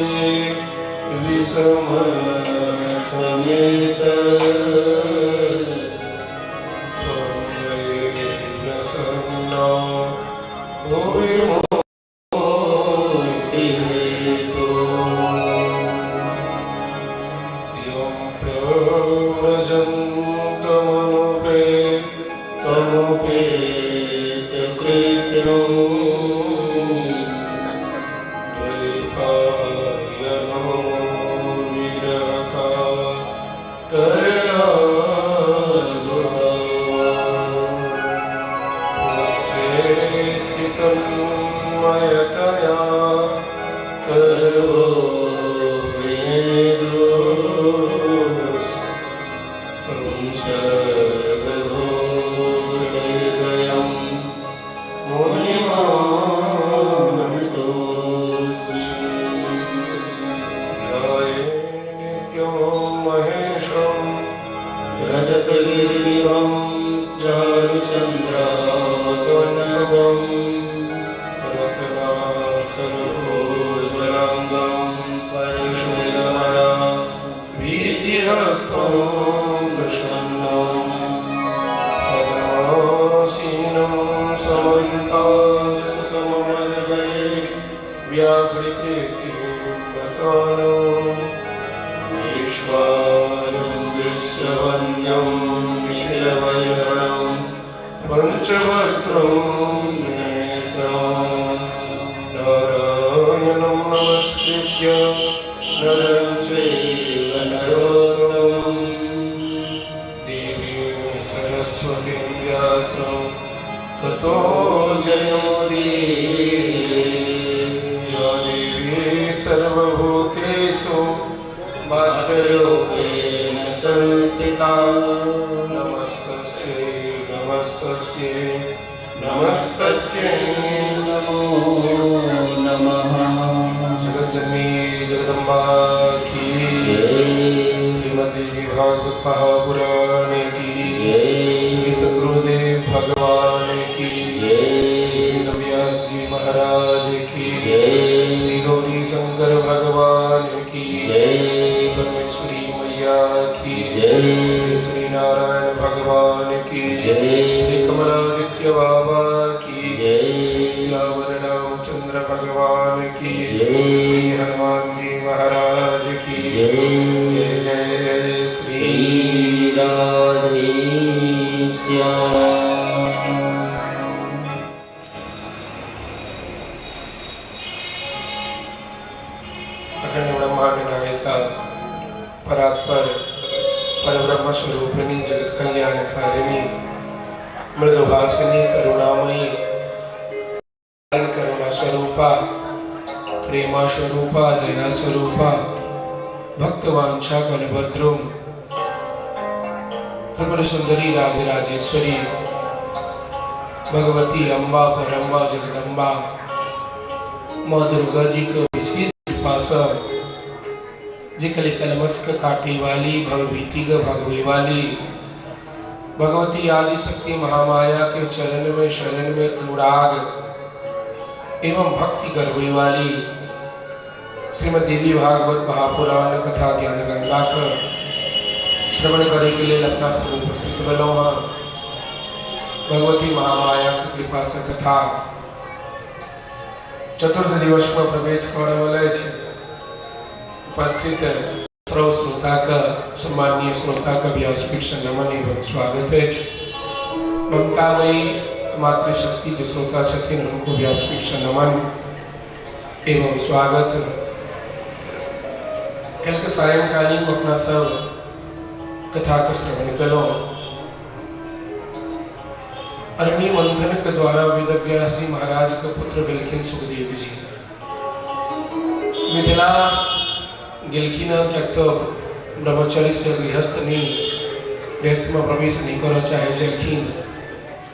विषम समेत प्रसन्न हेतु यं प्रव्रजन्तमनुपेतमुपेतकृत्यम् द्वैपायनो विरहकातरयाजुहाव पुत्रेति तन्मयतया तर्वो वेदोस् तं सर्वभूतहृदयं मुनिमानतोऽस्मि। ध्याये नित्यं महेशं रजतगिरिवं चारुचन्द्रावतंसं रत्नाकरभोज्वलाङ्गं परशुरमया भीतिहस्तं प्रसन्नं पद्मासीनं समन्तासुतममर्गये व्याघ्रकृतिं वसानम् विश्वानं दृश्यवन्यं निखिलवयनं पञ्चवक्त्रं नेत्रं नारायणं नमस्कृत्य नरं चैव नरोत्तमं देवीं सरस्वतीं व्यासं ततो जयोदीरये। या देवी सर्वभूतेषु मातृरूपेण संस्थिता नमस्तस्यै नमस्तस्यै नमस्तस्यै नमो नमः। जगत जननी जगदम्बा की जय। श्रीमद् देवी भागवत महापुराण की जय। श्री सद्गुरुदेव भगवान की जय। श्री वेदव्यास जी महाराज की जय। श्री गौरी शंकर भगवान की जय। श्री परमेश्वरी मैया की जय। श्री श्री नारायण भगवान की जय। श्री कमलादित्य बाबा की जय। श्री सियावर रामचंद्र भगवान की जय। श्री हनुमान जी महाराज की जय। जय जय श्री श्री राधे श्याम। अखंड ब्रह्मांड नायिका परात्पर परब्रह्म स्वरूपिणी जगत कल्याणकारिणी मृदुभाषिनी करुणामयी करुणा स्वरूपा प्रेमा स्वरूपा दया स्वरूपा भक्तवांछा कलभद्रुम त्रिपुर सुंदरी राजराजेश्वरी भगवती अम्बा परम्बा जगदम्बा माँ दुर्गा जी के विशेष कृपा से जे कलि कलमस्क काटे वाली भवभीति के भगवे वाली भगवती आदि शक्ति महामाया के चरण में शरण में अनुराग एवं भक्ति करवे वाली श्रीमद् देवी भागवत महापुराण कथा ज्ञान गंगा के श्रवण करे के लिए अपना सब उपस्थित भेलहुँ हँ। भगवती महामाया के कृपा से कथा चतुर्थ दिवस में प्रवेश कऽ रहल अछि। उपस्थित सर्व श्रोता के, सम्माननीय श्रोता के व्यासपीठ से नमन एवं स्वागत अछि। ममतामयी मातृशक्ति जे श्रोता छथिन, हुनको व्यासपीठ से नमन एवं स्वागत। कल के सायंकालीन अपना सब कथा के श्रवण कलहुँ। अरणि मंथन के द्वारा वेदव्यास जी महाराज के पुत्र भेलखिन सुखदेव जी। मिथिला गेलखिन हँ, किएक तऽ ब्रह्मचर्य से गृहस्थ नहीं, गृहस्थ में प्रवेश नहीं करऽ चाहै छलखिन,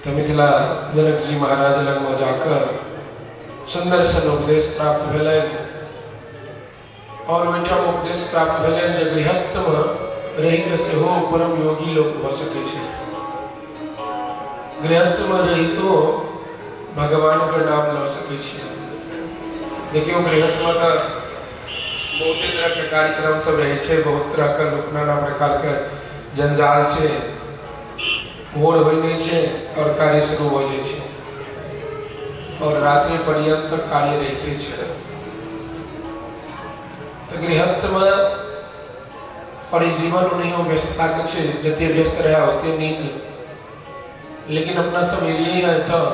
तऽ मिथिला जनक जी महाराज लगमे जाकऽ सुन्दर सन उपदेश प्राप्त भेलनि और ओहिठाम उपदेश प्राप्त भेलनि जे गृहस्थमे रहि कऽ सेहो परम योगी लोक भऽ सकै छै। गृहस्थमे रहितो भगवानके नाम लऽ सकै छियै। देखियौ, गृहस्थमे तऽ बहुते तरहके कार्यक्रम सब रहै छै, बहुत तरहके लोक नाना प्रकारके जंजाल छै, भोर होइ नहि छै आओर कार्य शुरू भऽ जाइ छै आओर रात्रि पर्यन्त कार्य रहिते छै। तऽ गृहस्थमे आओर ई जीवन ओनाहियो व्यस्तताके छै, जते व्यस्त रहए ओते नीक। लेकिन अपना सब एलियै हँ एतऽ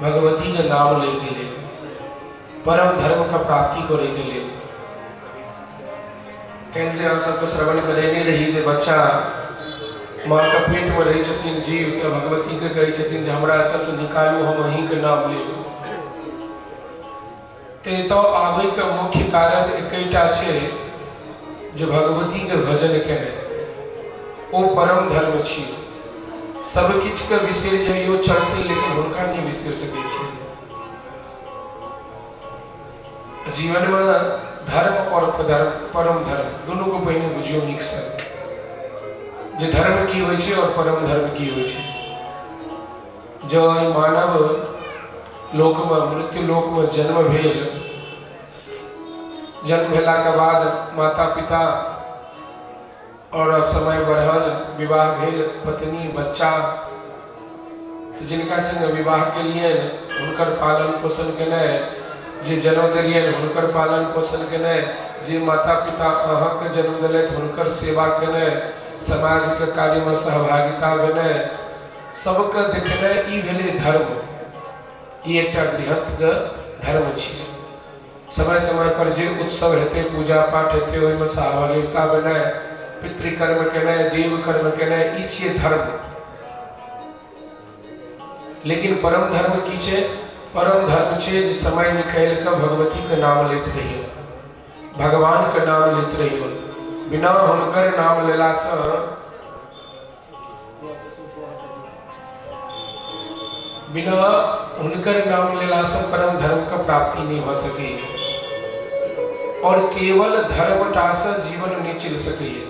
भगवतीके नाम लैके लेल, परम धर्मके प्राप्ति करैके लेल। काल्हि जे अहाँ सबके श्रवण करेने रही जे बच्चा माँके पेटमे रहै छथिन जीव, तऽ भगवतीके कहै छथिन जे हमरा एतऽसँ निकालू, हम अहीँके नाम लेब। तऽ एतऽ आबैके मुख्य कारण एकेटा छै जे भगवतीके भजन केनाइ, ओ परम धर्म छी। सब किछुके बिसरि जइयौ चलतै, लेकिन हुनका नहि बिसरि सकै छी। जीवनमे धर्म और परम धर्म दुनूके पहिने बुझियौ नीकसँ, जे धर्म की होइ छै और परम धर्म की होइ छै। जँ एहि मानव लोकमे, मृत्यु लोकमे जन्म भेल, जन्म भेलाके बाद माता पिता और समय बढ़ल, विवाह भेल, पत्नी बच्चा, जिनका संगे विवाह केलियनि हुनकर पालन पोषण केनाइ, जे जन्म देलियनि हुनकर पालन पोषण केनाइ, जे माता पिता अहाँके जन्म देलथि हुनकर सेवा केनाइ, समाजके कार्यमे सहभागिता भेनाइ, सबके देखनाइ, ई भेलै धर्म। ई एकटा गृहस्थके धर्म छियै। समय समय पर जे उत्सव हेतै, पूजा पाठ हेतै, ओहिमे सहभागिता भेनाइ, पितृकर्म केनाइ, देव कर्म केनाइ, ई छियै धर्म। लेकिन परम धर्म की छै? परम धर्म छै जे समय निकालि कऽ भगवतीके नाम लैत रहियौ, भगवानके नाम लैत रहियौ। बिना हुनकर नाम लेलासँ बिना हुनकर नाम लेलासँ परम धर्मके प्राप्ति नहि भऽ सकैए और केवल धर्मटासँ जीवन नहि चलि सकैए।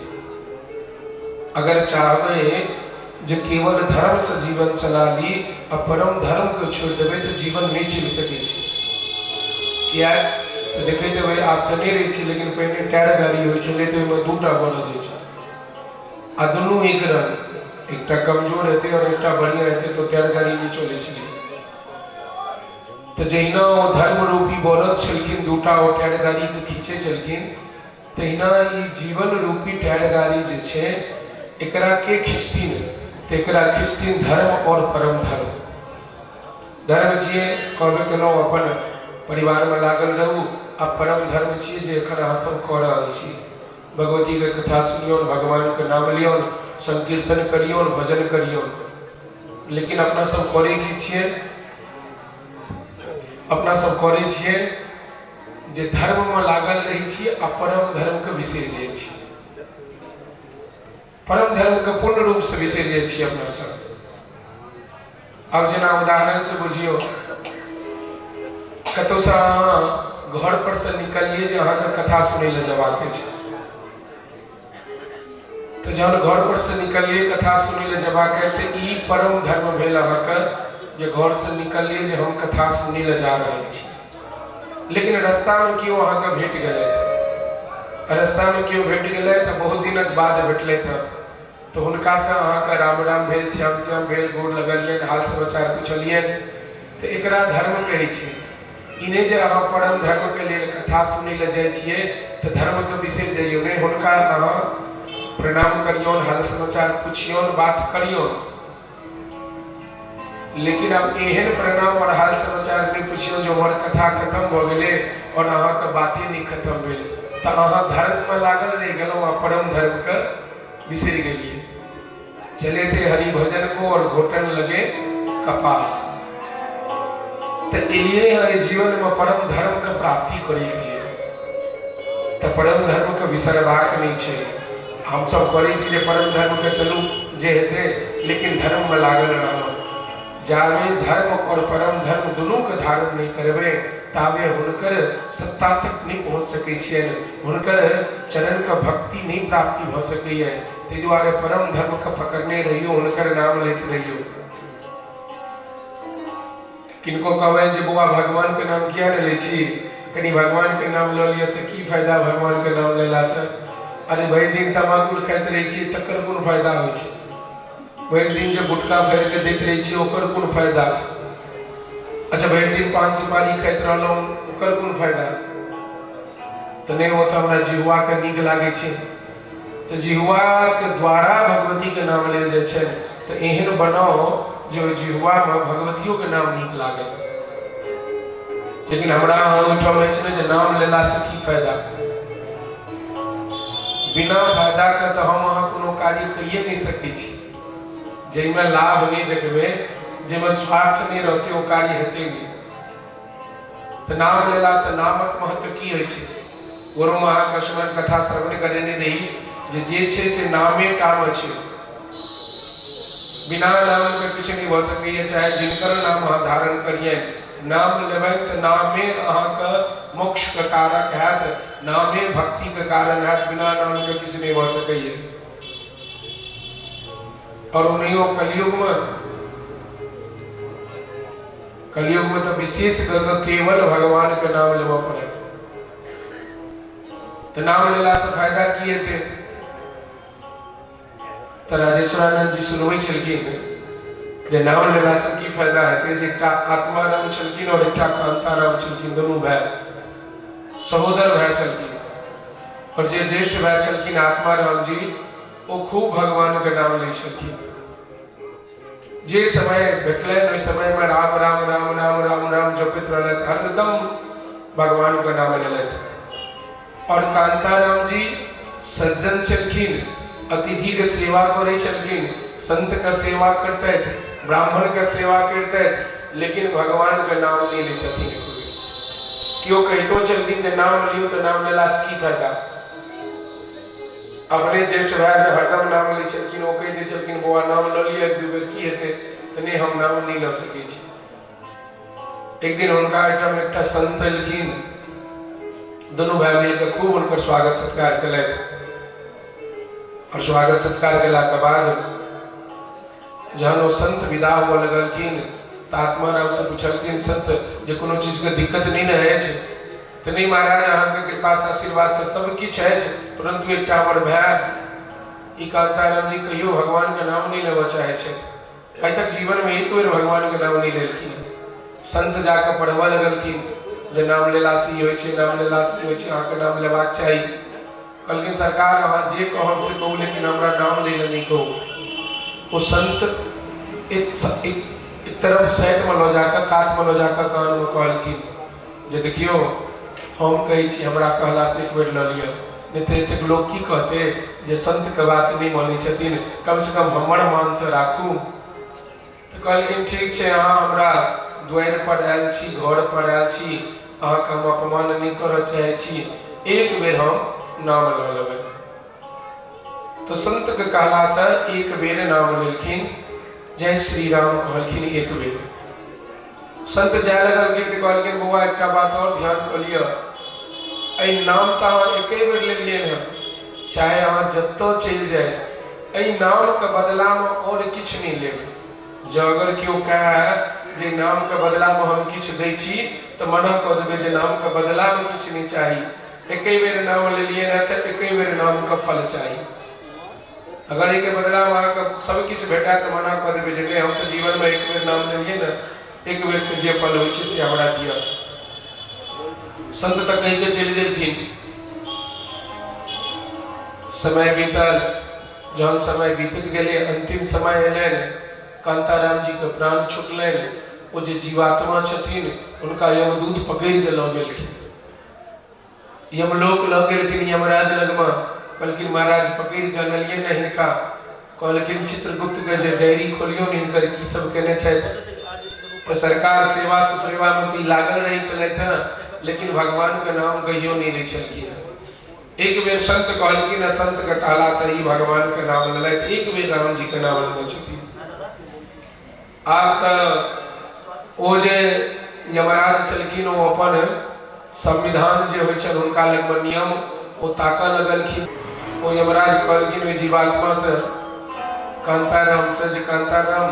अगर चाहबै जे केवल धर्मसँ जीवन चला ली आ परम धर्मके छोड़ि देबै तऽ जीवन नहि चलि सकै छै। किएक तऽ देखैत हेबै, आब तऽ नहि रहै छै, लेकिन पहिने टायर गाड़ी होइ छलै तऽ ओहिमे दूटा बड़द होइ छलै आ दुनू एक रंग, एकटा कमजोर हेतै और एकटा बढ़िया हेतै तऽ टायर गाड़ी नहि चलै छलै। तऽ जहिना ओ धर्म रूपी बड़द छलखिन दूटा, ओ टायर गाड़ीके खींचै छलखिन, तहिना ई जीवन रूपी टायर गाड़ी जे छै एकरा के खींचथिन? तऽ एकरा खींचथिन धर्म और परम धर्म। धर्म छियै, कहबे केलहुँ, अपन परिवारमे लागल रहू, आ परम धर्म छियै जे एखन अहाँ सब कऽ रहल छी। भगवतीके कथा सुनियौन, भगवानके नाम लियौन, संकीर्तन करियौन, भजन करियौन। लेकिन अपना सब करै की छियै? अपना सब करै छियै जे धर्ममे लागल रहै छी आ परम धर्मके बिसरि जाइ छी, परम धर्मके पूर्ण रूपसँ बिसरि जाइ छी अपना सब। आब जेना उदाहरणसँ बुझियौ, कतहुसँ अहाँ घर पर से निकललियै जे अहाँके कथा सुनै लए जबाक छै, तऽ जहन घर पर से निकललियै कथा सुनै लए जबाक है, तऽ ई परम धर्म भेल अहाँके जे घर से निकललियै जे हम कथा सुनै लए जा रहल छी। लेकिन रास्तामे केओ अहाँके भेट गेलै, रास्तामे केओ भेट गेलै तऽ बहुत दिनक बाद भेटलै, तऽ हुनकासँ अहाँके राम राम भेल, श्याम श्याम भेल, गोर लगलियनि, हाल समाचार पुछलियनि, तऽ एकरा धर्म कहै छै। ई नहि जे अहाँ परम धर्मके लेल कथा सुनै लए जाइ छियै तऽ धर्मके बिसरि जइयौ, नहि, हुनका अहाँ प्रणाम करियौन, हाल समाचार पुछियौन, बात करियौन। लेकिन आब एहन प्रणाम और हाल समाचार नहि पुछियौ जे हमर कथा खत्म भऽ गेलै और अहाँके बाते नहि खत्म भेल, तऽ अहाँ धर्ममे लागल रहि गेलहुँ आ परम धर्मके बिसरि गेलियै। चले थे हरि भजन को और घोटन लगे कपास। तऽ एलियै हँ एहि जीवनमे परम धर्मके प्राप्ति करैके लेल, तऽ परम धर्मके बिसरबाक नहि छै। हमसभ करै छी जे परम धर्मके चलू जे हेतै, लेकिन धर्ममे लागल रहलहुँ। जाबे धर्म और परम धर्म दुनूके धारण नहि करबै ताबे हुनकर सत्ता तक नहि पहुँच सकै छियनि, हुनकर चरणके भक्ति नहि प्राप्ति भऽ सकैए। ताहि दुआरे परम धर्मके पकड़ने रहियौ, हुनकर नाम लैत रहियौ। किनको कहबनि जे बौआ भगवानके नाम किया नहि लै छी, कनि भगवानके नाम लऽ लिअ तऽ की फायदा भगवानके नाम लेलासँ? अरे भरि दिन तमाकुल खाइत रहै छियै, तकर कोन फायदा होइ छै? भरि दिन जे गुटखा फाड़ि कऽ दैत रहै छियै, ओकर कोन फायदा? अच्छा, भरि दिन पान सुपारी खाइत रहलहुँ, ओकर कोन फायदा? तऽ नहि, ओ तऽ हमरा जिहुआके नीक लागै छै। तऽ जिहुआके द्वारा भगवतीके नाम लेल जाइ छै। तऽ एहन बनाउ जे ओहि जिहुआमे भगवतियोके नाम नीक लागै। लेकिन हमरा अहाँ ओहिठाम अछि ने जे नाम लेलासँ की फायदा? बिना फायदाके तऽ हम अहाँ कोनो कार्य कहिए नहि सकै छी। जाहिमे लाभ नहि देखबै, जाहिमे स्वार्थ नहि रहतै, ओ कार्य हेतै नहि। तऽ नाम लेलासँ नामक महत्व की होइ छै? गुरुमे अहाँके स्मरण कथा श्रवण करेने रही जे जे छै से नामे टामे छै। बिना नामके किछु नहि भऽ सकैए। चाहे जिनकर नाम अहाँ धारण करियनि, नाम लेबनि तऽ नामे अहाँके मोक्षके कारक हैत, नामे भक्तिके कारण हैत। बिना नामके किछु नहि भऽ सकैए। आओर ओनाहियो कलयुगमे, कलयुगमे तऽ विशेष कऽ कऽ केवल भगवानके नाम लेबऽ पड़त। तऽ नाम लेलासँ फायदा की हेतै? तऽ राजेश्वरानंद जी सुनबै छलखिन जे नाम लेलासँ की फायदा हेतै, जे एकटा आत्माराम छलखिन आओर एकटा कांताराम छलखिन। दुनू भाय, सहोदर भाय छलखिन। आओर जे ज्येष्ठ भाय छलखिन आत्माराम जी, ओ खूब भगवानके नाम लै छलखिन। जे समय भेटलनि, ओहि समयमे राम राम राम राम राम राम जपैत रहलथि, हरदम भगवानके नाम लेलथि। आओर कांताराम जी सज्जन छलखिन, अतिथिके सेवा करै छलखिन, संतके सेवा करतथि, ब्राह्मणके सेवा करतथि, लेकिन भगवानके नाम नहि लेतथिन एको बेर। केओ कहितो छलखिन जे नाम लियौ, तऽ नाम लेलासँ की फायदा? अपने ज्येष्ठ भाय जे हरदम नाम लै छलखिन, ओ कहि दै छलखिन, बौआ, नाम लऽ लिअ एक दू बेर, की हेतै? तऽ नहि, हम नाम नहि लऽ सकै छी। एक दिन हुनका एहिठाम एकटा संत एलखिन। दुनू भाय मिल कऽ खूब हुनकर स्वागत सत्कार केलथि। आओर स्वागत सत्कार केलाके बाद जहन ओ संत विदा हुअ लगलखिन, तऽ आत्मारामसँ पुछलखिन संत जे कोनो चीजके दिक्कत नहि ने अछि? तऽ नहि महाराज, अहाँके कृपासँ, आशीर्वादसँ सब किछु अछि, परन्तु एकटा हमर भाय ई कांताराम जी कहियो भगवानके नाम नहि लेबऽ चाहै छथि। आइ तक जीवनमे एक बेर भगवानके नाम नहि लेलखिन। संत जाकऽ पढ़बऽ लगलखिन जे नाम लेलासँ ई होइ छै, नाम लेलासँ ई होइ छै, अहाँके नाम लेबाक चाही। कहलखिन, सरकार, अहाँ जे कहब से कहू, लेकिन हमरा नाम लै लए नहि कहू। ओ संत एक एक एक तरफ साइडमे लऽ जाकऽ, कातमे लऽ जाकऽ कानमे कहलखिन जे देखियौ, हम कहै छी, हमरा कहलासँ एक बेर लऽ लिअ, नहि तऽ एतेक लोक की कहतै जे संतके बात नहि मानै छथिन। कमसँ कम हमर मान तऽ राखू। तऽ कहलखिन, ठीक छै, अहाँ हमरा दुआरि पर आयल छी, घर पर आयल छी, अहाँके हम अपमान नहि करऽ चाहै छी, एक बेर हम नाम लऽ लेबै। तऽ संतके कहलासँ एक बेर नाम लेलखिन। जय श्री राम कहलखिन एक बेर। संत जाय लगलखिन तऽ कहलखिन, बौआ, एकटा बात आओर ध्यान कऽ लिअ। एहि नाम तऽ अहाँ एके बेर लेलियै हँ, चाहे अहाँ जतऽ चलि जाय, एहि नामके बदलामे आओर किछु नहि लेब। जँ अगर केओ कहए जे नामके बदलामे हम किछु दै छी, तऽ मना कऽ देबै जे नामके बदलामे किछु नहि चाही। एके बेर नाम लेलियै हँ तऽ एके बेर नामके फल चाही। अगर एहिके बदलामे अहाँके सब किछु भेटय, तऽ मना कऽ देबै जे नहि, हम तऽ जीवनमे एक बेर नाम लेलियै ने, एक बेरके जे फल होइ छै से हमरा दिअ। संत तऽ कहि कऽ चलि गेलखिन। समय बीतल। जहन समय बीतैत गेलै, अंतिम समय एलनि, कांताराम जीके प्राण छुटलनि। ओ जे जीवात्मा छथिन, हुनका यमदूत पकड़ि कऽ लऽ गेलखिन, यमलोक लऽ गेलखिन। यमराज लगमे कहलखिन, महाराज, पकड़ि कऽ अनलियै ने हिनका। कहलखिन चित्रगुप्तके जे डायरी खोलियौ ने, हिनकर की सब केने छथि। तऽ सरकार, सेवा सुसेवामे तऽ ई लागल रहै छलथि हँ, लेकिन भगवानके नाम कहियो नहि लै छलखिन हँ। एक बेर संत कहलखिन, संतके कहलासँ ई भगवानके नाम लेलथि। एक बेर राम जीके नाम लेने छथिन। आब तऽ ओ जे यमराज छलखिन, ओ अपन संविधान जे होइ छनि हुनका लगमे नियम, ओ ताकऽ लगलखिन। ओ यमराज कहलखिन ओहि जीवात्मासँ, कांतारामसँ, जे कांताराम,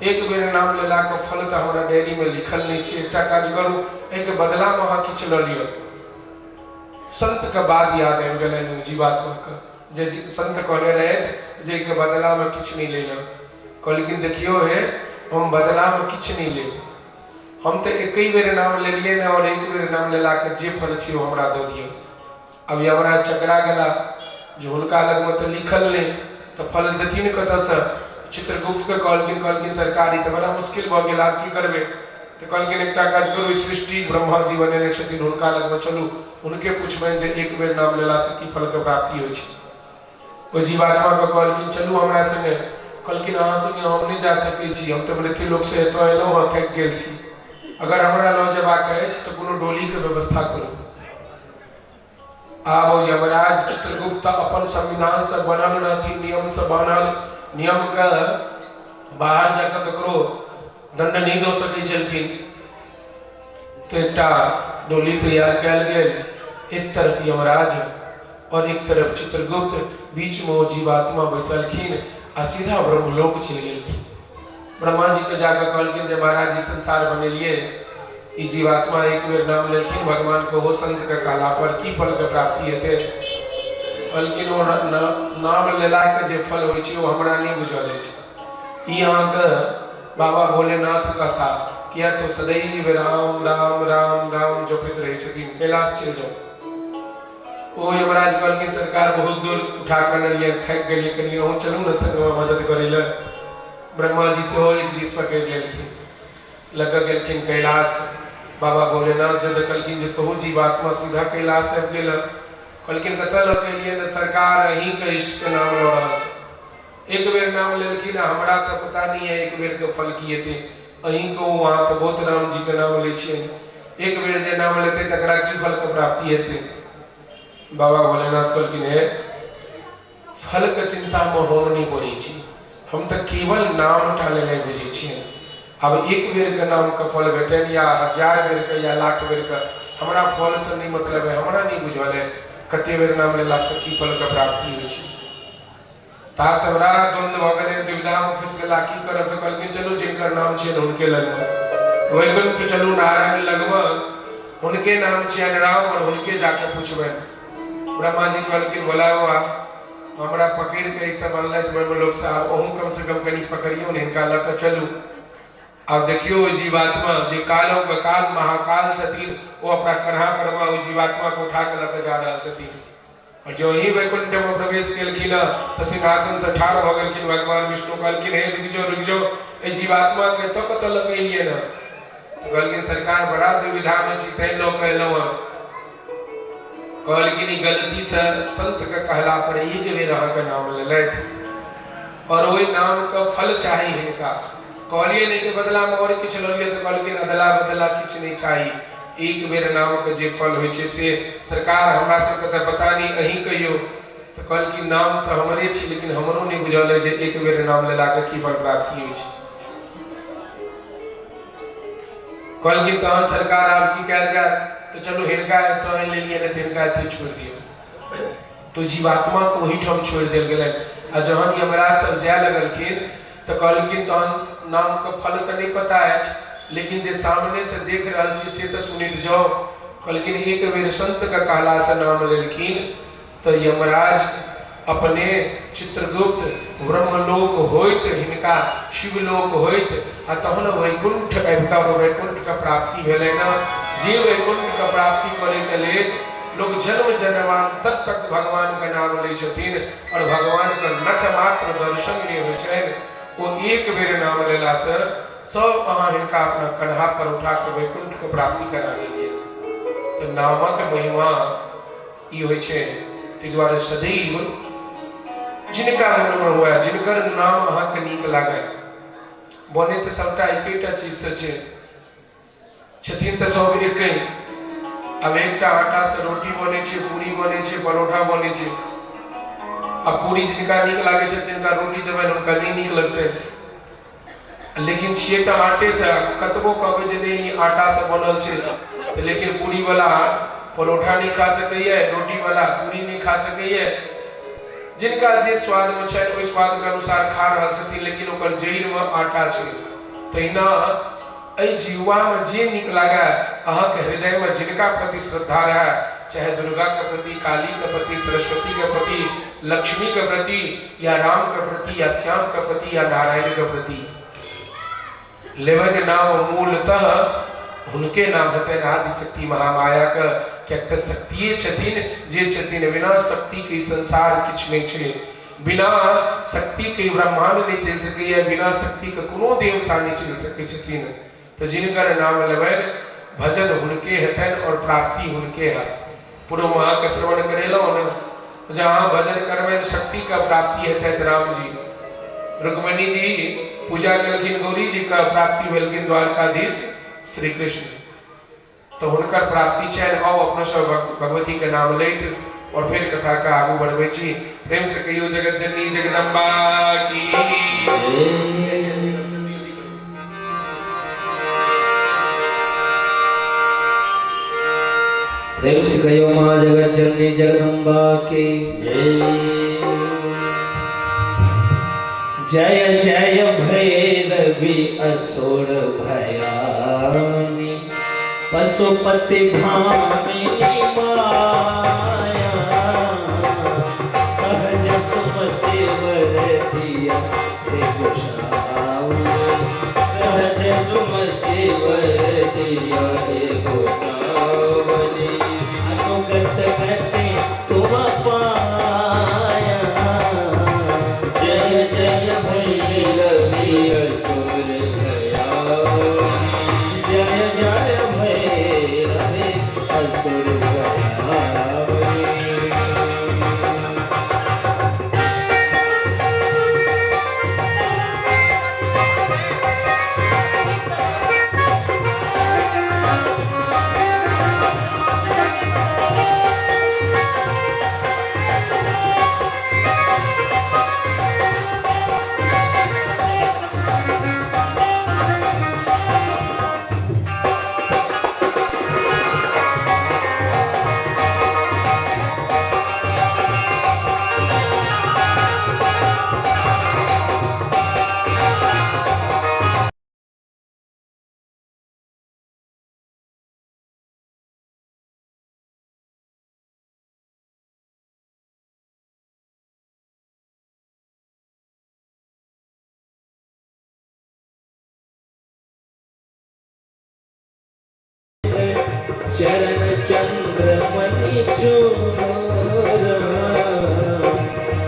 एक बेर नाम लेलाके फल तऽ हमरा डायरीमे लिखल नहि छै। एकटा काज करू, एहिके बदलामे अहाँ किछु लऽ लिअ। संतके बात याद आबि गेलनि ओ जीवात्माके, जे संत कहने रहथि जे एहिके बदलामे किछु नहि लै लए। कहलखिन देखियौ हे, हम बदलामे किछु नहि लेब, हम तऽ एकहि बेर नाम लेलियै ने, आओर एक बेर नाम लेलाके जे फल छै ओ हमरा दऽ दिअ। अब यमराज चकरा गेला जे हुनका लगमे तऽ लिखल नहि, तऽ फल देथिन कतऽसँ? चित्रगुप्तके कहलखिन, कहलखिन सरकार ई तऽ बड़ा मुश्किल भऽ गेल, आब की करबै? तऽ कहलखिन एकटा काज करू, ई सृष्टि ब्रह्मा जी बनेने छथिन, हुनका लगमे चलू, हुनके पुछबनि जे एक बेर नाम लेलासँ की फलके प्राप्ति होइ छै। ओहि जीवात्माके कहलखिन चलू हमरा सङ्गे। कहलखिन अहाँ सङ्गे हम नहि जा सकै छी, हम तऽ मृत्यु लोकसँ एतऽ एलहुँ हँ, थाकि गेल छी, अगर हमरा लऽ जेबाक अछि तऽ कोनो डोलीके व्यवस्था करू। आब यमराज चित्रगुप्त अपन संविधानसँ बनल रहथिन, नियमसँ बनल, नियमके बाहर जाकऽ ककरो दण्ड नहि दऽ सकै छलखिन। तऽ एकटा डोली तैयार कयल गेल, एक तरफ यमराज और एक तरफ चित्रगुप्त, बीचमे ओ जीवात्मा बैसलखिन आ सीधा ब्रह्मलोक चलि गेलखिन। ब्रह्मा जी के जाकऽ कहलखिन जे महाराज जी संसार बनेलियै, ई जीवात्मा एक बेर नाम लेलखिन भगवान के, ओहो संत के कहला पर की फल के प्राप्ति हेतै? कहलखिन ओ नाम लेलाके जे फल होइ छै ओ हमरा नहि बुझल अछि, ई अहाँके बाबा भोलेनाथ कहता, किया तो सदैव राम राम राम राम जपैत रहै छथिन, कैलाश चलि जाउ। ओ यमराज कहलखिन सरकार बहुत दूर उठा कऽ अनलियै, थाकि गेलियै, कनि अहूँ चलू ने संगमे मदद करै लए। ब्रह्मा जी सेहो एक दिस पकड़ि लेलखिन, लऽ कऽ गेलखिन कैलाश। बाबा भोलेनाथ जे देखलखिन जे कहू जीवात्मा सीधा कैलाश आबि गेल। कहलखिन कतऽ लऽ कऽ एलियै ने सरकार, अहीँके इष्टके नाम लऽ रहल छै, एक बेर नाम लेलखिन आ हमरा तऽ पता नहि है एक बेरके फल की हेतै, अहीँके ओ अहाँ तऽ बहुत राम जीके नाम लै छियै, एक बेर जे नाम लेतै तकरा की फलके प्राप्ति हेतै? बाबा भोलेनाथ कहलखिन हे, फलके चिन्तामे हम नहि पड़ै छी, हम तऽ केवल नाम टा लेनाइ बुझै छियै। आब एक बेरके नामके फल भेटनि या हजार बेरके या लाख बेरके, हमरा फलसँ नहि मतलब है, हमरा नहि बुझल है कते बेर नाम लेलासँ की फलके प्राप्ति होइ छै। ता तऽ बड़ा द्वंद्व भऽ गेलै, दुविधामे फँसि गेला, की करब? तऽ कहलखिन चलू जिनकर नाम छियनि हुनके लगमे। वैकुंठ चलू नारायण लगमे, हुनके नाम छियनि राम, और हुनके जाके पुछबनि। ब्रह्मा जी कहलखिन भोला बाबा हमरा पकड़ि कऽ ई सब अनलथि ब्रह्मलोकसँ, आब अहूँ कमसँ कम कनि पकड़ियौ ने, हिनका लऽ कऽ चलू। आब देखियौ ओहि जीवात्मा जे कालों के काल महाकाल छथिन, ओ अपना कन्हा पर मे ओहि जीवात्मा के उठा कऽ लऽ कऽ जा रहल छथिन। और जो ही वैकुंठ में प्रवेश केलखिन तऽ सिंहासन से ठाढ़ भऽ गेलखिन भगवान विष्णु। कहलखिन हे रुकि जाओ रुकि जाओ, एहि जीवात्मा के एतऽ कतऽ लऽ कऽ एलियै ने? तऽ कहलखिन सरकार बड़ा दुविधा में छी तैं लऽ कऽ एलहुँ हँ। कहलखिन ई गलती से संत के कहला पर एक बेर अहाँके नाम लेलथि और ओहि नाम के फल चाही हिनका, कहलियै नहि के बदला में और किछु लऽ लिअ। तऽ कहलखिन अदला बदला किछु नहि चाही, एक बेर नामके जे फल होइ छै से सरकार हमरा सबके तऽ पता नहि, अहीं कहियौ। तऽ कहलखिन नाम तऽ हमरे छी, लेकिन हमरो नहि बुझल अइ जे एक बेर नाम लेलाके की फल प्राप्ति होइ छै। कहलखिन तहन सरकार आब की कयल जाय? तऽ चलू हिनका एतऽ आनि लेलियै ने तऽ हिनका एतऽ छोड़ि दियौ। तो जीवात्मा के ओहिठाम छोड़ि देल गेलनि। आ जहन यमराज सब जाय लगलखिन तऽ कहलखिन तहन नामके फल तऽ नहि पता अछि, लेकिन जे सामने से देख रहल छी से तऽ सुनैत जाउ। कहलखिन एक बेर संतके कहलासँ नाम लेलखिन तऽ यमराज अपने चित्रगुप्त ब्रह्मलोक होइत हिनका शिवलोक होइत आ तहन वैकुंठ आबि कऽ वैकुंठके प्राप्ति भेलनि। जे वैकुंठके प्राप्ति करैके लेल लोक जन्म जन्मांतर तक भगवानके नाम लै छथिन और भगवानके नख मात्र दर्शन नहि होइ छनि, ओ एक बेर नाम लेलासँ सब अहाँ हिनका अपना कन्हा पर उठा कऽ वैकुंठके प्राप्ति करा देलियै। तऽ नामक महिमा ई होइ छै। ताहि दुआरे सदैव जिनका मनमे हुए, जिनकर नाम अहाँके नीक लागय, बने तऽ सबटा एकेटा चीजसँ छै, छथिन तऽ सब एके। आब एकटा आटासँ रोटी बनै छै, पूरी बनै छै, परोठा बनै छै। आ पूरी जिनका नीक लागै छै तिनका रोटी देबनि, हुनका नहि नीक लगतै, लेकिन छियै तऽ आटेसँ। कतबो कहबै जे नहि ई आटासँ बनल छै, तऽ लेकिन पूरीवला परोठा नहि खा सकैए, रोटीवला पूरी नहि खा सकैए। जिनका जे स्वादमे छनि ओहि स्वादके अनुसार खा रहल छथिन, लेकिन ओकर जड़िमे आटा छै। तहिना एहि जिह्वामे जे नीक लागए, अहाँके हृदयमे जिनका प्रति श्रद्धा रहए, चाहे दुर्गाके प्रति, कालीके प्रति, सरस्वतीके प्रति, लक्ष्मीके प्रति, या रामके प्रति, या श्यामके प्रति, या नारायणके प्रति, लेबनि नाम मूलतः हुनके नाम हेतनि आदिशक्ति महामायाके, किएक तऽ शक्तिए छथिन जे छथिन। बिना शक्तिके ई संसार किछु नहि छै, बिना शक्तिके ई ब्रह्मांड नहि चलि सकैए, बिना शक्तिके कोनो देवता नहि चलि सकै छथिन। तऽ जिनकर नाम लेबनि, भजन हुनके हेतनि आओर प्राप्ति हुनके हैत। पूर्वमे अहाँके श्रवण करेलहुँ ने, जे अहाँ भजन करबनि शक्तिके प्राप्ति हेतनि। राम जी रुक्मणी जी पूजा केलखिन गौरी जी के, प्राप्ति भेलखिन द्वारकाधीश श्री कृष्ण, तो हुनकर प्राप्ति छनि। आउ अपना सब भगवती के नाम लैत और फिर कथा के आगू बढ़बै छी। प्रेम से कहियो जगत जननी जगदम्बा की। प्रेम से कहियो माँ जगत जननी जगदम्बा की जय। जय जय भैरवी असुर भयानी, पशुपति भामिनी माया, सहज सुमति वर दिया हे गोसाउनि, सहज सुमति वर दिया हे गोसाउनि, अनुगत गति तुम पाया। जय जय भैरवी असुर भयानी, जय जय भैरवी असुर भयानी। चरण चंद्रमणि चूर,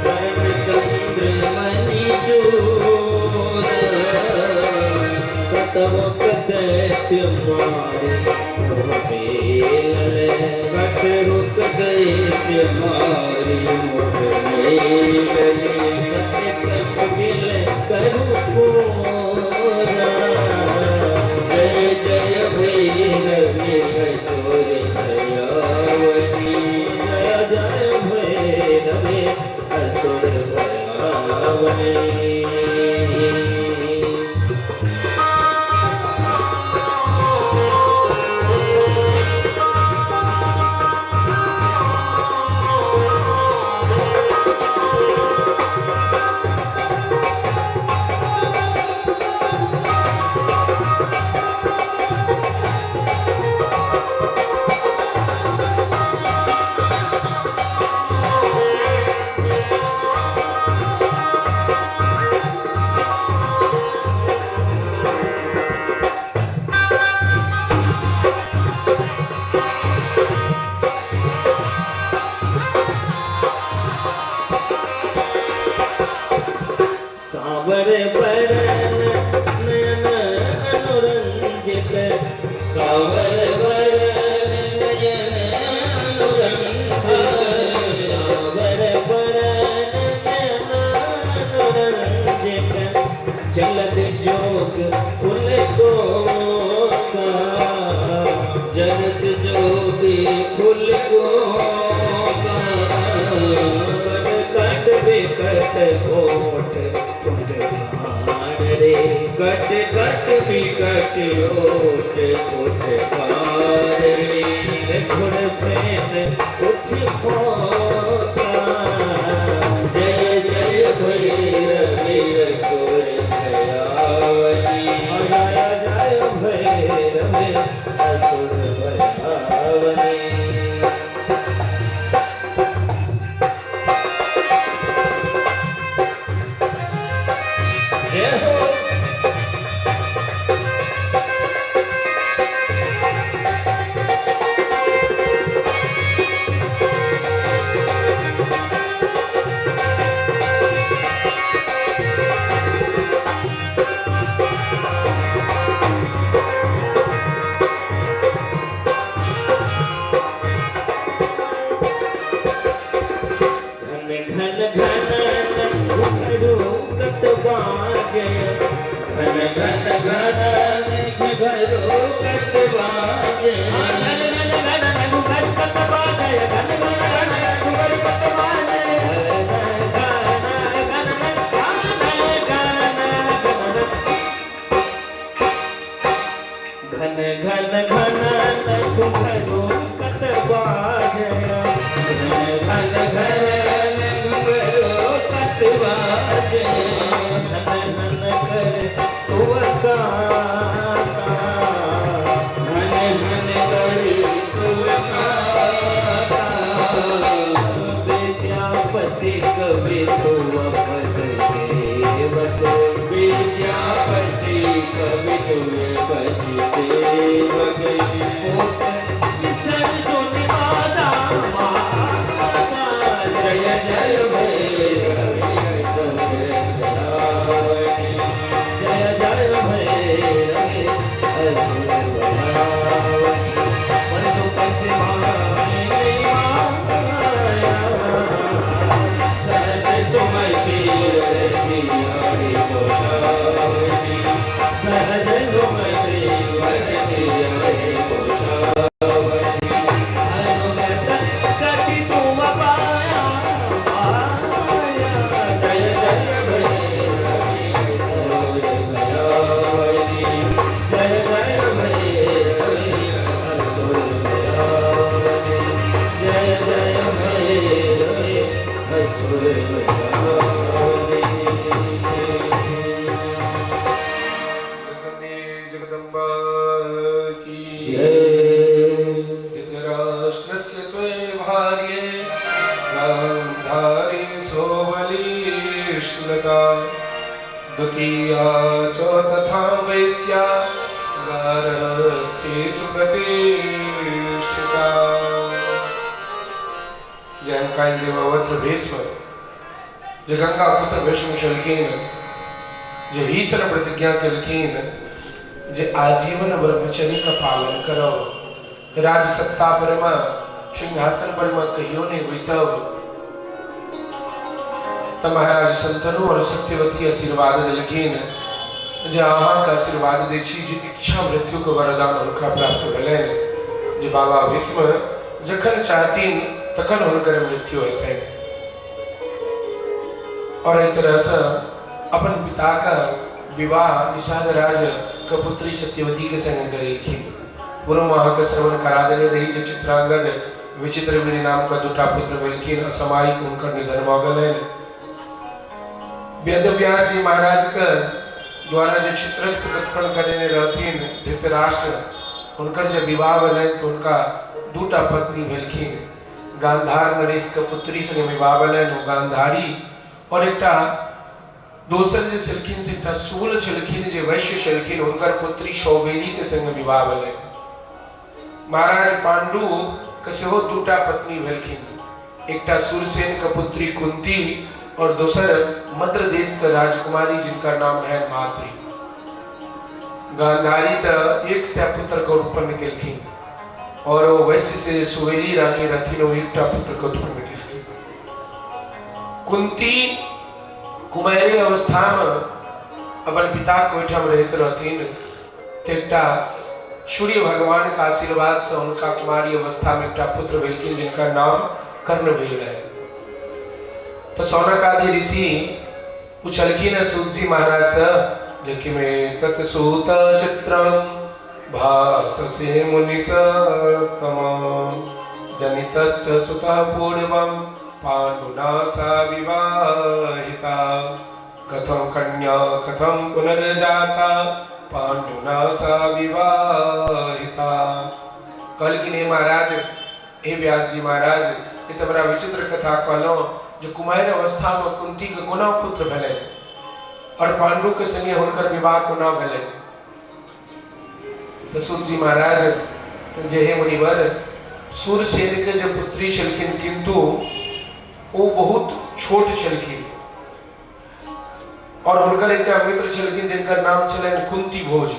चरण चंद्रमणि चूर, कतव दैत्य मारे मेलल, कतहुक दैत्य मारे मोह मेलल, कतेक मिल करु कोरा। जय जय भैरवी असुर भयावनी, जय जय भैरवी असुर भयावनी। सावर बरन नयन अनुरंजित, सावर बरन नयन अनुरंजित, सावर बरन नयन अनुरंजित, जलद जोग फुल को का, जलद जोग फुल को का, कट विकट ओठ कुंड फाड़ रे, कट कट विकट ओठ उठ फाड़ रे, घुर फेन उठ फोका। जय घन घन घन घुंघरू कत बाजे। घन घन घन घुंघरू कत बाजे, घन घन घन घुंघरू कत बाजे। घन घन घन घन घन घन घन घुंघरू कत बाजे। घन घन घन घुंघरू कत बाजे। घन घन कर तुव गाता। घन घन कर तुव गाता। विद्यापति कवि तुव पद सेवक। विद्यापति कवि तुव पद सेवक। कोट विसर्जो निवादा महाकाल। जय जय भैरवी असुर भयावनी। जय जय भैरवी असुर भयावनी। पशुपति मामिनी माया। सहज सुमति वरति हरि गोसावनी। सहज सुमति वरति हरि गोसावनी। अनुगत गति तुम पाया माया। जय जय भैरवी असुर भयावनी। जय जय भैरवी असुर भयावनी। जय जय भैरवी असुर भयावनी। जननी जगदम्बा की जय। धृतराष्ट्रस्य त्वे भार्ये गान्धारी सोबली स्मृता। द्वितीया च तथा वैश्या गार्हस्थी सुप्रतिष्ठिता। जयंकाल देववत्र भीष्म जे गंगा पुत्र भीष्म छलखिन, जे भीषण प्रतिज्ञा केलखिन जे आजीवन ब्रह्मचर्य का पालन करब, राज सत्ता पर में सिंहासन पर में कहियो नहीं बैसब। त महाराज शंतनु और सत्यवती आशीर्वाद देलखिन जे अहाँके आशीर्वाद दै छी जे इच्छा मृत्यु के वरदान हुनका प्राप्त भेलनि जे बाबा भीष्म जखन चाहथिन तखन हुनकर मृत्यु हेतनि। और एहि तरह से अपन पिता का विवाह निषाद राज के पुत्री सत्यवती के संग करेलखिन। पूर्व अहाँके श्रवण करा देने रही जे चित्रांगद विचित्रवीर्य नाम का दूटा पुत्र भेलखिन, असामयिक हुनकर निधन भऽ गेलनि। वेदव्यास जी महाराज के द्वारा जे चित्रज पुत्र उत्पन्न करेने रहथिन धृतराष्ट्र, हुनकर जे विवाह भेलनि तऽ हुनका दूटा पत्नी भेलखिन। गांधार नरेश के पुत्री संगे विवाह भेलनि, ओ गांधारी, और एकटा दोसर जे छलखिन से एकटा शूल छलखिन जे वैश्य छलखिन, हुनकर पुत्री सौबेली के संग विवाह भेलनि। महाराज पांडु के सेहो दूटा पत्नी भेलखिन, एकटा सूरसेन के पुत्री कुंती और दोसर मद्र देश के राजकुमारी जिनका नाम है माद्री। गांधारी त 100 पुत्र के उत्पन्न केलखिन और वो वैश्य से सुवेली रानी रहथिन, वो एकटा पुत्र के उत्पन्न केलखिन। कुंती कुमारी अवस्था में अपन पिता के ओहिठाम रहैत रहथिन त एकटा सूर्य भगवान के आशीर्वाद से हुनका कुमारी अवस्था में एकटा पुत्र भेलखिन जिनका नाम कर्ण भेल रहे। तो सौनक आदि ऋषि पूछलखिन सूत जी महाराज से जे कि मैं तत्सूत चित्रम भाससे मुनिसतम जनितश्च सुतः पूर्वं पाण्डुना सा विवाहिता कथं कन्या कथं पुनर्जाता पाण्डुना सा विवाहिता। कहलखिन हे महाराज, हे व्यास जी महाराज, ई तऽ बड़ा विचित्र कथा कहलहुँ जे कुमारि अवस्था में कुंती के कोना पुत्र भेलनि और पांडु के संगे हुनकर विवाह कोना भेलनि। तऽ सूत जी महाराज जे हे मुनिवर, सूरसेन के जे पुत्री छलखिन किंतु ओ बहुत छोट छलखिन और हुनकर एकटा मित्र छलखिन जिनकर नाम छलनि कुंती भोज।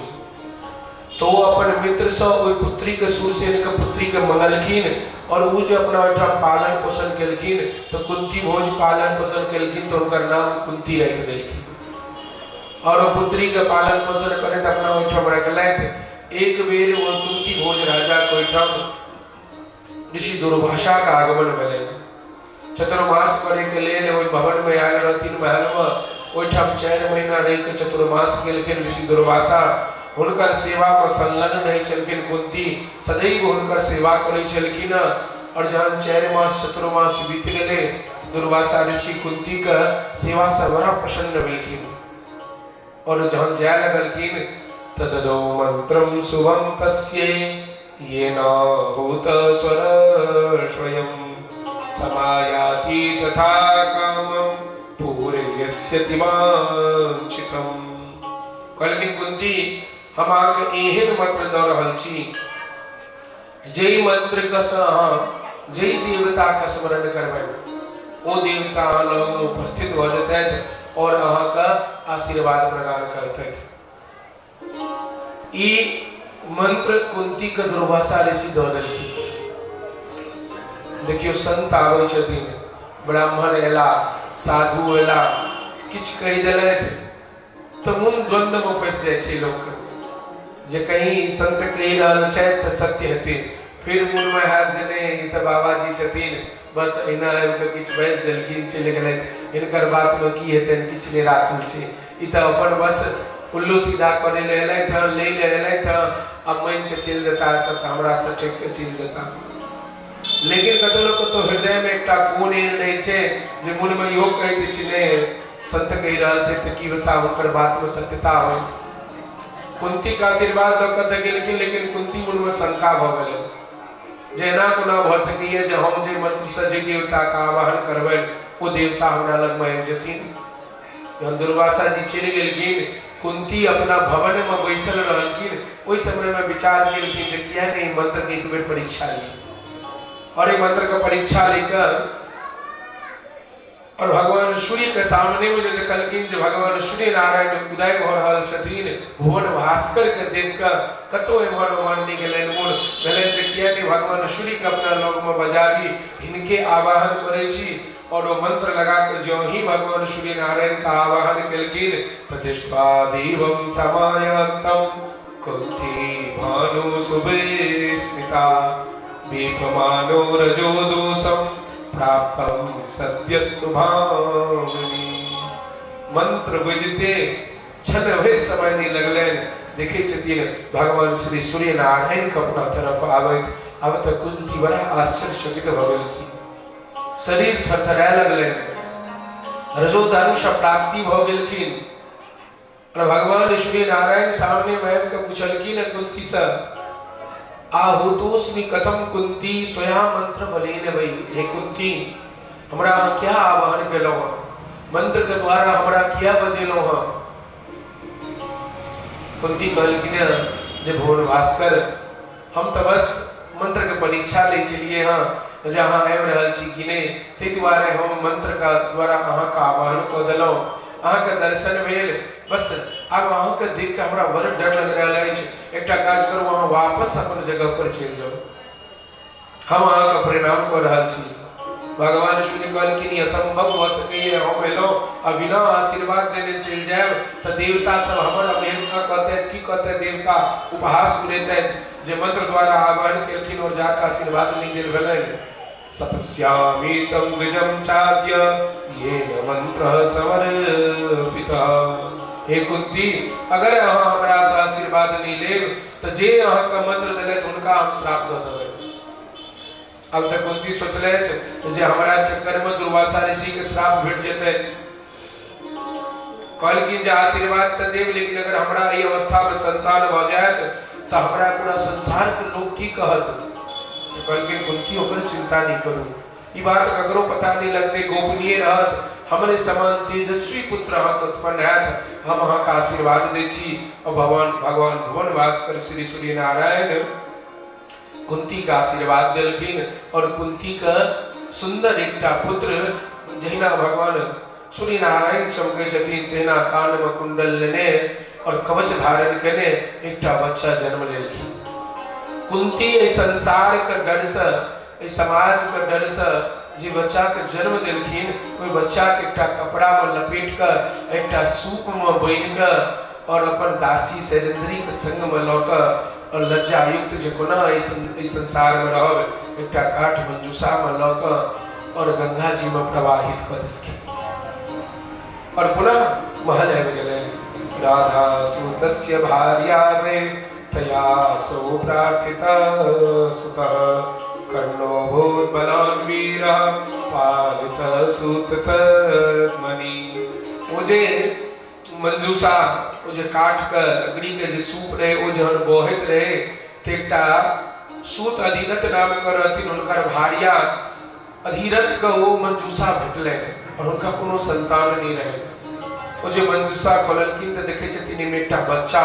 तो वो अपन मित्र से ओहि पुत्री के सूरसेन के पुत्री के मंगलखिन और वो जे अपना ओहिठाम पालन पोषण केलखिन तो कुंती भोज पालन पोषण केलखिन तो हुनकर नाम कुंती राखि देलखिन। और ओ पुत्री के पालन पोषण करैत अपना ओहिठाम रखलथि। एक बेर ओ कुंती भोज राजा के ओहिठाम ऋषि दुर्भाषा के आगमन भेलै। चतुर्मास करे के लेल ओहि भवन में आयल रहथिन, महल में। ओहिठाम 4 महीना रहि के चतुर्मास केलखिन ऋषि दुर्वासा। हुनकर सेवा में संलग्न रहै छलखिन कुंती, सदैव हुनकर सेवा करै छलखिन। और जहन 4 मास चतुर्मास बीत गेलै, दुर्वासा ऋषि कुंती के सेवा से बड़ा प्रसन्न भेलखिन और जहन जाय लगलखिन त ददौ मंत्रम शुभम तस्यै येन होत स्वर स्वयं समायाति तथा कामं पूरयस्यति वाञ्छितम्। कहलखिन कुंती, हम अहाँके एहन मंत्र दऽ रहल छी जाहि मंत्र सँ अहाँ जाहि देवता के स्मरण करबै ओ देवता अहाँ लग में उपस्थित भऽ जेतथि और अहाँके आशीर्वाद प्रदान करतथि। ई मंत्र कुंती के दुर्वासा ऋषि दऽ देलखिन। देखियौ, संत आबै छथिन, ब्राह्मण एला, साधु एला, किछु कहि देलथि तऽ मोन द्वंद्व में फँसि जाइ छै लोक, जे कहीं संत कहि रहल छथि तऽ सत्य हेतै। फिर मोनमे हैत जे नहि, ई तऽ बाबाजी छथिन, बस एहिना आबि कऽ किछु बाजि देलखिन, चलि गेलथि, हिनकर बातमे की हेतनि, किछु नहि राखल छै, ई तऽ अपन बस उल्लू सीधा करै लए एलथि हँ, लै लए एलथि हँ, आब मानि कऽ चलि जेता एतऽसँ, हमरासँ ठकि कऽ चलि जेता। लेकिन कतौ ने कतौ हृदयमे एकटा कोन एहन रहै छै जे मोनमे इहो कहैत छै, नहि, संत कहि रहल छै तऽ की बता हुनकर बातमे सत्यता होइ। कुंती के आशीर्वाद दऽ कऽ तऽ गेलखिन, लेकिन कुंती मोनमे शंका भऽ गेलै जे एना कोना भऽ सकैए जे हम जे मंत्रसँ जे देवताके आवाहन करबनि ओ देवता हमरा लगमे आबि जेथिन। जहन दुर्वासा जी चलि गेलखिन, कुंती अपना भवनमे बैसल रहलखिन। ओहि समयमे विचार केलखिन जे किया नहि ई मंत्रके एक बेर परीक्षा ली। और एहि मंत्रके परीक्षा लऽ और भगवान सूर्य के सामने में जे देखलखिन जे भगवान सूर्य नारायण उदय भऽ रहल छथिन, भुवन भास्कर के देख कऽ कतौ एम्हर ओम्हर नहि गेलनि मोन। भेलनि जे किया नहि भगवान सूर्य के अपना लग में बजाबी, हिनके आवाहन करै छी। और ओ मंत्र लगा के ज्यों ही भगवान सूर्य नारायण का आवाहन केलखिन तऽ दृष्ट्वा देवं समायान्तं कुंती भानु सुविस्मिता वेपमानो रजो दोषं प्राप्तं सद्यस्तु भामिनी। मंत्र बुझते क्षण भरि समय नहि लगलनि, देखै छथिन भगवान श्री सूर्य नारायण के अपना तरफ आबैत। आब तऽ कुंती बड़ा आश्चर्यचकित भऽ गेलखिन, शरीर थरथराय लगलनि, रजोधर्म सँ प्राप्ति भऽ गेलखिन। और भगवान श्री नारायण सामने में आबि कऽ पुछलखिन कुंती सँ, आहूतोस्मि कथम कुंती त्वया मंत्र बलेन वै। हे कुंती, हमरा अहाँ क्या आह्वान केलहुँ हँ, मंत्र के द्वारा हमरा किया बजेलहुँ हँ? कुंती कहलखिन जे भुवन भास्कर, हम तऽ बस मंत्र के परीक्षा लै छलियै हँ जे अहाँ आबि रहल छी कि नहि, ताहि दुआरे हम मंत्र के द्वारा अहाँके आह्वान कऽ देलहुँ। अहाँके दर्शन भेल, बस आब अहाँके देख कऽ हमरा बड़ डर लागि रहल अछि। एकटा काज करू, अहाँ वापस अपन जगह पर चलि जाउ, हम अहाँके प्रणाम कऽ रहल छी। भगवान सूर्य कहलखिन, ई असंभव भऽ सकैए, हम एलहुँ आ बिना आशीर्वाद देने चलि जायब तऽ देवता सब हमर अवहेलना कहतथि, की कहतथि, देवता उपहास उड़ेतथि जे मंत्र द्वारा आह्वान केलखिन और जाकऽ आशीर्वाद नहि देल भेलनि। सपस्यामि तं द्विजं चाद्य येन मंत्रः समर्पितः। हे कुंती, अगर अहाँ हमरा से आशीर्वाद नहि लेब तऽ जे अहाँके मंत्र देलथि हुनका हम श्राप दऽ देबनि। आब तऽ कुंती सोचलथि जे हमरा चक्करमे दुर्वासा ऋषि के श्राप भेट जेतै। कहलखिन जे आशीर्वाद तऽ देब, लेकिन अगर हमरा एहि अवस्थामे संतान भऽ जायत तऽ हमरा पूरा संसारके लोक की कहत? तऽ कहलखिन कुंती, ओकर चिंता नहि करू, ई बात ककरो पता नहि लगतै, गोपनीय रहत। हमरे समान तेजस्वी पुत्र अहाँके उत्पन्न हैत, हम अहाँके आशीर्वाद दै छी। और भगवान भगवान भुवन भास्कर श्री सूर्य नारायण कुंती के आशीर्वाद देलखिन और कुंती के सुंदर एकटा पुत्र, जहिना भगवान सूर्य नारायण चमकै छथिन तहिना कान में कुंडल लेने और कवच धारण केने एकटा बच्चा जन्म लेलखिन। कुंती एहि संसार के डर से, एहि समाज के डर से जे बच्चाके जन्म देलखिन, ओहि बच्चाके एकटा कपड़ामे लपेट कऽ एकटा सूपमे बान्हि कऽ और अपन दासी शैलेंद्रीके संगमे लऽ कऽ और लज्जायुक्त जे कोना एहि संसारमे रहब, एकटा काठ मंजूषामे लऽ कऽ और गंगा जीमे प्रवाहित कऽ देलखिन और पुनः महल आबि गेलनि। राधा सुतस्य भार्या वै तया सो प्रार्थित सुतः कर्णो भूत बलान वीरः पालित सुत सद्मनि। ओ जे मंजूषा, ओ जे काठके लकड़ीके जे सूप रहै, ओ जहन बहैत रहै तऽ एकटा सूत अधिरथ नामके रहथिन, हुनकर भार्या अधिरथके ओ मंजूषा भेटलनि और हुनका कोनो संतान नहि रहनि। ओ जे मंजूषा खोललखिन तऽ देखै छथिन एहिमे एकटा बच्चा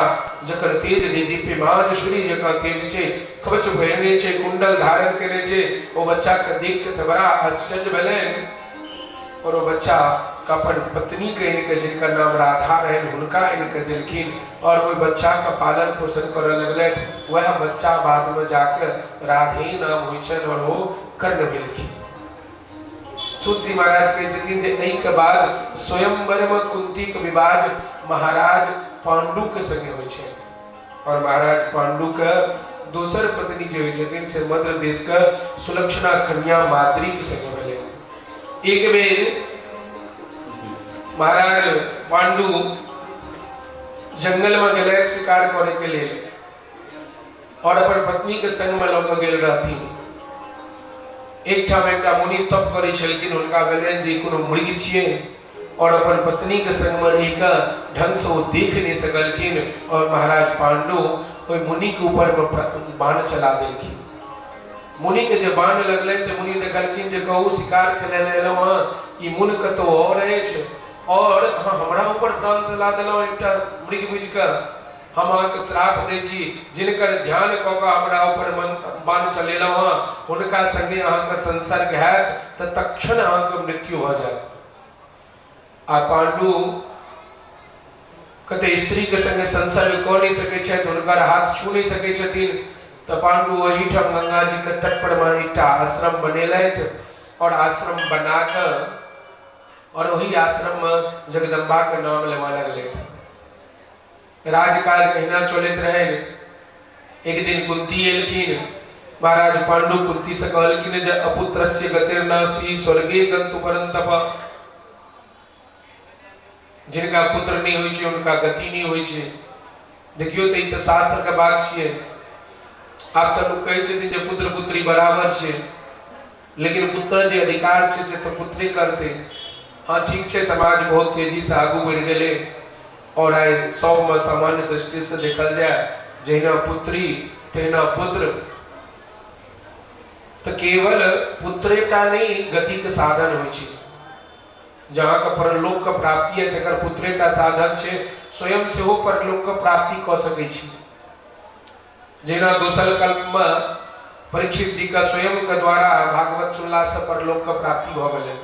जकर तेज दीप्यमान सूर्य जकाँ तेज छै, कवच पहिरने छै, कुंडल धारण केने छै। ओ बच्चाके देख के तऽ बड़ा आश्चर्य भेलनि और ओ बच्चा के अपन पत्नी के आनि कऽ, जिनकर नाम राधा रहनि, हुनका आनि कऽ देलखिन और ओहि बच्चाके पालन पोषण करऽ लगलथि। वएह बच्चा बादमे जाके राधे नाम होइ छनि और ओ कर्ण भेलखिन। सूत जी महाराज कहै छथिन जे एहिके बाद स्वयंवरमे कुंतीके विवाह महाराज पांडुके संगे होइ छै और महाराज पांडुके दोसर पत्नी जे होइ छथिन से मध्य देशके सुलक्षणा कन्या माद्रीके संगे भेलै। एक बेर महाराज पांडु जंगलमे गेलथि शिकार करैके लेल और अपन पत्नी के संग में लऽ कऽ गेल रहथिन। एकठाम एकटा मुनि तप करै छलखिन। हुनका भेलनि जे कोनो मृग छियै और अपन पत्नी के संग में रहि कऽ ढंग से ओ देख नहि सकलखिन और महाराज पांडु ओहि मुनि के ऊपर में बाण चला देलखिन। मुनि के जे बाण लगलनि तऽ मुनि देखलखिन जे कहू शिकार खेलै लए एलहुँ हँ, ई मुनि कतहु और अछि और अहाँ हमरा ऊपर प्राण चला देलहुँ एकटा मृग बुझि कऽ। हम अहाँके श्राप दै छी, जिनकर ध्यान कऽ कऽ हमरा ऊपर बाण चलेलहुँ हँ, हुनका संगे अहाँके संसर्ग हैत तऽ तत्क्षण अहाँके मृत्यु भऽ जायत। आ पाण्डु कते स्त्रीके संगे संसर्ग कऽ नहि सकै छथि, हुनकर हाथ छू नहि सकै छथिन, तऽ पाण्डु ओहिठाम गंगा जीके तट पर मे एकटा आश्रम बनेलथि और आश्रम बना कऽ और ओहि आश्रममे जगदम्बाके नाम लेबऽ लगलथि। राजकाज अहिना चलैत रहनि। एक दिन कुंती एलखिन। महाराज पांडु कुंती से कहलखिन जे अपुत्रस्य गतिर्नास्ति स्वर्गे गन्तु परन्तप। जिनका पुत्र नहि होइ छै हुनका गति नहि होइ छै। देखियौ तऽ ई तऽ शास्त्र के बात छियै। आब तऽ लोक कहै छथिन जे पुत्र पुत्री बराबर छै, लेकिन पुत्र जे अधिकार छै से तऽ पुत्रे करतै। हँ ठीक छै, समाज बहुत तेजीसँ आगू बढ़ि गेलै और आइ सबमे सामान्य दृष्टिसँ देखल जाय जहिना पुत्री तहिना पुत्र, तऽ केवल पुत्रेटा नहि गतिके साधन होइ छै। जहाँके परलोकके प्राप्ति है तकर पुत्रेटा साधन छै, स्वयं सेहो परलोकके प्राप्ति कऽ सकै छी। जहिना दोसर कल्पमे परीक्षित जीके स्वयंके द्वारा भागवत सुनलासँ परलोकके प्राप्ति भऽ गेलै,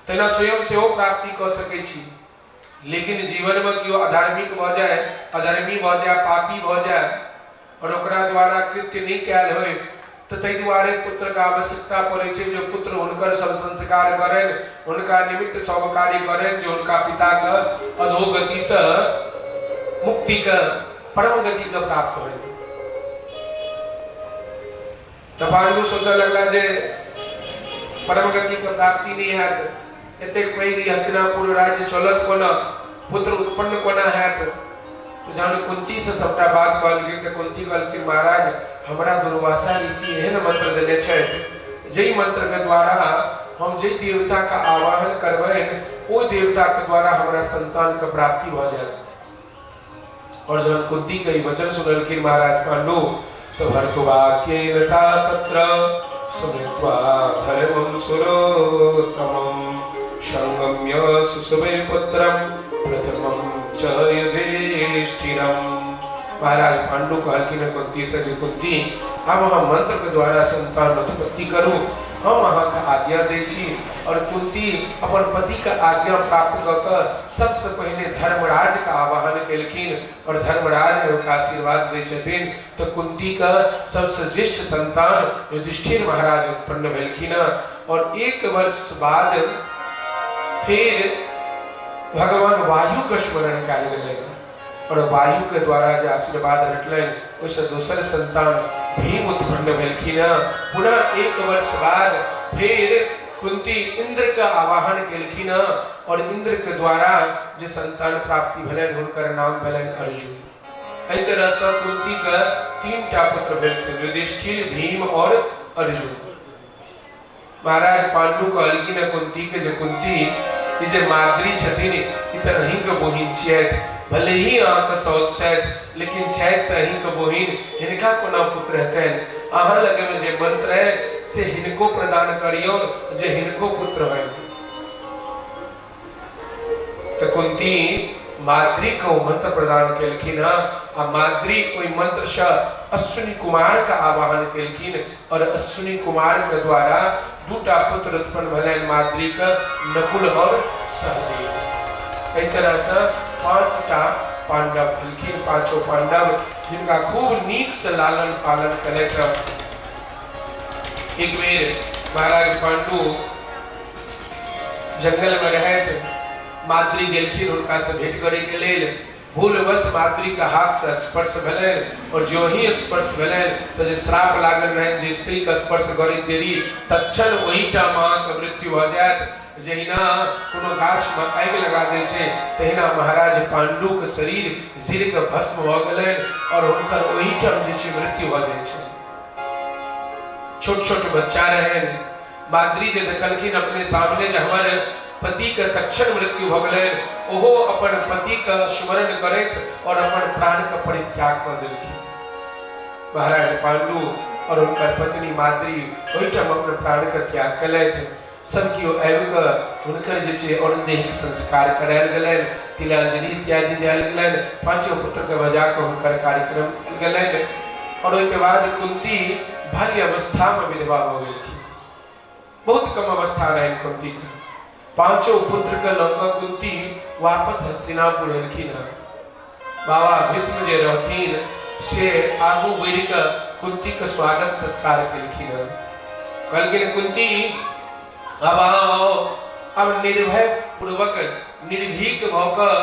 तहिना स्वयं सेहो प्राप्ति कऽ सकै छी। लेकिन जीवनमे केओ अधार्मिक भऽ जाय, अधर्मी भऽ जाय, पापी भऽ जाय और ओकरा द्वारा कृत्य नहि कयल होय तऽ ताहि दुआरे पुत्रके आवश्यकता पड़ै छै जे पुत्र हुनकर सब संस्कार करनि, हुनका निमित्त सब कार्य करनि जे हुनका पिताके अधोगतिसँ मुक्तिके परम गतिके प्राप्त होय। तऽ पाण्डु सोचऽ लगला जे परम गतिके प्राप्ति नहि हैत, एतेक पैघ ई हस्तिनापुर राज्य चलत कोना, पुत्र उत्पन्न कोना हैत। तऽ जहन कुंतीसँ सबटा बात कहलखिन तऽ कुंती कहलखिन महाराज हमरा दुर्वासा ऋषि एहन मंत्र देने छथि जाहि मंत्रके द्वारा हम जाहि देवताके आवाहन करबनि ओहि देवताके द्वारा हमरा संतानके प्राप्ति भऽ जायत। और जहन कुंती के ई वचन सुनलखिन महाराज पांडु तो भर्तुवाक्येन सा तत्र सुमित्वा धर्मं सुरोत्तमं संगम्य सुसुवे पुत्रं प्रथमं च युधिष्ठिरम्। महाराज पांडु कहलखिन कुंती से जे कुंती आब अहाँ मंत्र के द्वारा संतान उत्पत्ति करू। हम अहाँके आज्ञा दै छी। और कुंती अपन पतिके आज्ञा प्राप्त कऽ कऽ सबसँ पहिने धर्मराजके आवाहन केलखिन और धर्मराज हुनका आशीर्वाद दै छथिन। तऽ कुंतीके सबसँ ज्येष्ठ संतान युधिष्ठिर महाराज उत्पन्न भेलखिन। और एक वर्ष बाद फिर भगवान वायुके स्मरण कयल गेलनि और वायु के द्वारा जे आशीर्वाद भेटलनि ओहिसँ दोसर संतान भीम उत्पन्न भेलखिन। पुनः एक वर्ष बाद फिर कुंती इंद्र के आवाहन केलखिन और इंद्र के द्वारा जे संतान प्राप्ति भेलनि हुनकर नाम भेलनि अर्जुन। एहि तरहसँ कुंती के 3टा पुत्र भेलखिन, युधिष्ठिर, भीम और अर्जुन। महाराज पांडु कहलखिन हँ कुंती के जे कुंती ई जे माद्री छथिन ई तऽ अहींके बहिन छियथि, भले ही अहाँके सौत छथि लेकिन छथि तऽ अहींके बहिन, हिनका कोना पुत्र हेतनि? अहाँ लगमे जे मंत्र है से हिनको प्रदान करियौ जे हिनको पुत्र होइन। तऽ कुंती माद्री के ओ मंत्र प्रदान केलखिन हँ आ माद्री ओहि मंत्र से अश्विनी कुमार के आवाहन केलखिन और अश्विनी कुमार के द्वारा 2टा पुत्र उत्पन्न भेलनि माद्री के, नकुल और सहदेव। एहि तरह से 5टा पांडव भेलखिन, पांचों पांडव जिनका खूब नीक से लालन पालन केलथि। एक बेर महाराज पांडु जंगल में रहैत माद्री गेलखिन हुनका से भेंट करे के लेल। भूलवश माद्री के हाथ से स्पर्श भेलनि और जो ही स्पर्श भेलनि तो जे श्राप लागल रहनि जे स्त्री के स्पर्श करैत देरी तत्क्षण ओहिटा माँ के मृत्यु भऽ जायत। जहिना कोनो गाछ में आगि लगा दै छै तहिना महाराज पांडु के शरीर जरि के भस्म भऽ गेलनि और हुनकर ओहिठाम जे छै मृत्यु भऽ जाइ छै। छोट छोट बच्चा रहनि। माद्री जे देखलखिन अपने सामने जे हमर पति के तत्क्षण मृत्यु भऽ गेलनि, ओहो अपन पति के स्मरण करैत और अपन प्राण के परित्याग कऽ देलखिन। महाराज पांडु और हुनकर पत्नी माद्री ओहिठाम अपन प्राण के त्याग केलथि। सब केओ आबि कऽ हुनकर जे छै और दैहिक संस्कार करायल गेलनि, तिलांजलि इत्यादि देल गेलनि, पांचों पुत्र के बजा कऽ हुनकर कार्यक्रम कयल गेलनि और ओहिके बाद कुंती बाल्य अवस्था में विधवा भऽ गेलखिन। बहुत कम अवस्था रहनि कुंती के। पांचों पुत्र के लऽ कऽ कुंती वापस हस्तिनापुर एलखिन हँ। बाबा भीष्म जे रहथिन से आगू बढ़ि कऽ कुंती के स्वागत सत्कार केलखिन हँ। कहलखिन कुंती अब आओ, अब निर्भय पूर्वक निर्भीक भऽ कऽ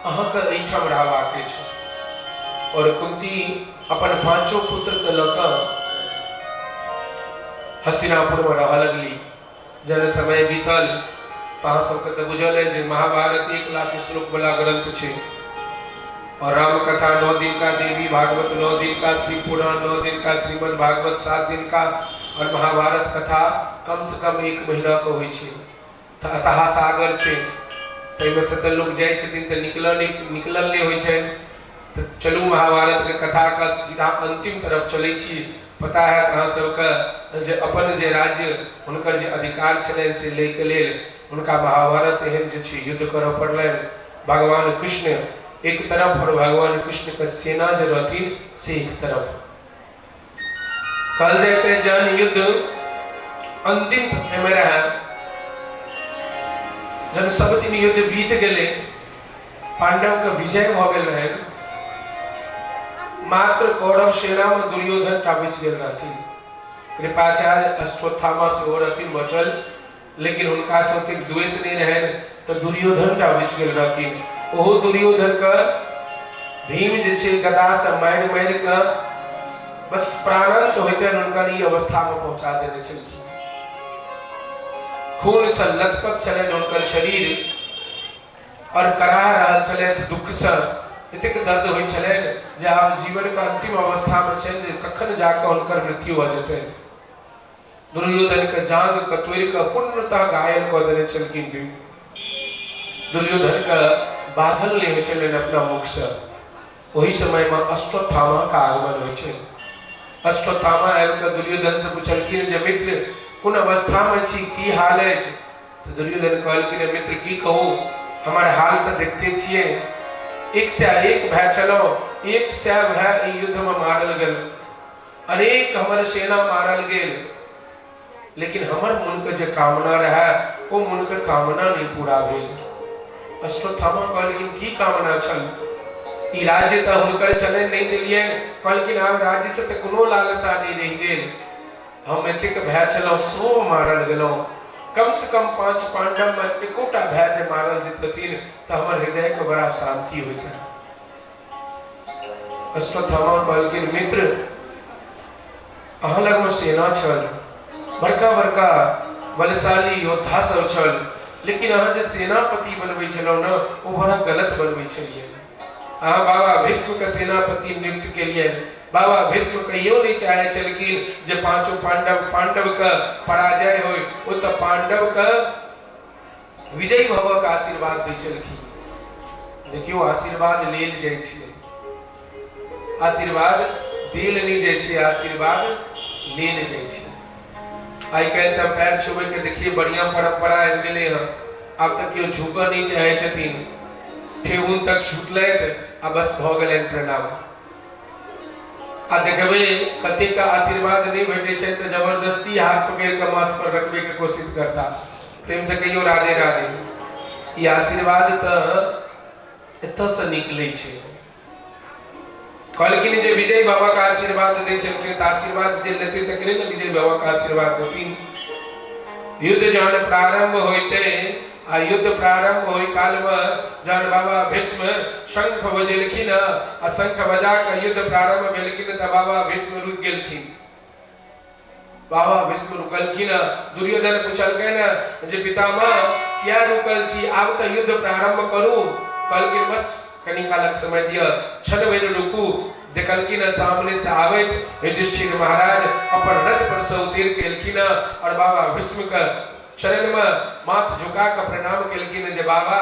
अहाँके एहिठाम रहबाक अछि। और कुंती अपन पांचों पुत्र के लऽ कऽ हस्तिनापुर में रहऽ लगली। जन समय बीतल तऽ अहाँ सबके तऽ बुझल है जे महाभारत 1 लाख श्लोक वाला ग्रंथ छै और रामकथा 9 दिन का, देवी भागवत 9 दिन का, शिव पुराण 9 दिन का, श्रीमद् भागवत 7 दिन का और महाभारत कथा कम से कम 1 महीना के होइ छै। तऽ अतः सागर छै, ताहिमे से तऽ लोक जाइ छथिन तऽ निकलल नहि होइ छनि। तऽ चलू महाभारत के कथा के सीधा अंतिम तरफ चलै छी। पता है अहाँ सबके जे अपन जे राज्य हुनकर जे अधिकार छलनि से लैके लेल हुनका महाभारत एहन जे छै युद्ध करऽ पड़लनि। भगवान कृष्ण एक तरफ और भगवान कृष्ण के सेना जे रहथिन से एक तरफ। कहल जाइत है जहन युद्ध अंतिम समय में रहे, जहन सब दिन युद्ध बीत गेलै, पांडव के विजय भऽ गेल रहै, मात्र कौरव सेना में दुर्योधन टा बचि गेल रहथिन। कृपाचार्य अश्वत्थामा सेहो रहथिन बचल, लेकिन हुनका से ओतेक द्वेष नहीं रहनि तऽ दुर्योधन टा बचि गेल रहथिन। ओहो दुर्योधन के भीम जे छै गदा से मारि मारि कऽ बस प्राणांत होइते हुनकर ई अवस्था में पहुंचा देने छलखिन। खून से लथपथ छलनि हुनकर शरीर और कराह रहल छलथि दुख से, एतेक दर्द होइ छलनि जे आब जीवन के अंतिम अवस्था में छनि जे कखन जाकऽ हुनकर मृत्यु भऽ जेतनि। दुर्योधन के जांग के तोड़ि कऽ पूर्णतः घायल कऽ देने छलखिन भीम। दुर्योधन के बाधल नहि होइ छलनि अपना मुख से। ओहि समय में अश्वत्थामा के आगमन होइ छै। अश्वत्थामा आबि कऽ दुर्योधन से पुछलखिन जे मित्र कोन अवस्था में छी, की हाल अछि? तऽ दुर्योधन कहलखिन मित्र की कहू, हमर हाल तऽ देखते छियै, 101 भाय छलहुँ, 100 भाय एहि युद्ध में मारल गेल, अनेक हमर सेना मारल गेल, लेकिन हमर मोनके जे कामना रहए ओ मोनके कामना नहि पूरा भेल। अश्वत्थामा कहलखिन की कामना छल? ई राज्य तऽ हुनकर छलनि, नहि देलियनि। कहलखिन आब राज्य से तऽ कोनो लालसा नहि रहि गेल। हम एतेक भाय छलहुँ, सब मारल गेलहुँ। कम से कम 5 पांडव में एकोटा भाय जे मारल जेतथिन तऽ हमर हृदय के बड़ा शांति होइत। अश्वत्थामा कहलखिन मित्र, अहाँ लगमे सेना छल, बड़का बड़का बलशाली योद्धा सब छल, लेकिन अहाँ जे सेनापति बनबै छलहुँ ने ओ बड़ा गलत बनबै छलियै। अहाँ बाबा भीष्म के सेनापति नियुक्त केलियनि। बाबा भीष्म कहियो नहि चाहै छलखिन जे पांचों पांडव पांडव के पराजय होय, ओ तऽ पांडव के विजयी भवक आशीर्वाद दै छलखिन। देखियौ, आशीर्वाद लेल जाइ छै, आशीर्वाद देल नहि जाइ छै, आशीर्वाद लेल जाइ छै। आइ काल्हि तऽ पैर छुबै के देखिए बढ़िया परंपरा आबि गेलै हँ। आब तऽ केओ झुकऽ नहि चाहै छथिन, ठेहुन तक छुटलथि आ बस भऽ गेलनि प्रणाम। आ देखबै कतेक आशीर्वाद नहि भेटै छै तऽ जबरदस्ती हाथ पकड़ि कऽ माथ पर रखबै के कोशिश करता। प्रेम से कहियो राधे राधे। ई आशीर्वाद तऽ एतऽ से निकलै छै। कहलखिन जे विजय बाबा के आशीर्वाद दै छलखिन तऽ आशीर्वाद जे लेतै तकरे ने विजय बाबा के आशीर्वाद देथिन। युद्ध जहन प्रारंभ होइते आ युद्ध प्रारंभ होय काल में जहन बाबा भीष्म शंख बजेलखिन आ शंख बजा के युद्ध प्रारंभ भेलखिन तऽ बाबा भीष्म रुकि गेलखिन। बाबा भीष्म रुकलखिन। दुर्योधन पुछलकनि जे पितामह किया रुकल छी, आब तऽ युद्ध प्रारंभ करू। कहलखिन बस कनी कालक समय दिअ, क्षण भरि रुकू। देखलखिन सामने से आबैत युधिष्ठिर महाराज अपन रथ पर से उतरि के एलखिन और बाबा भीष्म के चरण में माथ झुका के प्रणाम केलखिन जे बाबा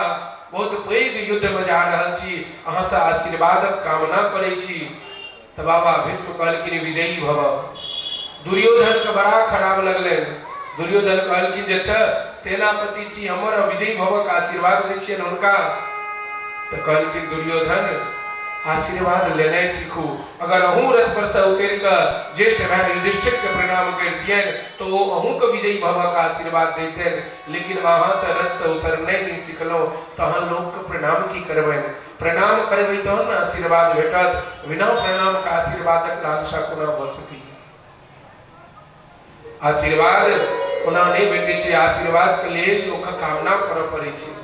बहुत पैघ युद्ध में जा रहल छी, अहाँ से आशीर्वादक कामना करै छी। तऽ बाबा भीष्म कहलखिन विजयी भव। दुर्योधन के बड़ा खराब लगलनि। दुर्योधन कहलखिन जे अच्छा सेनापति छी हमर, विजयी भवक आशीर्वाद दै छियनि हुनका। तऽ कहलखिन दुर्योधन आशीर्वाद लेनाइ सीखू, अगर अहूँ रथ पर से उतरि कऽ ज्येष्ठ भाय युधिष्ठिर के प्रणाम करितियनि तऽ ओ अहूँके विजयी भवक आशीर्वाद दैतनि, लेकिन अहाँ तऽ रथ से उतरनाइ नहि सिखलहुँ, तहन लोकके प्रणाम की करबनि? प्रणाम करबै तहन ने आशीर्वाद भेटत, बिना प्रणाम के आशीर्वादक लालसा कोना भऽ सकैए? आशीर्वाद कोना नहि भेटै छै, आशीर्वाद के लेल लोकक कामना करऽ पड़ै छै।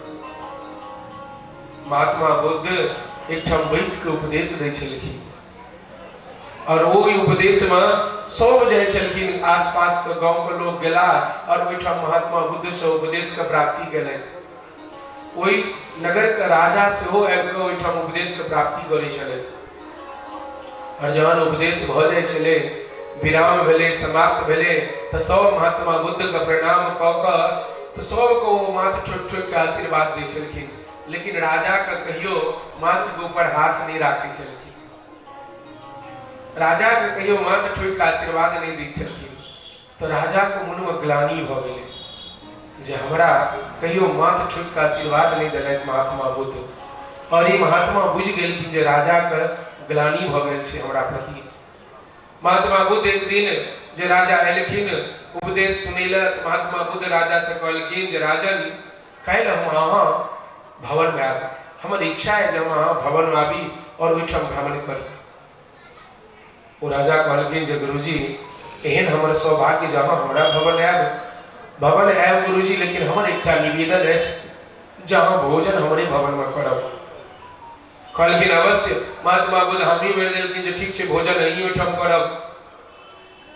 महात्मा बुद्ध एकठाम बैस के उपदेश दै छलखिन और ओहि उपदेश में सब जाइ छलखिन, आसपास के गांव के लोग गेला और ओहिठाम महात्मा बुद्ध से उपदेश के प्राप्ति केलथि। ओहि नगर के राजा सेहो आबि कऽ ओहिठाम उपदेश के प्राप्ति करै छलथि। और जहन उपदेश भऽ जाइ छलै, विराम भेलै, समाप्त भेलै, तऽ सब महात्मा बुद्ध के प्रणाम कऽ कऽ तऽ सबके ओ माथ ठोकि ठोकि कऽ आशीर्वाद दै छलखिन, लेकिन राजा के कहियो माथ के ऊपर हाथ नहि राखै छलखिन। राजा के कहियो माथ ठोकि कऽ आशीर्वाद नहि दै छलखिन। तऽ राजाके मोनमे ग्लानि भऽ गेलै जे हमरा कहियो माथ ठोकि कऽ आशीर्वाद नहि देलथि महात्मा बुद्ध। आओर ई महात्मा बुझि गेलखिन जे राजाके ग्लानि भऽ गेल छै हमरा प्रति। महात्मा बुद्ध एक दिन जे राजा एलखिन उपदेश सुनै लए, तऽ महात्मा बुद्ध राजासँ कहलखिन जे राजन, काल्हि हम अहाँ भवनमे आयब, हमर इच्छा अइ जे हम अहाँ भवनमे आबी आओर ओहिठाम भ्रमण करी। ओ राजा कहलखिन जे गुरुजी, एहन हमर सौभाग्य जे अहाँ हमरा भवन आयब। भवन आयब गुरुजी, लेकिन हमर एकटा निवेदन अछि जे अहाँ भोजन हमरे भवनमे करब। कहलखिन अवश्य। महात्मा बुद्ध हामी भरि देलखिन जे ठीक छै, भोजन अहीं ओहिठाम करब।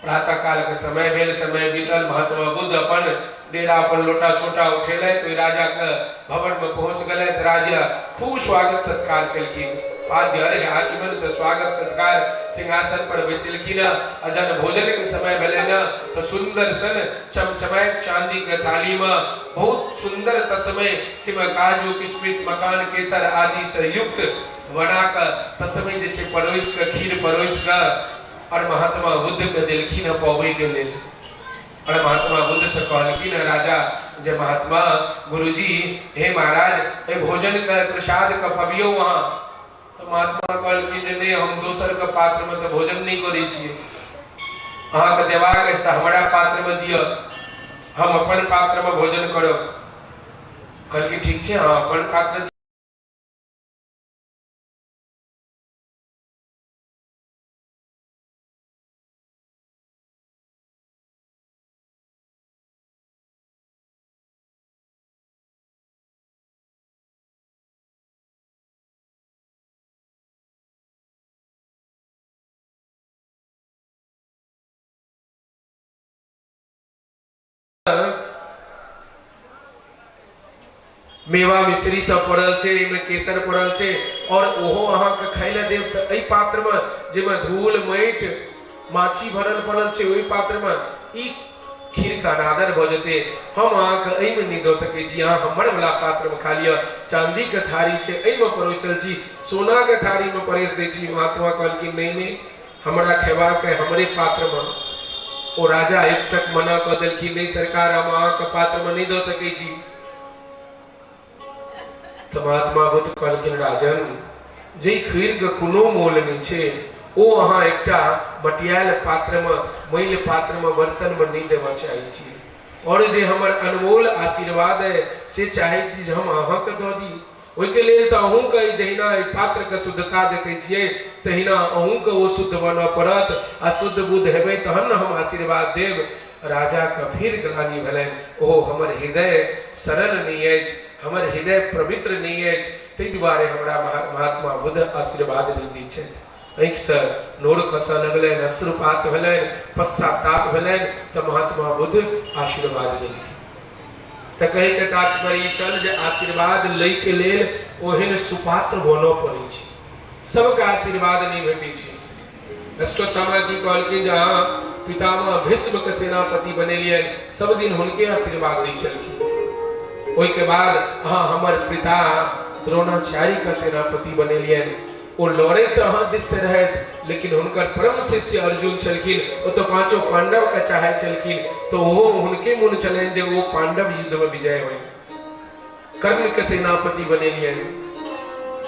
प्रातः काल के समय भेल, समय बीतल, महात्मा बुद्ध अपन डेरा अपन लोटा सोटा उठेलथि, ओहि राजा के भवन में पहुंच गेलथि। राजा खूब स्वागत सत्कार केलखिन, पाद्य अर्घ्य आचमन से स्वागत सत्कार, सिंहासन पर बैसेलखिन। आ जहन भोजन के समय भेलै ने तऽ सुंदर सन चमचमाइत चांदी के थाली में बहुत सुंदर तस्मै जाहिमे काजू किशमिश मखान केसर आदि से युक्त बना कऽ तस्मै जे छै परोसि कऽ, खीर परोसि कऽ और महात्मा बुद्ध के देलखिन हँ पबै के लेल। और महात्मा बुद्ध से कहलखिन हँ राजा जे महात्मा गुरुजी, हे महाराज, एहि भोजन के प्रसाद के पबियौ अहाँ। तऽ महात्मा कहलखिन जे नहि, हम दोसर के पात्र में तऽ भोजन नहि करै छियै, अहाँके देबाक अछि तऽ हमरा पात्र में दिअ। हम अपन पात्रमे भोजन करब। कहलखिन ठीक छै, अहाँ अपन पात्र मेवा मिश्री सब पड़ल छै, एहिमे केसर पड़ल छै, और ओहो अहाँके खाय लए देब तऽ एहि पात्रमे जाहिमे धूल माटि माछी भरल पड़ल छै, ओहि पात्रमे ई खीरके अनादर भऽ जेतै। हम अहाँके एहिमे नहि दऽ सकै छी, अहाँ हमर वला पात्रमे खा लिअ। चाँदीके थारी छै, एहिमे परोसल छी, सोनाके थारीमे परसि दै छी। महात्मा कहलखिन नहि नहि, हमरा खेबाक अइ हमरे पात्रमे। ओ राजा एकटक मना कऽ देलखिन, नहि सरकार, हम अहाँके पात्रमे नहि दऽ सकै छी। तऽ महात्मा बुद्ध कहलखिन, राजन, जाहि खीरके कोनो मोल नहि छै ओ अहाँ एकटा मटियायल पात्रमे, मैल पात्रमे, बर्तनमे नहि देबऽ चाहै छी, आओर जे हमर अनमोल आशीर्वाद अइ से चाहै छी जे हम अहाँके दऽ दी। ओहिके लेल तऽ अहूँके जहिना एहि पात्रके शुद्धता देखै छियै तहिना अहूँके ओ शुद्ध बनऽ पड़त, आ शुद्ध बुद्ध हेबै तहन ने हम आशीर्वाद देब। राजाके फिर ग्लानि भेलनि, ओहो हमर हृदय सरल नहि अछि, हमर हृदय पवित्र नहि अछि, ताहि दुआरे हमरा महात्मा बुद्ध आशीर्वाद नहि दै छथि। आँखिसँ नोर खसऽ लगलनि, अश्रुपात भेलनि, पश्चाताप भेलनि, तऽ महात्मा बुद्ध आशीर्वाद देलखिन। तऽ कहैके तात्पर्य ई छल जे आशीर्वाद लैके लेल ओहन सुपात्र बनऽ पड़ै छै, सबके आशीर्वाद नहि भेटै छै। अश्वत्थामा की कहलखिन जे अहाँ पितामह भीष्मके सेनापति बनेलियनि, सब दिन हुनके आशीर्वाद दै छलखिन। ओहिके बाद अहाँ हमर पिता द्रोणाचार्यके सेनापति बनेलियनि, ओ लड़ैत तऽ अहाँ दिस से रहथि, लेकिन हुनकर परम शिष्य अर्जुन छलखिन, ओ तऽ पांचों पांडव के चाहै छलखिन, तऽ ओहो हुनके मोन छलनि जे ओ पांडव युद्ध में विजय होय। कर्ण के सेनापति बनेलियनि,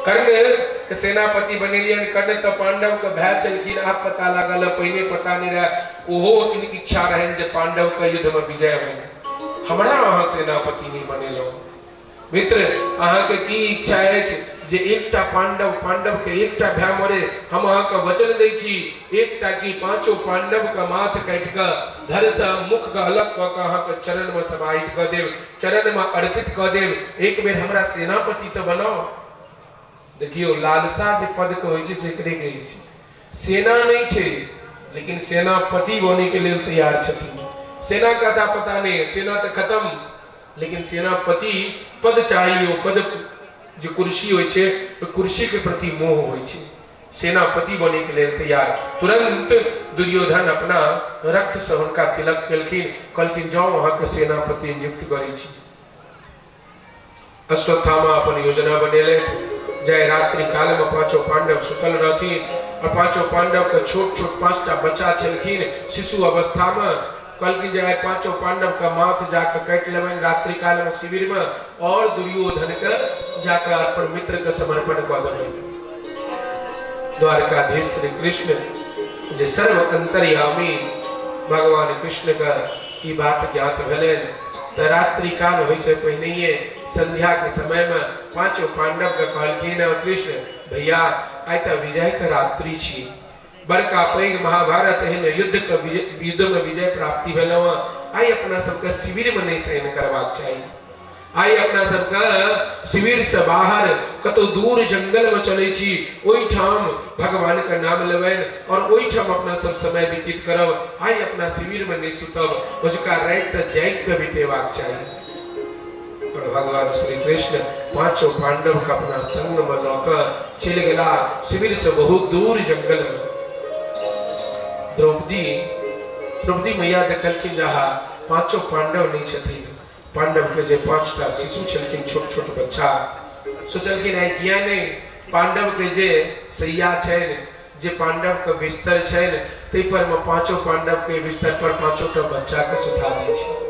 कर्ण के सेनापति बनेलियनि। कर्ण तऽ पांडव के भाय छलखिन, आब पता लागल, पहिने पता नहीं रहे। ओहो इच्छा रहनि जे पांडव के युद्ध में विजय होय, हमरा अहाँ सेनापति नहीं बनेलहुँ। मित्र, अहाँके की इच्छा अछि जे एकटा पांडव, पांडव के एकटा भाय मरे? हम अहाँके वचन दै छी, एकटा की पांचों पांडव के माथ काटि कऽ धर से मुख के अलग कऽ कऽ अहाँके चरण में समाहित कऽ देब, चरण में अर्पित कऽ देब। एक बेर हमरा सेनापति तऽ बनाउ। देखियौ, लालसा जे पद के होइ छै से एकरे कहै छै। सेना नहि छै लेकिन सेनापति बने के लेल तैयार छथिन। सेना का था पता नहीं, सेना तऽ खत्म, लेकिन सेनापति पद चाही। ओ पद जे कुर्सी होइ छै, ओहि कुर्सी के प्रति मोह होइ छै। सेनापति बने के लेल तैयार। तुरंत दुर्योधन अपना रक्त से हुनका तिलक केलखिन, कहलखिन जाउ, अहाँके सेनापति नियुक्त करै छी। अश्वत्थामा अपन योजना बनेलथि। जाहि रात्रि काल में पांचों पांडव सुतल रहथिन और पांचों पांडव के छोट छोट 5टा बच्चा छलखिन शिशु अवस्था में, कहलखिन जे आइ पांचों पांडव के माथ जाके काटि लेबनि रात्रि काल में शिविर में और दुर्योधन के जाके अपन मित्र के समर्पण कऽ देबनि। द्वारकाधीश श्री कृष्ण जे सर्व अंतर्यामी भगवान कृष्ण के ई बात ज्ञात भेलनि तऽ रात्रि काल होइ से पहिनहिए संध्या के समय में पांचों पांडव के कहलखिन, कृष्ण भैया, आइ तऽ विजय के रात्रि छी, बड़का पैघ महाभारत एहन युद्ध के युद्ध में विजय प्राप्ति भेलहुँ, आइ अपना सबके शिविर में नहीं शयन करबाक चाही, आइ अपना सबके शिविर से बाहर कतौ दूर जंगल में चलै छी, ओहिठाम भगवान के नाम लेबनि और ओहिठाम अपना सब समय व्यतीत करब, आइ अपना शिविर में नहीं सुतब, ओझका राति तऽ जागि के बितेबाक चाही। और भगवान श्री कृष्ण पांचों पांडव के अपना संग में लऽ कऽ चलि गेला शिविर से बहुत दूर जंगल में। द्रौपदी द्रौपदी मैया देखलखिन जे आहा पांचों पांडव नहीं छथिन, पांडव के जे 5टा शिशु छलखिन छोट छोट बच्चा, सोचलखिन आइ किया नहि पांडव के जे सैया छनि, जे पांडव के बिस्तर छनि, ताहि पर मे पांचों पांडव के बिस्तर पर पांचों टा बच्चा के सुता दै छी।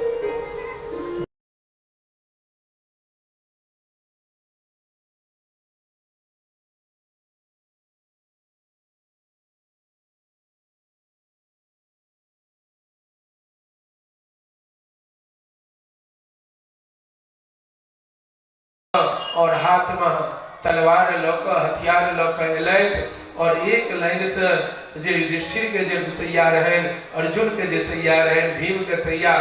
आओर हाथमे तलवार लऽ कऽ हथियार लऽ कऽ एलथि और एक लाइन से जे युधिष्ठिर के जे सैया रहनि, अर्जुन के जे सैया रहनि, भीम के सैया,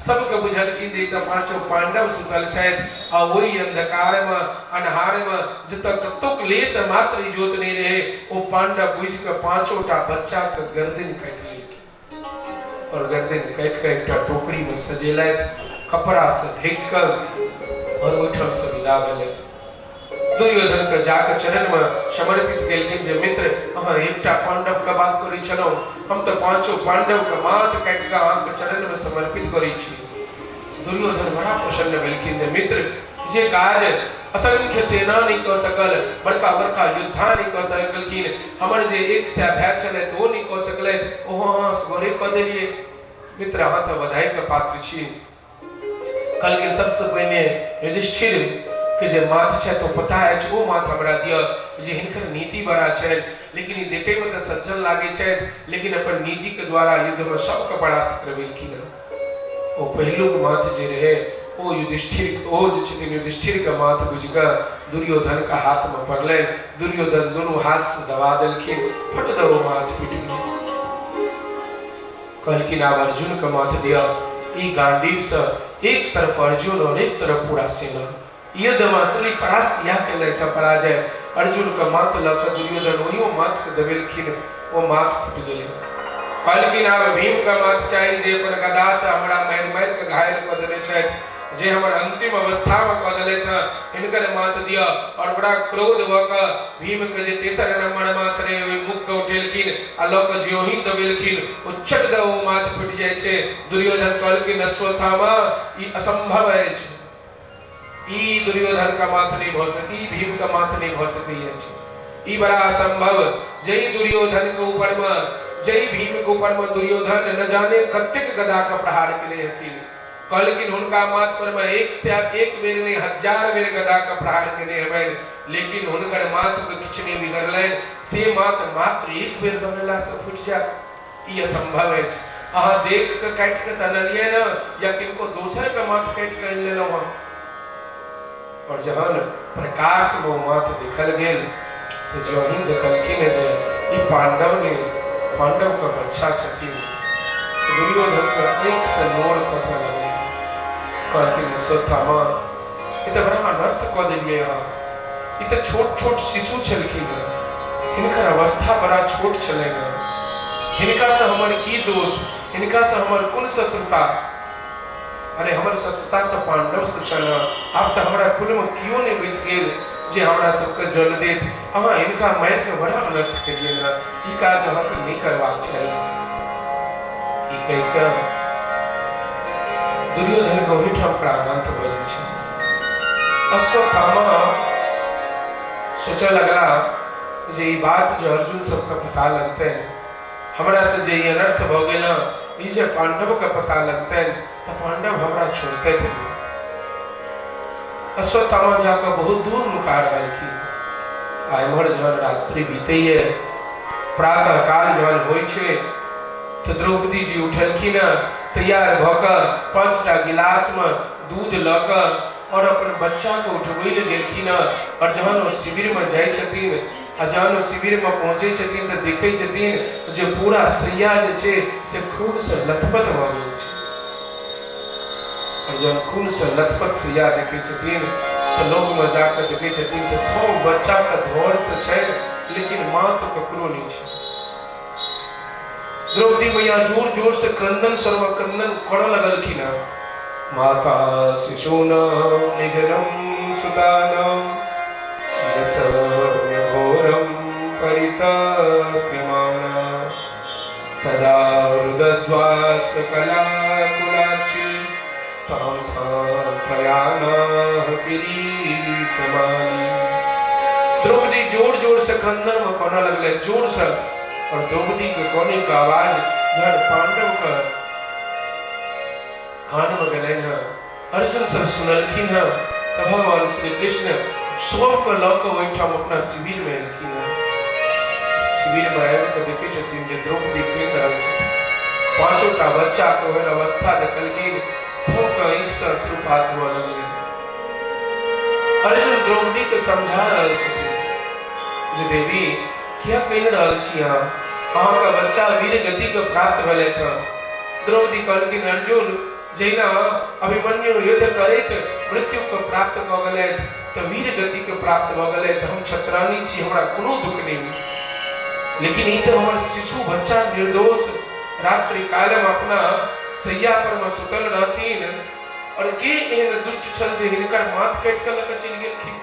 सबके बुझलखिन जे ई तऽ पाँचो पांडव सुतल छथि आ ओहि अंधकार मे अन्हार मे जतऽ कतौ क्लेश मात्र इजोत नहि रहै, ओ पांडव बुझि कऽ पाँचो टा बच्चा के गर्दन काटि लेलखिन और गर्दन काटि कऽ एकटा टोकरी मे सजेलथि, कपड़ा से ढकि कऽ और ओहिठाम से विदा भेलथि। दुर्योधन के जाके चरण में समर्पित केलखिन जे मित्र, अहाँ एकटा पांडव के बात करै छलहुँ, हम तऽ पांचो पांडव के माथ काटि कऽ अहाँके चरण में समर्पित करै छी। दुर्योधन बड़ा प्रसन्न भेलखिन जे मित्र, जे काज असंख्य सेना नहि कऽ सकल, बड़का बड़का योद्धा नहि कऽ सकलखिन, हमर जे 100 भाय छलथि ओ नहि कऽ सकलथि, ओहो अहाँ असगरे कऽ देलियै। मित्र, अहाँ तऽ बधाई के पात्र छी। कहलखिन सबसँ पहिने युधिष्ठिर के जे माथ छथि ओ पता अछि, ओ माथ हमरा दिअ जे हिनकर नीति बड़ा छनि, लेकिन ई देखैमे तऽ सज्जन लागै छथि, लेकिन अपन नीतिके द्वारा युद्धमे सबके परास्त करबेलखिन हँ। ओ पहिलुक माथ जे रहै ओ युधिष्ठिर, ओ जे छथिन युधिष्ठिरके माथ बुझि कऽ दुर्योधनके हाथमे पड़लनि। दुर्योधन दुनू हाथसँ दबा देलखिन, फट दऽ ओ माथ फूटि गेलै। कहलखिन आब अर्जुन के माथ दिअ। ई गांडीव से एक तरफ अर्जुन और एक तरफ पूरा सेना। युद्ध में असली परास्त इएह केलथि तऽ पराजय। अर्जुन के माथ लऽ कऽ दुर्योधन ओहियो माथ के दबेलखिन, ओ माथ फूटि गेलै। कहलखिन आब भीम के माथ चाही जे अपन गदा से हमरा मारि मारि कऽ घायल कऽ देने छथि, जे हमर अंतिम अवस्था में कऽ देलथि हँ, हिनकर माथ दिअ। और बड़ा क्रोध भऽ कऽ भीम के जे तेसर नंबर माथ रहे ओहि मुख के उठेलखिन आ लऽ कऽ ज्यों ही दबेलखिन, ओ चट दऽ ओ माथ फूटि जाइ छै। दुर्योधन कहलखिन अश्वत्थामा, ई असंभव अछि, ई दुर्योधन का माथ नहीं भऽ सकै, ई भीम का माथ नहीं भऽ सकै अछि, ई बड़ा असंभव। जई दुर्योधन के ऊपर में, जई भीम के ऊपर में दुर्योधन न जाने कतेक गदा के प्रहार केने हेथिन, कहलखिन हुनका माथ पर में एक से एक बेर नहीं 1000 बेर गदा के प्रहार केने हेबनि, लेकिन हुनकर माथ के किछु नहीं बिगड़लनि, से माथ मात्र एक बेर दबेला से फूटि जायत, ई असंभव अछि। अहाँ देख के काटि के तऽ अनलियै ने, या किनको दोसर के माथ काटि के आनि लेलहुँ हँ। और जहन प्रकाश में ओ माथ देखल गेल तऽ जहन देखलखिन जे ई पांडव ने पांडव के बच्चा छथिन, दुर्योधन के आँखि से नोर खसऽ लगलै। कहलखिन अश्वत्थामा, ई तऽ बड़ा अनर्थ कऽ देलियै अहाँ, ई तऽ छोट छोट शिशु छलखिन हँ, हिनकर अवस्था बड़ा छोट छलनि हँ, हिनका से हमर की दोष, हिनका से हमर कोन शत्रुता? अरे हमर शत्रुता तऽ पांडव से छल, आब तऽ हमरा कुल में केओ नहि बचि गेल जे हमरा सबके जल देत। अहाँ हिनका मारि कऽ बड़ा अनर्थ केलियनि हँ, ई काज अहाँके नहि करबाक चाही। ई कहि कऽ दुर्योधन के ओहिठाम प्राणांत भऽ जाइ छै। अश्वत्थामा सोचऽ लगला जे ई बात जे अर्जुन सबके पता लगतनि, हमरा से जे ई अनर्थ भऽ गेल हँ, ई जे पांडवके पता लगतनि तऽ पांडव हमरा छोड़तथि नहि। अश्वत्थामा जाकऽ बहुत दूर नुका रहलखिन। आ एम्हर जहन रात्रि बीतैए, प्रातः काल जहन होइ छै तऽ द्रौपदी जी उठलखिन हँ, तैयार भऽ कऽ 5टा गिलासमे दूध लऽ कऽ और अपन बच्चाके उठबै लए गेलखिन हँ। और जहन ओ शिविरमे जाइ छथिन आ जहन ओ शिविरमे पहुँचै छथिन तऽ देखै छथिन जे पूरा सैया जे छै से खूनसँ लथपथ भऽ गेल छै। और जहन खूनसँ लथपथ सैया देखै छथिन तऽ लगमे जाकऽ देखै छथिन तऽ सब बच्चाके धर तऽ छै, लेकिन माथ ककरो नहि छै। द्रौपदी मैया जोर जोर से क्रंदन स्वर क्रंदन करऽ लगलखिन हँ। माता शिशूनां निधनं सुतानां घोरं परितप्यमाना तदा रुदद्वाष्पकलाकुलाक्षी तां सान्त्वयानाः किरीटमाली। द्रौपदी जोर जोर से क्रंदन में कानऽ लगलै, जोर से। और द्रौपदी के काने के आवाज जहन पांडव के कान में गेलनि हँ, अर्जुन सब सुनलखिन हँ, तऽ भगवान श्री कृष्ण सबके लऽ कऽ ओहिठाम अपना शिविर में एलखिन हँ। शिविर में आबि कऽ देखै छथिन जे द्रौपदी कानि रहल छथिन, पांचोटा बच्चा के ओहन अवस्था देखलखिन, सबके आँखि से अश्रुपात हुअ लगलै। अर्जुन द्रौपदी के समझा रहल छथिन जे देवी किया कहि रहल छी अहाँ, अहाँके बच्चा वीर गति के प्राप्त भेलथि हँ। द्रौपदी कहलखिन अर्जुन जहिना अभिमन्यु युद्ध करैत मृत्यु के प्राप्त भऽ गेलथि तऽ वीर गति के प्राप्त भऽ गेलथि, हम छत्रानी छी, हमरा कोनो दुख नहि होइ, लेकिन ई तऽ हमर शिशु बच्चा निर्दोष रात्रि काल में अपना सैया पर में सुतल रहथिन और के एहन दुष्ट छल जे हिनकर माथ काटि कऽ लऽ कऽ चलि गेलखिन,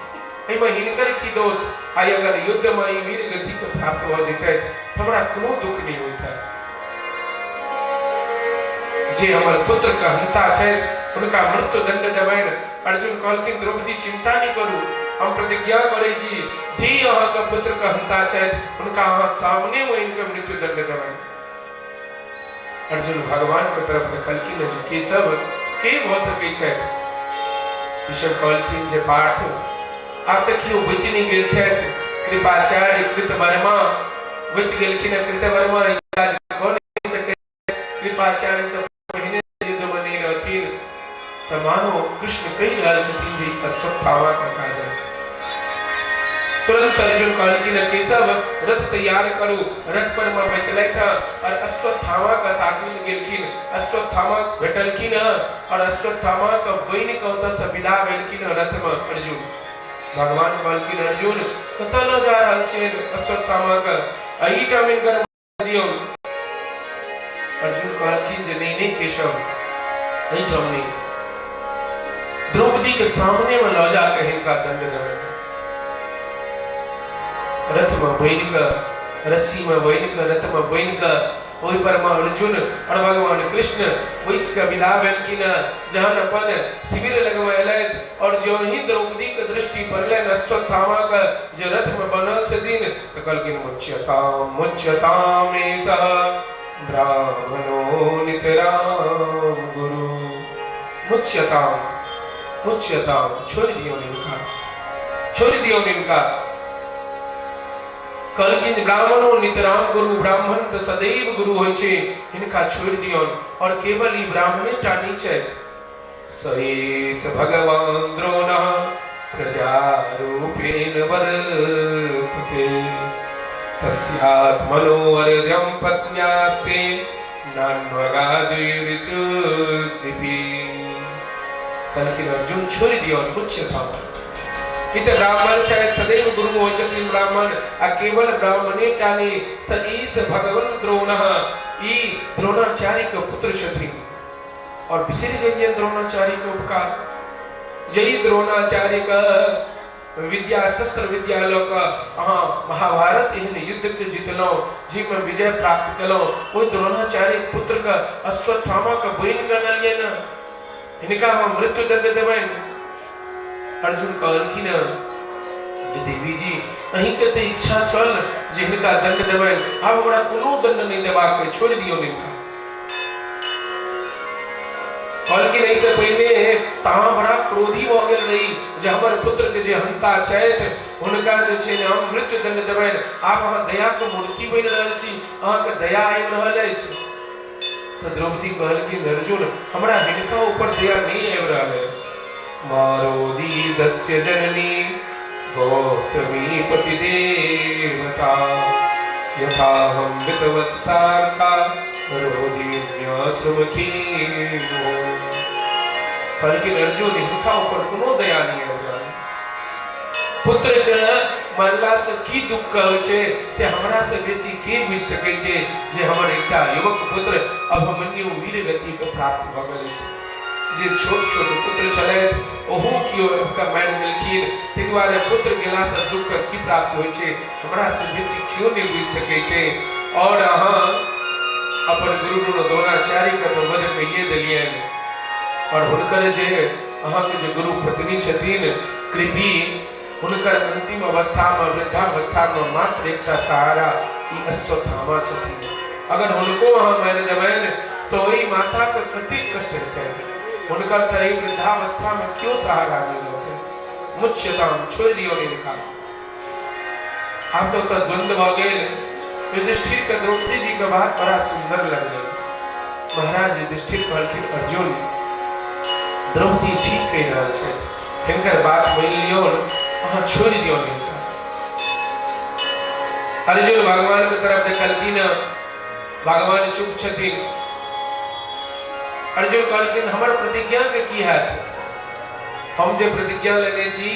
एहिमे हिनकर की दोष? आइ अगर युद्ध में ई वीर गति के प्राप्त भऽ जेतै तऽ हमरा कोनो दुख नहि होइतै। जे हमर पुत्र के हंता छथि हुनका मृत्यु दंड देबनि। अर्जुन कहलखिन द्रौपदी चिंता नहि करू, हम प्रतिज्ञा करै छी जे अहाँके पुत्र के हंता छथि हुनका अहाँ सामने मे आनि के मृत्यु दंड देबनि। अर्जुन भगवान के तरफ देखलखिन जे केशव के भऽ सकै छथि? केशव कहलखिन जे पार्थ आब तऽ केओ बचि नहि गेल छथि, कृपाचार्य कृतवर्मा बचि गेलखिन, कृतवर्मा ई काज कऽ नहि सकै, कृपाचार्य तऽ पहिने युद्धमे नहि रहथिन, तऽ मानो कृष्ण कहि रहल छथिन जे अश्वत्थामा के काज है। तुरंत अर्जुन कहलखिन केशव रथ तैयार करू। रथ पर मे बैसलथि और अश्वत्थामा के ताकिल गेलखिन, अश्वत्थामा भेटलखिन और अश्वत्थामा के बनि के ओतऽ से विदा भेलखिन रथ में अर्जुन। भगवान कहलखिन अर्जुन कतऽ लऽ जा रहल छियनि अश्वत्थामा के, एहिठाम हिनकर दियौ। अर्जुन कहलखिन जे नहीं नहीं केशव एहिठाम नहीं, द्रौपदी के सामने में लऽ जाके हिनका दंड देबै। रथ में बनि कऽ, रस्सी में बनि कऽ, रथ में बनि कऽ ओहि पर में अर्जुन और भगवान कृष्ण बैस कऽ विदा भेलखिन। जहन अपन शिविर लगमे एलथि और जो ही द्रौपदी के दृष्टि पड़लनि अश्वत्थामा के जे रथ में बनल छथिन तऽ कहलखिन मुच्यताम मुच्यताम एषः ब्राह्मणो नितराम गुरु, मुच्यताम मुच्यताम, छोड़ि दियौ हिनका, छोड़ि दियौ हिनका। कहलखिन ब्राह्मणो नितराम गुरु, ब्राह्मण तऽ सदैव गुरु होइ छै, हिनका छोड़ि दियौन। और केवल ई ब्राह्मणे टा नहि छथि, सएष भगवान द्रोणः प्रजारूपेण वर्तते, तस्यात्मनो अर्घ्यं पत्न्यास्ते नान्वगादिविशुद्धिपि। कहलखिन अर्जुन छोड़ि दियौ मुच्यताम, ई तऽ ब्राह्मण छथि, सदैव गुरु होइ छथिन ब्राह्मण, आ केवल ब्राह्मणे टा नहि, सईश भगवान द्रोणः, ई द्रोणाचार्य के पुत्र छथिन। और बिसरि गेलियनि द्रोणाचार्य के उपकार, जहि द्रोणाचार्य के विद्या शस्त्र विद्या लऽ कऽ अहाँ महाभारत एहन युद्ध के जीतलहुँ, जाहिमे विजय प्राप्त केलहुँ, ओहि द्रोणाचार्य पुत्र के अश्वत्थामा के बनि कऽ अनलियनि, हिनका हम मृत्यु दंड देबनि। अर्जुन कहलखिन जे देवी जी अहींके तऽ इच्छा छल जे हिनका दंड देबनि, आब हमरा कोनो दंड नहि देबाक अइ, छोड़ि दियौ हिनका। कहलखिन एहिसँ पहिने तऽ अहाँ बड़ा क्रोधी भऽ गेल रही जे हमर पुत्रके जे हंता छथि हुनका जे छै ने हम मृत्यु दंड देबनि, आब अहाँ दयाके मूर्ति बनि रहल छी, अहाँके दया आबि रहल अछि। तऽ द्रौपदी कहलखिन अर्जुन हमरा हिनका ऊपर दया नहि आबि रहल है। मारोदीदस्य जननी गौतमी पतिदेवता यथाहं वितवत्सार्था रोदिन्यश्रुमुखी। कहलखिन अर्जुन हिनका ऊपर कोनो दया नहि आबि रहल, पुत्र के मरला से की दुख होइ छै से हमरा से बेसी के बुझि सकै छै, जे हमर एकटा युवक पुत्र अभिमन्यु वीर गति के प्राप्त भऽ गेल अछि। जे छोट छोट पुत्र छलथि ओहो केओ आबि मारि देलखिन, ताहि दुआरे पुत्र गेलासँ दुख की प्राप्त होइ छै हमरा से बेसी केओ नहि बुझि सकै छै। और अहाँ अपन गुरु द्रोणाचार्यके तऽ वध कहिए देलियनि, और हुनकर जे अहाँके जे गुरु पत्नी छथिन कृपी, हुनकर अंतिम अवस्थामे वृद्धावस्थामे मात्र एकटा सहारा ई अश्वत्थामा छथिन, अगर हुनको अहाँ मारि देबनि तऽ ओहि माताके कतेक कष्ट हेतनि, हुनकर तऽ एहि वृद्धावस्थामे केओ सहारा नहि रहतनि। मुच्यताम, छोड़ि दियौ हिनका। आब तऽ ओतऽ द्वंद्व भऽ गेल। युधिष्ठिर के द्रौपदी जी के बात बड़ा सुंदर लगलै। महाराज युधिष्ठिर कहलखिन अर्जुन द्रौपदी ठीक कहि रहल छथि, हिनकर बात मानि लियौन। अहाँ छोड़ि दियौ हिनका। अर्जुन भगवान के तरफ देखलखिन, भगवान चुप छथिन। अर्जुन कहलखिन हमर प्रतिज्ञा के की हैत? हम जे प्रतिज्ञा लेने छी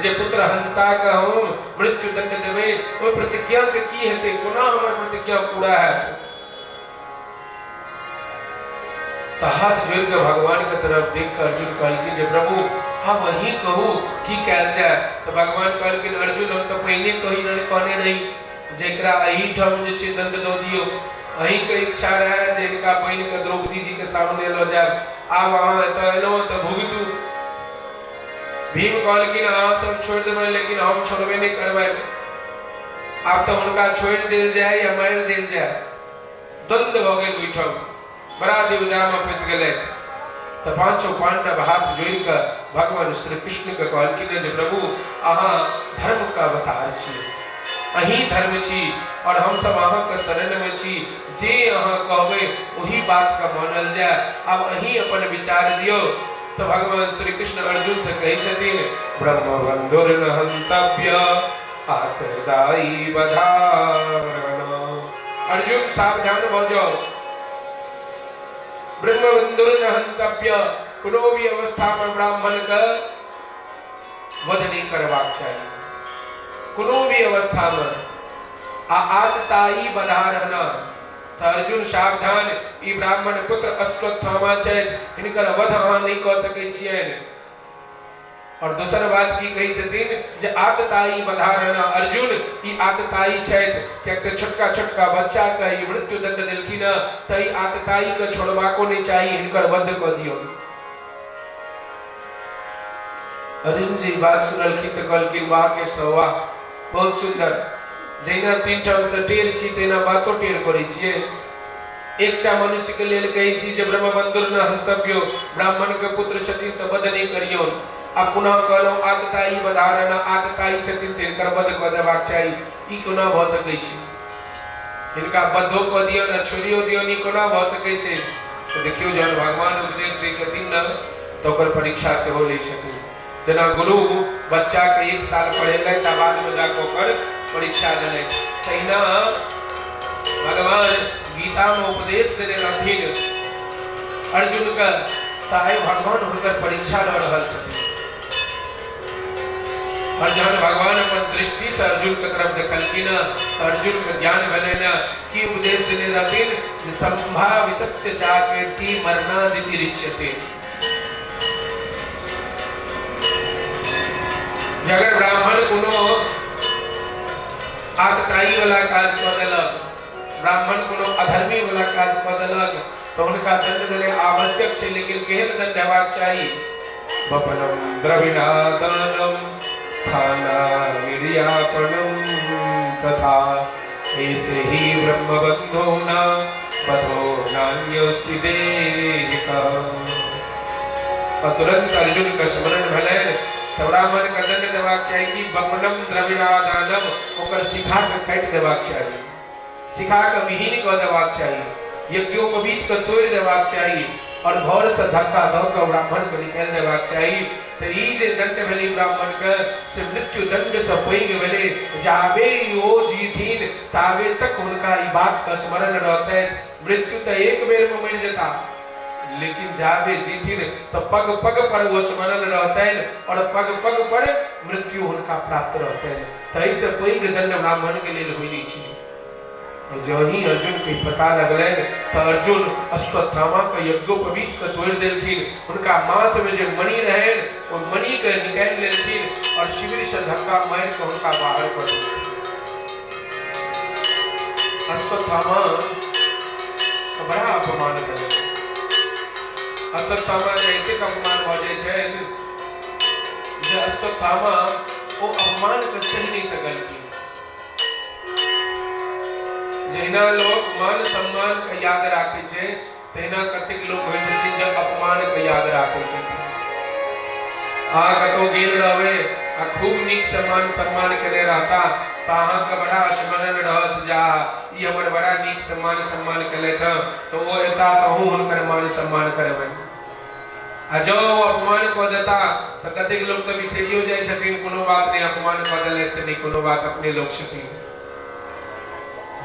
जे पुत्र हंता के हम मृत्यु दंड देबै, ओहि प्रतिज्ञा के की हेतै? कोना हमर प्रतिज्ञा पूरा हैत? तऽ हाथ जोड़ि कऽ भगवान के तरफ देख कऽ अर्जुन कहलखिन जे प्रभु आब अहीं कहू की कयल जाय। तऽ भगवान कहलखिन अर्जुन हम तऽ पहिने कहि कहने रही जेकरा एहिठाम जे छै दंड दऽ दियौ। अहींके इच्छा रहए जे हिनका बनि कऽ द्रौपदी जी के सामने लऽ जायब। आब अहाँ एतऽ एलहुँ तऽ भुगतू। भीम कहलखिन अहाँ सब छोड़ि देबै लेकिन हम छोड़बे नहि करबनि। आब तऽ हुनका छोड़ि देल जाय या मारि देल जाय। द्वंद्व भऽ गेल ओहिठाम, बड़ा दुविधामे फँसि गेलै। तऽ पांचों पांडव हाथ जोड़ि कऽ भगवान श्री कृष्ण के कहलखिन जे प्रभु अहाँ धर्म के अवतार छी, अहीं धर्म छी और हमसब अहाँके शरण में छी। जे अहाँ कहबै ओही बात के मानल जाय। आब अहीं अपन विचार दियौ। तऽ भगवान श्री कृष्ण अर्जुन से कहै छथिन ब्रह्म बंधुर न हंतव्य आतदायी बधारण। अर्जुन सावधान भऽ जाउ। ब्रह्मबंधुर न हंतव्य, कोनो भी अवस्था में ब्राह्मण के वध नहीं करबाक चाही कोनो भी अवस्था में। आ आतताई बधारण, तऽ अर्जुन सावधान, ई ब्राह्मण पुत्र अश्वत्थामा छथि, हिनकर वध अहाँ नहि कऽ सकै छियनि। और दोसर बात की कहै छथिन जे आतताई बधारण, अर्जुन ई आतताई छथि, किएक तऽ छोटका छोटका बच्चा के ई मृत्यु दंड देलखिन हँ, तऽ ई आतताई के छोड़बाको नहि चाही, हिनकर वध कऽ दियौ। अर्जुन जी बात सुनलखिन तऽ कहलखिन वाह के वाह, बहुत सुंदर। जहिना तीन ठाम से टेर छी तहिना बातो टेर करै छियै। एकटा मनुष्य के लेल कहै छी जे ब्रह्मबंधुर न हंतव्यो, ब्राह्मण के पुत्र छथिन तऽ वध नहि करियौन। आ पुनः कहलहुँ आतताई बधारण, आतताई छथिन तऽ हिनकर वध कऽ देबाक चाही। ई कोना भऽ सकै छै? हिनका बद्धो कऽ दियौन आ छोड़ियो दियौन, ई कोना भऽ सकै छै? तऽ देखियौ जहन भगवान उपदेश दै छथिन ने तऽ ओकर परीक्षा सेहो लै छथिन। जेना गुरु बच्चाके एक साल पढ़ेलथि आ बादमे जाकऽ ओकर परीक्षा लेलथि, तहिना भगवान गीतामे उपदेश देने रहथिन अर्जुनके, तऽ आइ भगवान हुनकर परीक्षा लऽ रहल छथिन। और जहन भगवान अपन दृष्टिसँ अर्जुनके तरफ देखलखिन तऽ अर्जुनके ज्ञान भेलै ने की उपदेश देने रहथिन जे संभावितस्य चाकीर्ति मरणादिति रिच्यते। अगर ब्राह्मण कोनो आतताई वाला काज कऽ देलक, ब्राह्मण कोनो अधर्मी वाला काज कऽ देलक, तऽ हुनका दंड देनाइ आवश्यक छै, लेकिन केहन दंड हेबाक चाही? वपनम द्रविणादानम स्थानानिर्यापणम तथा ऐसे ही ब्रह्मबंधो न बधो नान्योस्ति देहिकः। तुरंत अर्जुन के स्मरण भेलनि तऽ ब्राह्मण के दंड देबाक चाही कि बमनम द्रविणादानम, ओकर शिखा के काटि देबाक चाही, शिखा के विहीन कऽ देबाक चाही, यज्ञोपवीत के तोड़ि देबाक चाही और घर से धक्का दऽ कऽ ब्राह्मण के निकालि देबाक चाही। तऽ ई जे दंड भेलै ब्राह्मण के से मृत्यु दंड से पैघ भेलै। जाबे ओ जीथिन ताबे तक हुनका ई बात के स्मरण रहतनि। मृत्यु तऽ एक बेर में मरि जेता, लेकिन जाबे जीथिन तऽ पग पग पर ओ स्मरण रहतनि और पग पग पर मृत्यु हुनका प्राप्त रहतनि। ताहिसँ पैघ दंड ब्राह्मण के लेल होइ नहि छै। और जँ ही अर्जुन के पता लगलनि तऽ अर्जुन अश्वत्थामा के यज्ञोपवीत के तोड़ि देलखिन, हुनका माथ में जे मणि रहनि ओ मणि के निकालि लेलखिन और शिविर से धक्का मारि कऽ हुनका बाहर कऽ देलखिन। अश्वत्थामा के बड़ा अपमान भेलै। अश्वत्थामा के एतेक अपमान भऽ जाइ छनि जे अश्वत्थामा ओ अपमान के सहि नहि सकलखिन। जहिना लोक मान सम्मान के याद राखै छै तहिना कतेक लोक होइ छथिन जे अपमान के याद राखै छथिन। अहाँ कतहु गेल रहबै आ खूब नीक से मान सम्मान केने रहता तऽ अहाँके बड़ा स्मरण रहत जा ई हमर बड़ा नीक से मान सम्मान केलथि हँ, तऽ ओ एता तऽ अहूँ हुनकर मान सम्मान करबै। आ जँ ओ अपमान कऽ देता तऽ कतेक लोक तऽ बिसरियो जाइ छथिन, कोनो बात नहि, अपमान कऽ देलथि तऽ नहि कोनो बात, अपने लोक छथिन।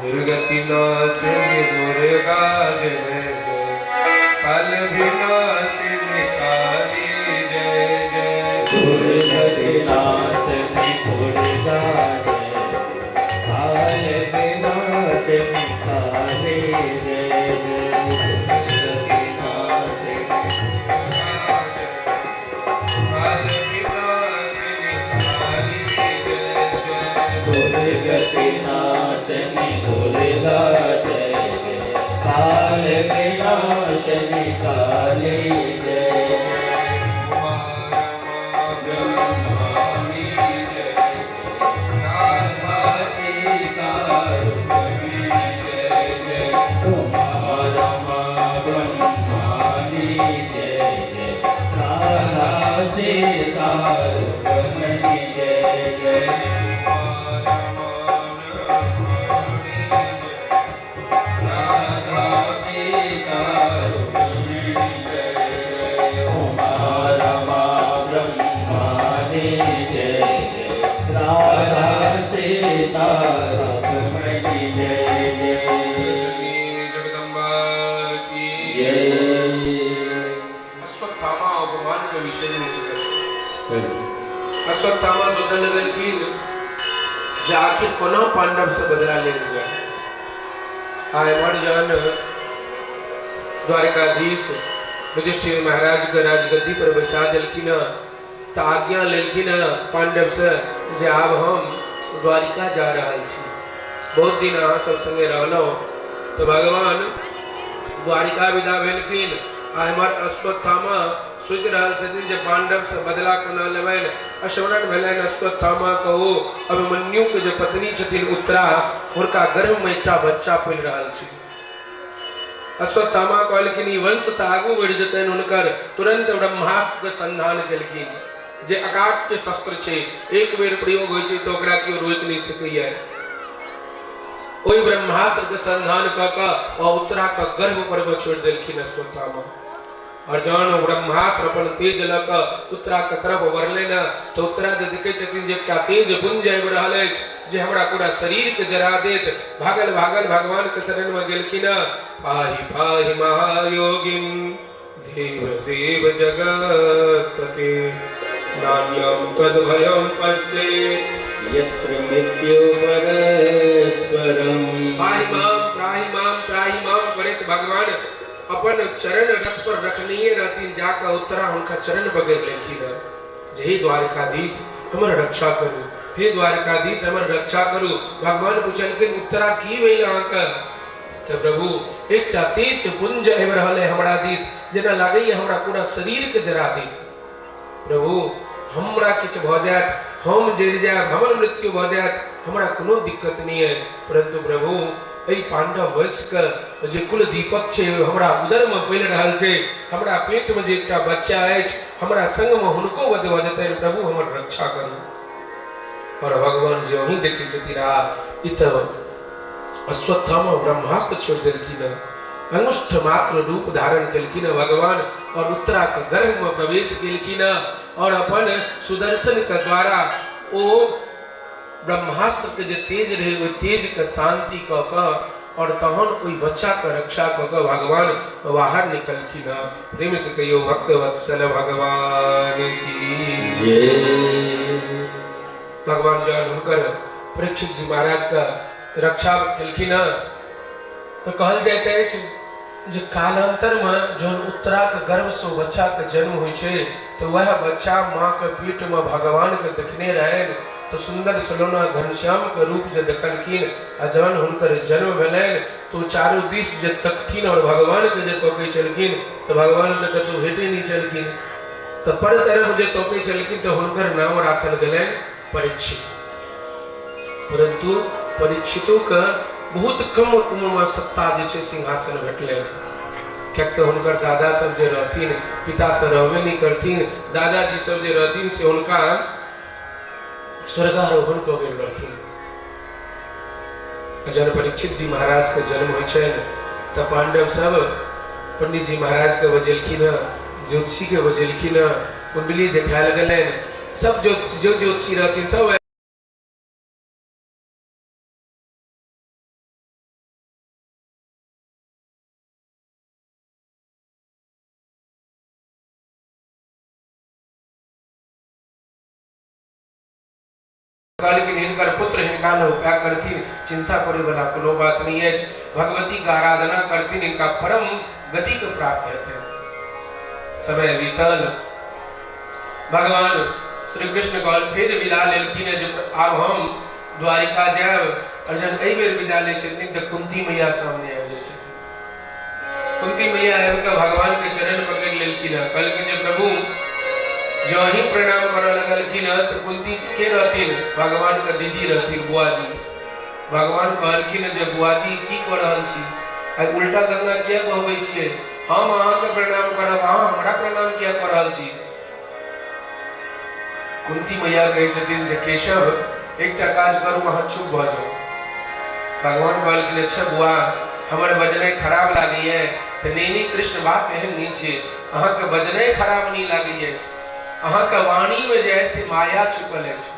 दुर्गति नाशिनी दुर्गा जय जय, काल विनाशिनी काली जय जय। दुर्गति नाशिनी दुर्गा जय, काल विनाशिनी काली जय जय। दुर्गति नाशिनी काल विनाशिनी काली जय जय। दुर्गति नाशिनी दुर्गा जय जय, काल विनाशिनी काली जय जय। उमा रमा ब्रह्माणी जय राधा सीता रुक्मिणी जय जय। उमा रमा ब्रह्माणी जय जय, राधा सीता रुक्मिणी जय जय। उमा रमा ब्रह्माणी जय राधा सीता रुक्मिणी जय जय। उमा रमा ब्रह्माणी जय जय, राधा सीता रुक्मिणी जय जय। जननी जगदम्बा की जय। अश्वत्थामा अपमान के विषय में सकल। अश्वत्थामा सोचऽ लगलखिन जे आखिर कोना पांडव से बदला लेल जाय। आ एम्हर जहन द्वारकाधीश युधिष्ठिर महाराज के राजगद्दी पर बैसा देलखिन तऽ आज्ञा लेलखिन पांडव से जे आब हम द्वारिका जा रहल छी, बहुत दिन अहाँ सब संगे रहलहुँ। तऽ भगवान द्वारिका विदा भेलखिन आ एम्हर अश्वत्थामा सोचि रहल छथिन जे पांडव से बदला कोना लेबनि। स्मरण भेलनि अश्वत्थामा के ओ अभिमन्यु के जे पत्नी छथिन उत्तरा, हुनका गर्भ में एकटा बच्चा पलि रहल छै। अश्वत्थामा कहलखिन ई वंश तऽ आगू बढ़ि जेतनि हुनकर। तुरंत ब्रह्मास्त्र के संधान केलखिन जे अकाट्य शस्त्र छै, एक बेर प्रयोग होइ छै तऽ ओकरा केओ रोकि नहि सकैया। ओहि ब्रह्मास्त्र के संधान कऽ कऽ ओ उत्तरा के गर्भ पर मे छोड़ि देलखिन अश्वत्थामा। और जहन ओ ब्रह्मास्त्र अपन तेज लऽ कऽ उत्तरा के तरफ बढ़लै ने तऽ उत्तरा जे देखै छथिन जे एकटा तेज पुंज आबि रहल अछि जे हमरा पूरा शरीर के जरा देत, भागल भागल भगवान के शरण में गेलखिन। पाहि पाहि महायोगिन देव देव जगत्पते नान्यं तद्भयं पश्ये यत्र मृत्यु परस्परम्। त्राहि माम त्राहि माम त्राहि माम करैत भगवान अपन चरण रथ पर रखनिये रहथिन, जाकऽ उत्तरा हुनका चरण पकड़ि लेलखिन जे हे द्वारकाधीश हमर रक्षा करू, हे द्वारकाधीश हमर रक्षा करू। भगवान पुछलखिन उत्तरा की भेल अहाँके? तऽ प्रभु एकटा तेज पुंज आबि रहल है हमरा दिस, जेना लागैए हमरा पूरा शरीर के जरा देत। प्रभु हमरा किछु भऽ जायत, हम जरि जायब, हमर मृत्यु भऽ जायत, हमरा कोनो दिक्कत नहि है, परंतु प्रभु एहि पांडव वंश के जे कुल दीपक छै हमरा उदर में पलि रहल छै, हमरा पेट में जे एकटा बच्चा अछि हमरा संग में हुनको वध भऽ जेतनि, प्रभु हमर रक्षा करू। और भगवान जे अहीं देखै छथिन आ ई तऽ अश्वत्थामा ब्रह्मास्त्र छोड़ि देलखिन, अंगुष्ठ मात्र रूप धारण केलखिन भगवान और उत्तरा के गर्भ में प्रवेश केलखिन और अपन सुदर्शन के द्वारा ओ ब्रह्मास्त्र के जे तेज रहे ओहि तेज के शांति कऽ कऽ और तहन ओहि बच्चा के रक्षा कऽ कऽ भगवान बाहर निकलखिन। प्रेम से कहियो भक्त वत्सल भगवान की जय। भगवान जहन हुनकर परीक्षित जी महाराज के रक्षा केलखिन तऽ कहल जाइत अछि जे कालांतर में जहन उत्तरा के गर्भ से बच्चा के जन्म होइ छै तऽ वएह बच्चा माँ के पेट में भगवान के देखने रहनि, तऽ सुंदर सलोना घनश्याम के रूप जे देखलखिन आ जहन हुनकर जन्म भेलनि तऽ ओ चारू दिस जे तकथिन और भगवान के जे तकै छलखिन तऽ भगवान के कतहु भेटै नहि छलखिन, तऽ पर तरफ जे तकै छलखिन तऽ हुनकर नाम राखल गेलनि परीक्षित। परंतु परीक्षितो के बहुत कम उम्र में सत्ता जे छै सिंहासन भेटलनि, किएक तऽ हुनकर दादा सब जे रहथिन, पिता तऽ रहबे नहि करथिन, दादाजी सब जे रहथिन से हुनका स्वर्गारोहण कऽ गेल रहथिन। जहन परीक्षित जी महाराज के जन्म होइ छनि तऽ पांडव सब पंडित जी महाराज के बजेलखिन हँ ज्योतिषीके बजेलखिन हँ, कुंडली देखायल गेलनि। सब जो ज्योतिषी रहथिन सब कहलखिन हिनकर पुत्र हिनका लए उपाय करथिन, चिंता करे वाला कोनो बात नहीं अछि, भगवती के आराधना करथिन, हिनका परम गति के प्राप्त हेतै। समय बीतल, भगवान श्री कृष्ण कहल फिर विदा लेलखिन जे आब हम द्वारिका जायब। और जहन एहि बेर विदा लै छथिन तऽ कुंती मैया सामने आबि जाइ छथिन। कुंती मैया आबि कऽ भगवान के चरण पकड़ि लेलखिन हँ, कहलखिन जे प्रभु जँ अहीं प्रणाम करऽ लगलखिन हँ तऽ कुंती के रहथिन? भगवान के दीदी रहथिन, बुआ जी। भगवान कहलखिन जे बुआ जी की कऽ रहल छी, आइ उल्टा गंगा किया बहबै छियै? हम अहाँके प्रणाम करब, अहाँ हमरा प्रणाम किया कऽ रहल छी? कुंती मैया कहै छथिन जे केशव एकटा काज करू, अहाँ चुप भऽ जाउ। भगवान कहलखिन अच्छा बुआ हमर बजनाइ खराब लागैए? तऽ नहि नहि कृष्ण, बात एहन नहि छै, अहाँके बजनाइ खराब नहि लागैए, अहाँके वाणीमे जे है से माया छुपल अछि।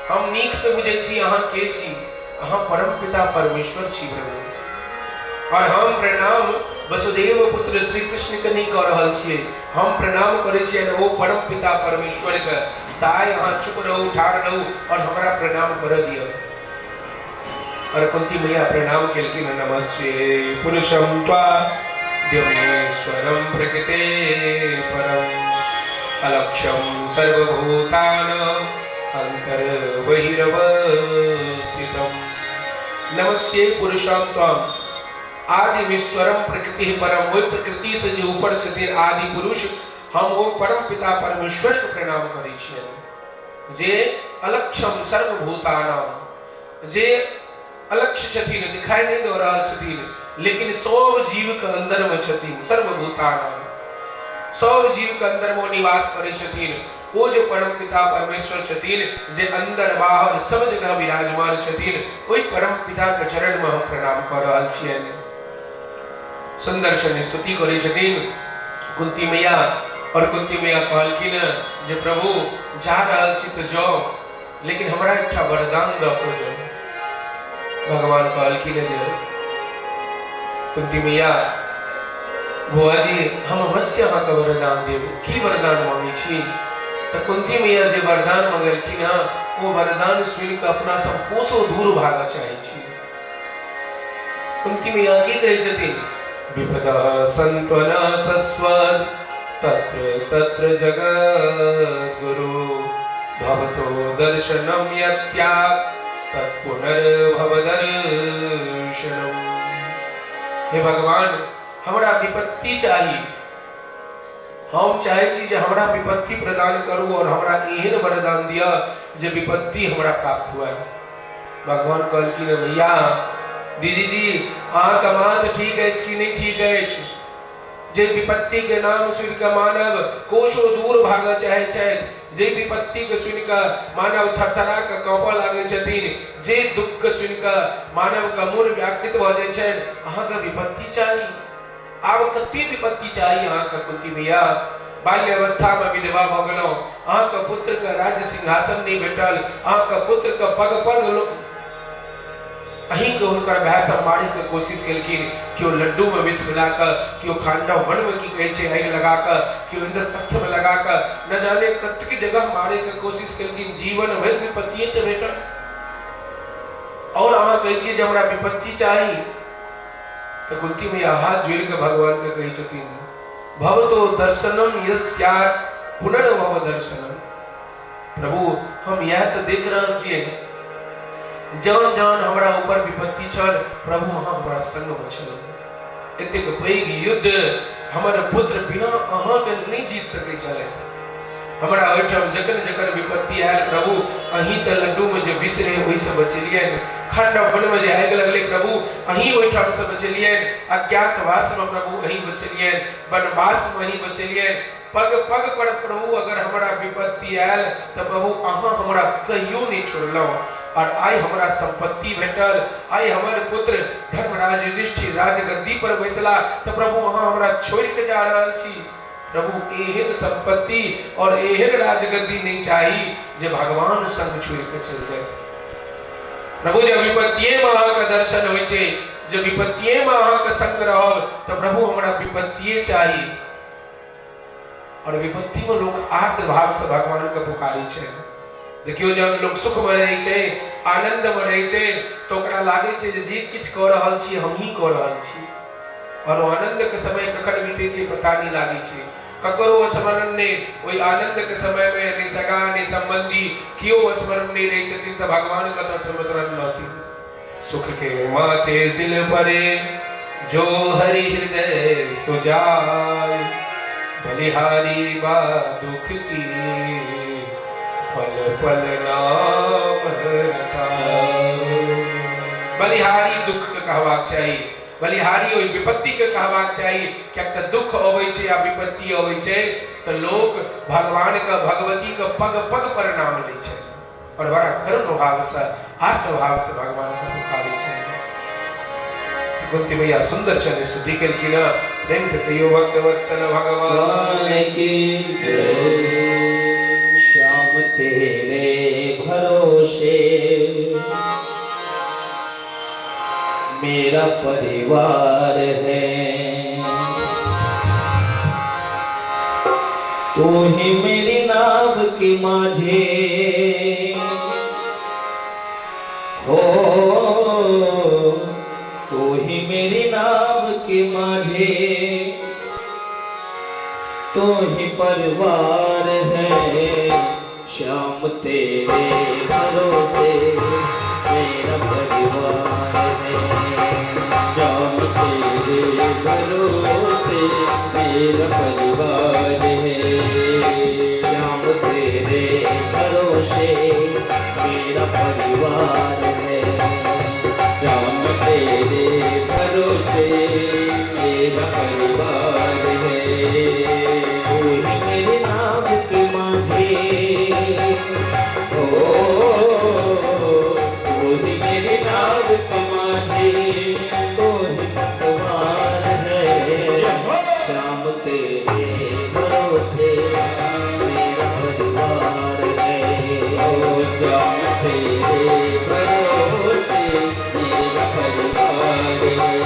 हम नीकसँ बुझै छी अहाँ के छी, अहाँ परम पिता परमेश्वर छी प्रभु। और हम प्रणाम वसुदेव पुत्र श्री कृष्ण के नहि कऽ रहल छियै, हम प्रणाम करै छियनि ओ परम पिता परमेश्वर के। ताइ अहाँ चुप रहू, ठाढ़ रहू और हमरा प्रणाम करऽ दिअ। और कुंती मैया प्रणाम केलखिन, नमस्ते पुरुषम त्वा द्यमेश्वरम प्रकृते परम अलक्ष्यम सर्वभूतान अंतर्बहिरवस्थितम। नमस्ते पुरुषम त्वम आदिमीश्वरम प्रकृति परम, ओहि प्रकृति से जे ऊपर छथिन आदि पुरुष, हम ओ परम पिता परमेश्वर के प्रणाम करै छियनि जे अलक्षम सर्वभूतानाम, जे अलक्ष्य छथिन, दिखाई नहीं दऽ रहल छथिन, लेकिन सब जीव के अंदर में छथिन। सर्वभूतानाम, सब जीव के अंदर में निवास करै छथिन। ओ जे परम पिता परमेश्वर छथिन जे अंदर बाहर सब जगह विराजमान छथिन, ओहि परम पिता के चरण में हम प्रणाम कऽ रहल छियनि। सुंदर सन स्तुति करै छथिन कुंती मैया। और कुंती मैया कहलखिन जे प्रभु जा रहल छी तऽ जाउ, लेकिन हमरा एकटा वरदान दऽ कऽ जाउ। भगवान कहलखिन जे कुंती मैया, बुआ जी, हम अवश्य अहाँके वरदान देब, की वरदान मांगै छी? तऽ कुंती मैया जे वरदान मंगलखिन हँ ओ वरदान सुनि कऽ अपना सब कोसो दूर भागऽ चाहै छी। कुंती मैया की कहै छथिन? विपदः संत्वना सस्वद तत्र तत्र जगद्गुरु भवतो दर्शनं यत् स्यात् तत् पुनर्भव दर्शनम्। हे भगवान, हमरा विपत्ति चाही, हम चाहै छी जे हमरा विपत्ति प्रदान करू और हमरा एहन वरदान दिअ जे विपत्ति हमरा प्राप्त हुए। भगवान कहलखिन भैया दीदी जी, अहाँके माथ ठीक अछि कि नहि ठीक अछि जे विपत्ति के नाम सुनि कऽ मानव कोसो दूर भागऽ चाहै छथि, जे विपत्ति के सुनि कऽ मानव थरथरा कऽ काँपऽ लागै छथिन, जे दुख के सुनि कऽ मानव के मोन व्याकुलित भऽ जाइ छनि, अहाँके विपत्ति चाही? आब कते विपत्ति चाही अहाँके कुंती भैया? बाल्य अवस्थामे विधवा भऽ गेलहुँ, अहाँके पुत्रके राज्य सिंहासन नहि भेटल, अहाँके पुत्रके पग पग अहीँके हुनकर भाय सब मारैके कोशिश केलखिन, केओ लड्डूमे विष मिला कऽ, केओ खांडव वनमे की कहै छै आगि लगा कऽ, केओ इन्द्रप्रस्थमे लगा कऽ, न जाने कतेक जगह मारैके कोशिश केलखिन। जीवन भरि विपत्तिए तऽ भेटल और अहाँ कहै छियै जे हमरा विपत्ति चाही? तऽ कुंती मैया हाथ जोड़ि कऽ भगवानके कहै छथिन, भवतो दर्शनम यत् स्यात् पुनर्भव दर्शनम। प्रभु, हम इएह तऽ देख रहल छियै, जौन जौन हमरा ऊपर विपत्ति छल प्रभु अहाँ हमरा संगमे छलहुँ। एतेक पैघ युद्ध हमर पुत्र बिना अहाँके नहि जीत सकै छलै। हमरा ओहिठाम जखन जखन विपत्ति आयल प्रभु अहीं तऽ लड्डूमे जे विष रहै ओहिसँ बचेलियनि, खण्ड वनमे जे आगि लगलै प्रभु अहीं ओहिठामसँ बचेलियनि, अज्ञातवासमे प्रभु अहीं बचेलियनि, वनवासमे अहीं बचेलियनि। पग पग पर प्रभु अगर हमरा विपत्ति आयल तऽ प्रभु अहाँ हमरा कहियो नहि छोड़लहुँ। और आइ हमरा संपत्ति भेटल, आइ हमर पुत्र धर्मराज युधिष्ठिर राजगद्दी पर बैसला, तऽ प्रभु अहाँ हमरा छोड़ि के जा रहल छी। प्रभु एहन संपत्ति और एहन राजगद्दी नहीं चाही जे भगवान संग छोड़ के चल जाए। प्रभु जब विपत्तिये में अहाँ के दर्शन होइ छै, जब विपत्तिये में अहाँ के संग रहब, तो प्रभु हमरा विपत्तिये चाही। और विपत्ति में लोग आर्द्र भाव से भगवान के पुकारै छै। देखियो जब लोग सुख में रहै छै, आनंद में रहै छै, तो ओकरा लागै छै जे किछु कऽ रहल छी हमही कऽ रहल छी। और ओ आनंद के समय कखन बीतै छै पता नहीं लागै छै, ककरो स्मरण नहीं। ओहि आनंद के समय में नहीं सगा नहीं संबंधी केओ स्मरण नहीं रहै छथिन, तऽ भगवान कतऽ स्मरण रहथिन। सुख के माथे सिल परे जो हरि हृदय सुजाय, बलिहारी बा दुख की पल पल नाम रटाय। बलिहारी दुख के कहबाक चाही, बलिहारी ओहि विपत्ति के कहबाक चाही, किएक तऽ दुख अबै छै आ विपत्ति अबै छै तऽ लोक भगवान के भगवती के पग पग पर नाम लै छै और बड़ा करुण भाव से आर्त भाव से भगवान के पुकारै छै। कुंती मैया सुंदर छनि स्तुति केलखिन। प्रेम से कहियो भक्त वत्सल भगवान की जय। श्याम तेरे भरोसे मेरा परिवार है, तू ही मेरी नाव की माझे हो, तू ही मेरी नाव की माझे, तू ही परिवार है। श्याम तेरे भरोसे मेरा परिवार है, श्याम तेरे भरोसे मेरा परिवार है, श्याम तेरे भरोसे मेरा परिवार है, श्याम तेरे भरोसे मेरा परिवार है, तू ही मेरे नाव के माझे हो, तू ही मेरे नाव के माझे, तू ही पतवार है। श्याम तेरे भरोसे मेरा परिवार है, ओ श्याम तेरे भरोसे मेरा परिवार है।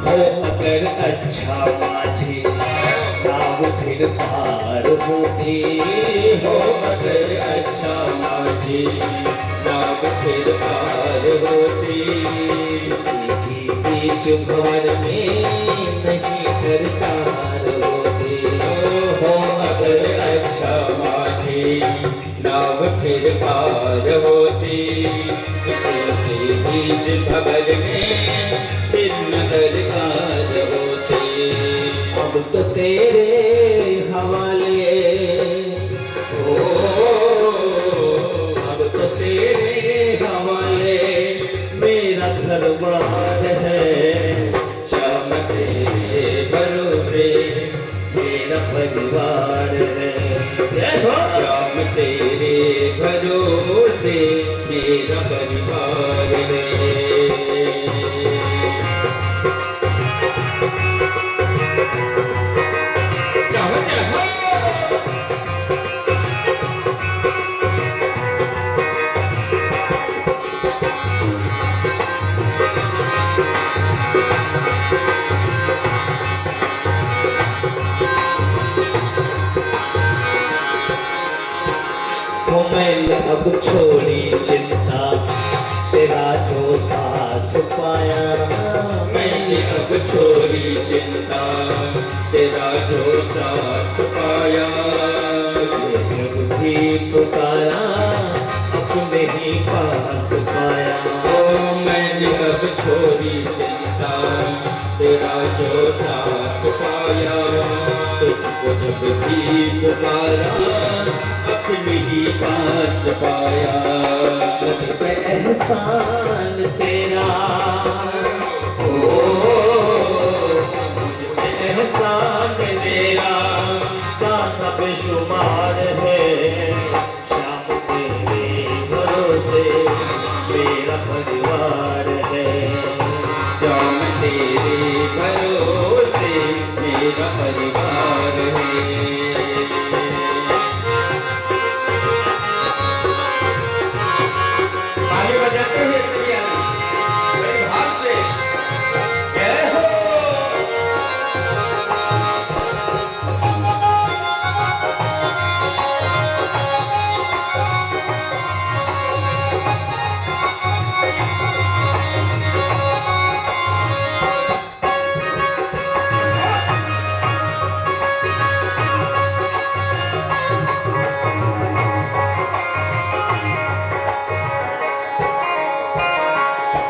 हो अगर अच्छा माझी नाव फिर पार होती, हो अगर अच्छा माझी नाव फिर पार होती, किसी भी बीच भंवर में नहीं दरकार होती, हो अगर अच्छा माझी नाव फिर पार होती, किसी के बीच भंवर में फिर न दरकार होती। अब तो तेरे हवाले हो, अब तो तेरे हवाले मेरा घर बार है, श्याम तेरे भरोसे मेरा परिवार है, श्याम तेरे भरोसे मेरा परिवार है। हो मैंने अब छोड़ी चिंता, तेरा जो साथ पाया। मैंने अब छोड़ी चिंता तेरा जो साथ पाया। तुझे जब भी पुकारा अपने ही पास पाया। ओ मैंने अब छोड़ी चिंता तेरा जो साथ पाया। तुझको जब भी पुकारा अपने ही पास पाया। मुझ पे एहसान तेरा, ओ मुझ पे एहसान तेरा दाता बेशुमार है। श्याम तेरे भरोसे मेरा परिवार है। श्याम तेरे भरोसे मेरा परिवार है। ताली बजाते हुए सभी आने बड़े भाव से जय हो।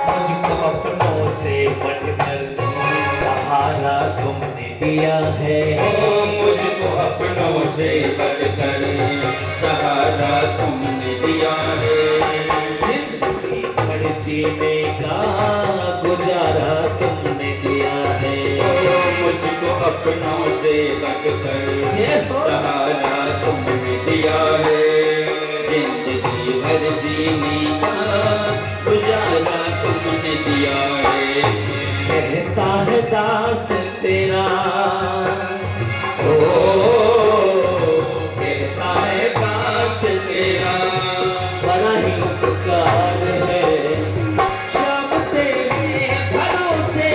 मुझको अपनों से बढ़कर सहारा तुमने दिया है। ओ मुझको अपनों से बढ़कर सहारा तुमने दिया है। जिंदगी भर जीने का गुजारा तुमने दिया है। ओ मुझको अपनों से बढ़कर जय हो। सहारा तुमने दिया है। जिंदगी भर जीने का गुजारा तुमने दिया है। कहता है दास तेरा, ओ कहता है दास तेरा बड़ा ही उपकार है। श्याम तेरे भरोसे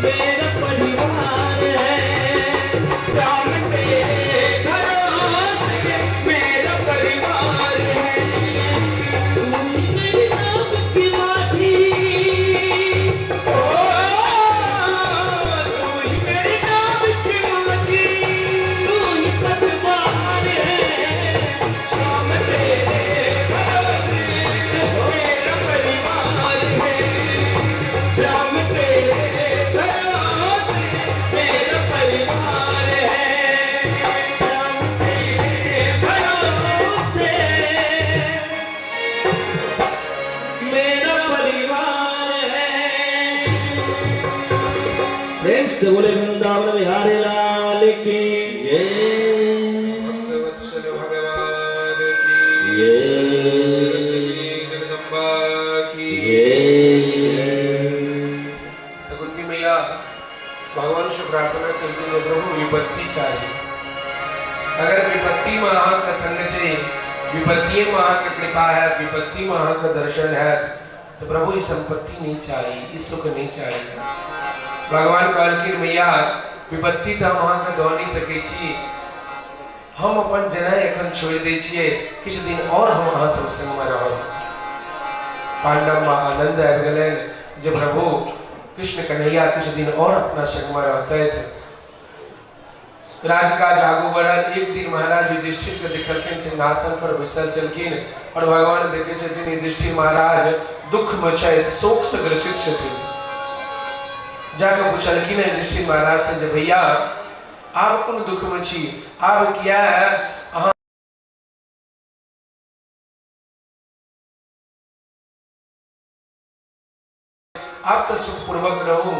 मेरा परिवार है। श्याम तेरे भरोसे मेरा परिवार है। तू ही मेरी नाम की माझी, ओ तू ही मेरी नाम की माझी, तू ही पतवार है। श्याम तेरे भरोसे मेरा परिवार है। श्याम तेरे भरोसे मेरा परिवार है। श्याम तेरे भरोसे मेरा परिवार है। प्रेम से बोले वृंदावन बिहारी लाल की जय। भक्तवत्सल भगवान की जय। जगदम्बा की जय। तो कुंती मैया भगवान से प्रार्थना करती है, प्रभु विपत्ति चाहिए। अगर विपत्ति में अहाँ के संग छै, विपत्तिये में अहाँ के कृपा है, विपत्ति में अहाँ के दर्शन है, तो प्रभु ई संपत्ति नहीं चाहिए, ई सुख नहीं चाहिए। भगवान कहलखिन मैया विपत्ति तऽ हम अहाँके दऽ नहि सकै छी, हम अपन जनाइ एखन छोड़ि दै छियै, किछु दिन और हम अहाँ सब संगमे रहब। पांडव में आनंद आबि गेलनि जे प्रभु कृष्ण कन्हैया किछु दिन और अपना संगमे रहतथि। राजकाज आगू बढ़ल। एक दिन महाराज युधिष्ठिर के देखलखिन सिंहासन पर बैसल छलखिन और भगवान देखे छथिन युधिष्ठिर महाराज दुख में छथि, शोक से ग्रसित छथिन। जाके पुछलखिन युधिष्ठिर महाराज से जे भैया आब कोन दुख में छी, आब किया अहाँ आब तऽ सुखपूर्वक रहू।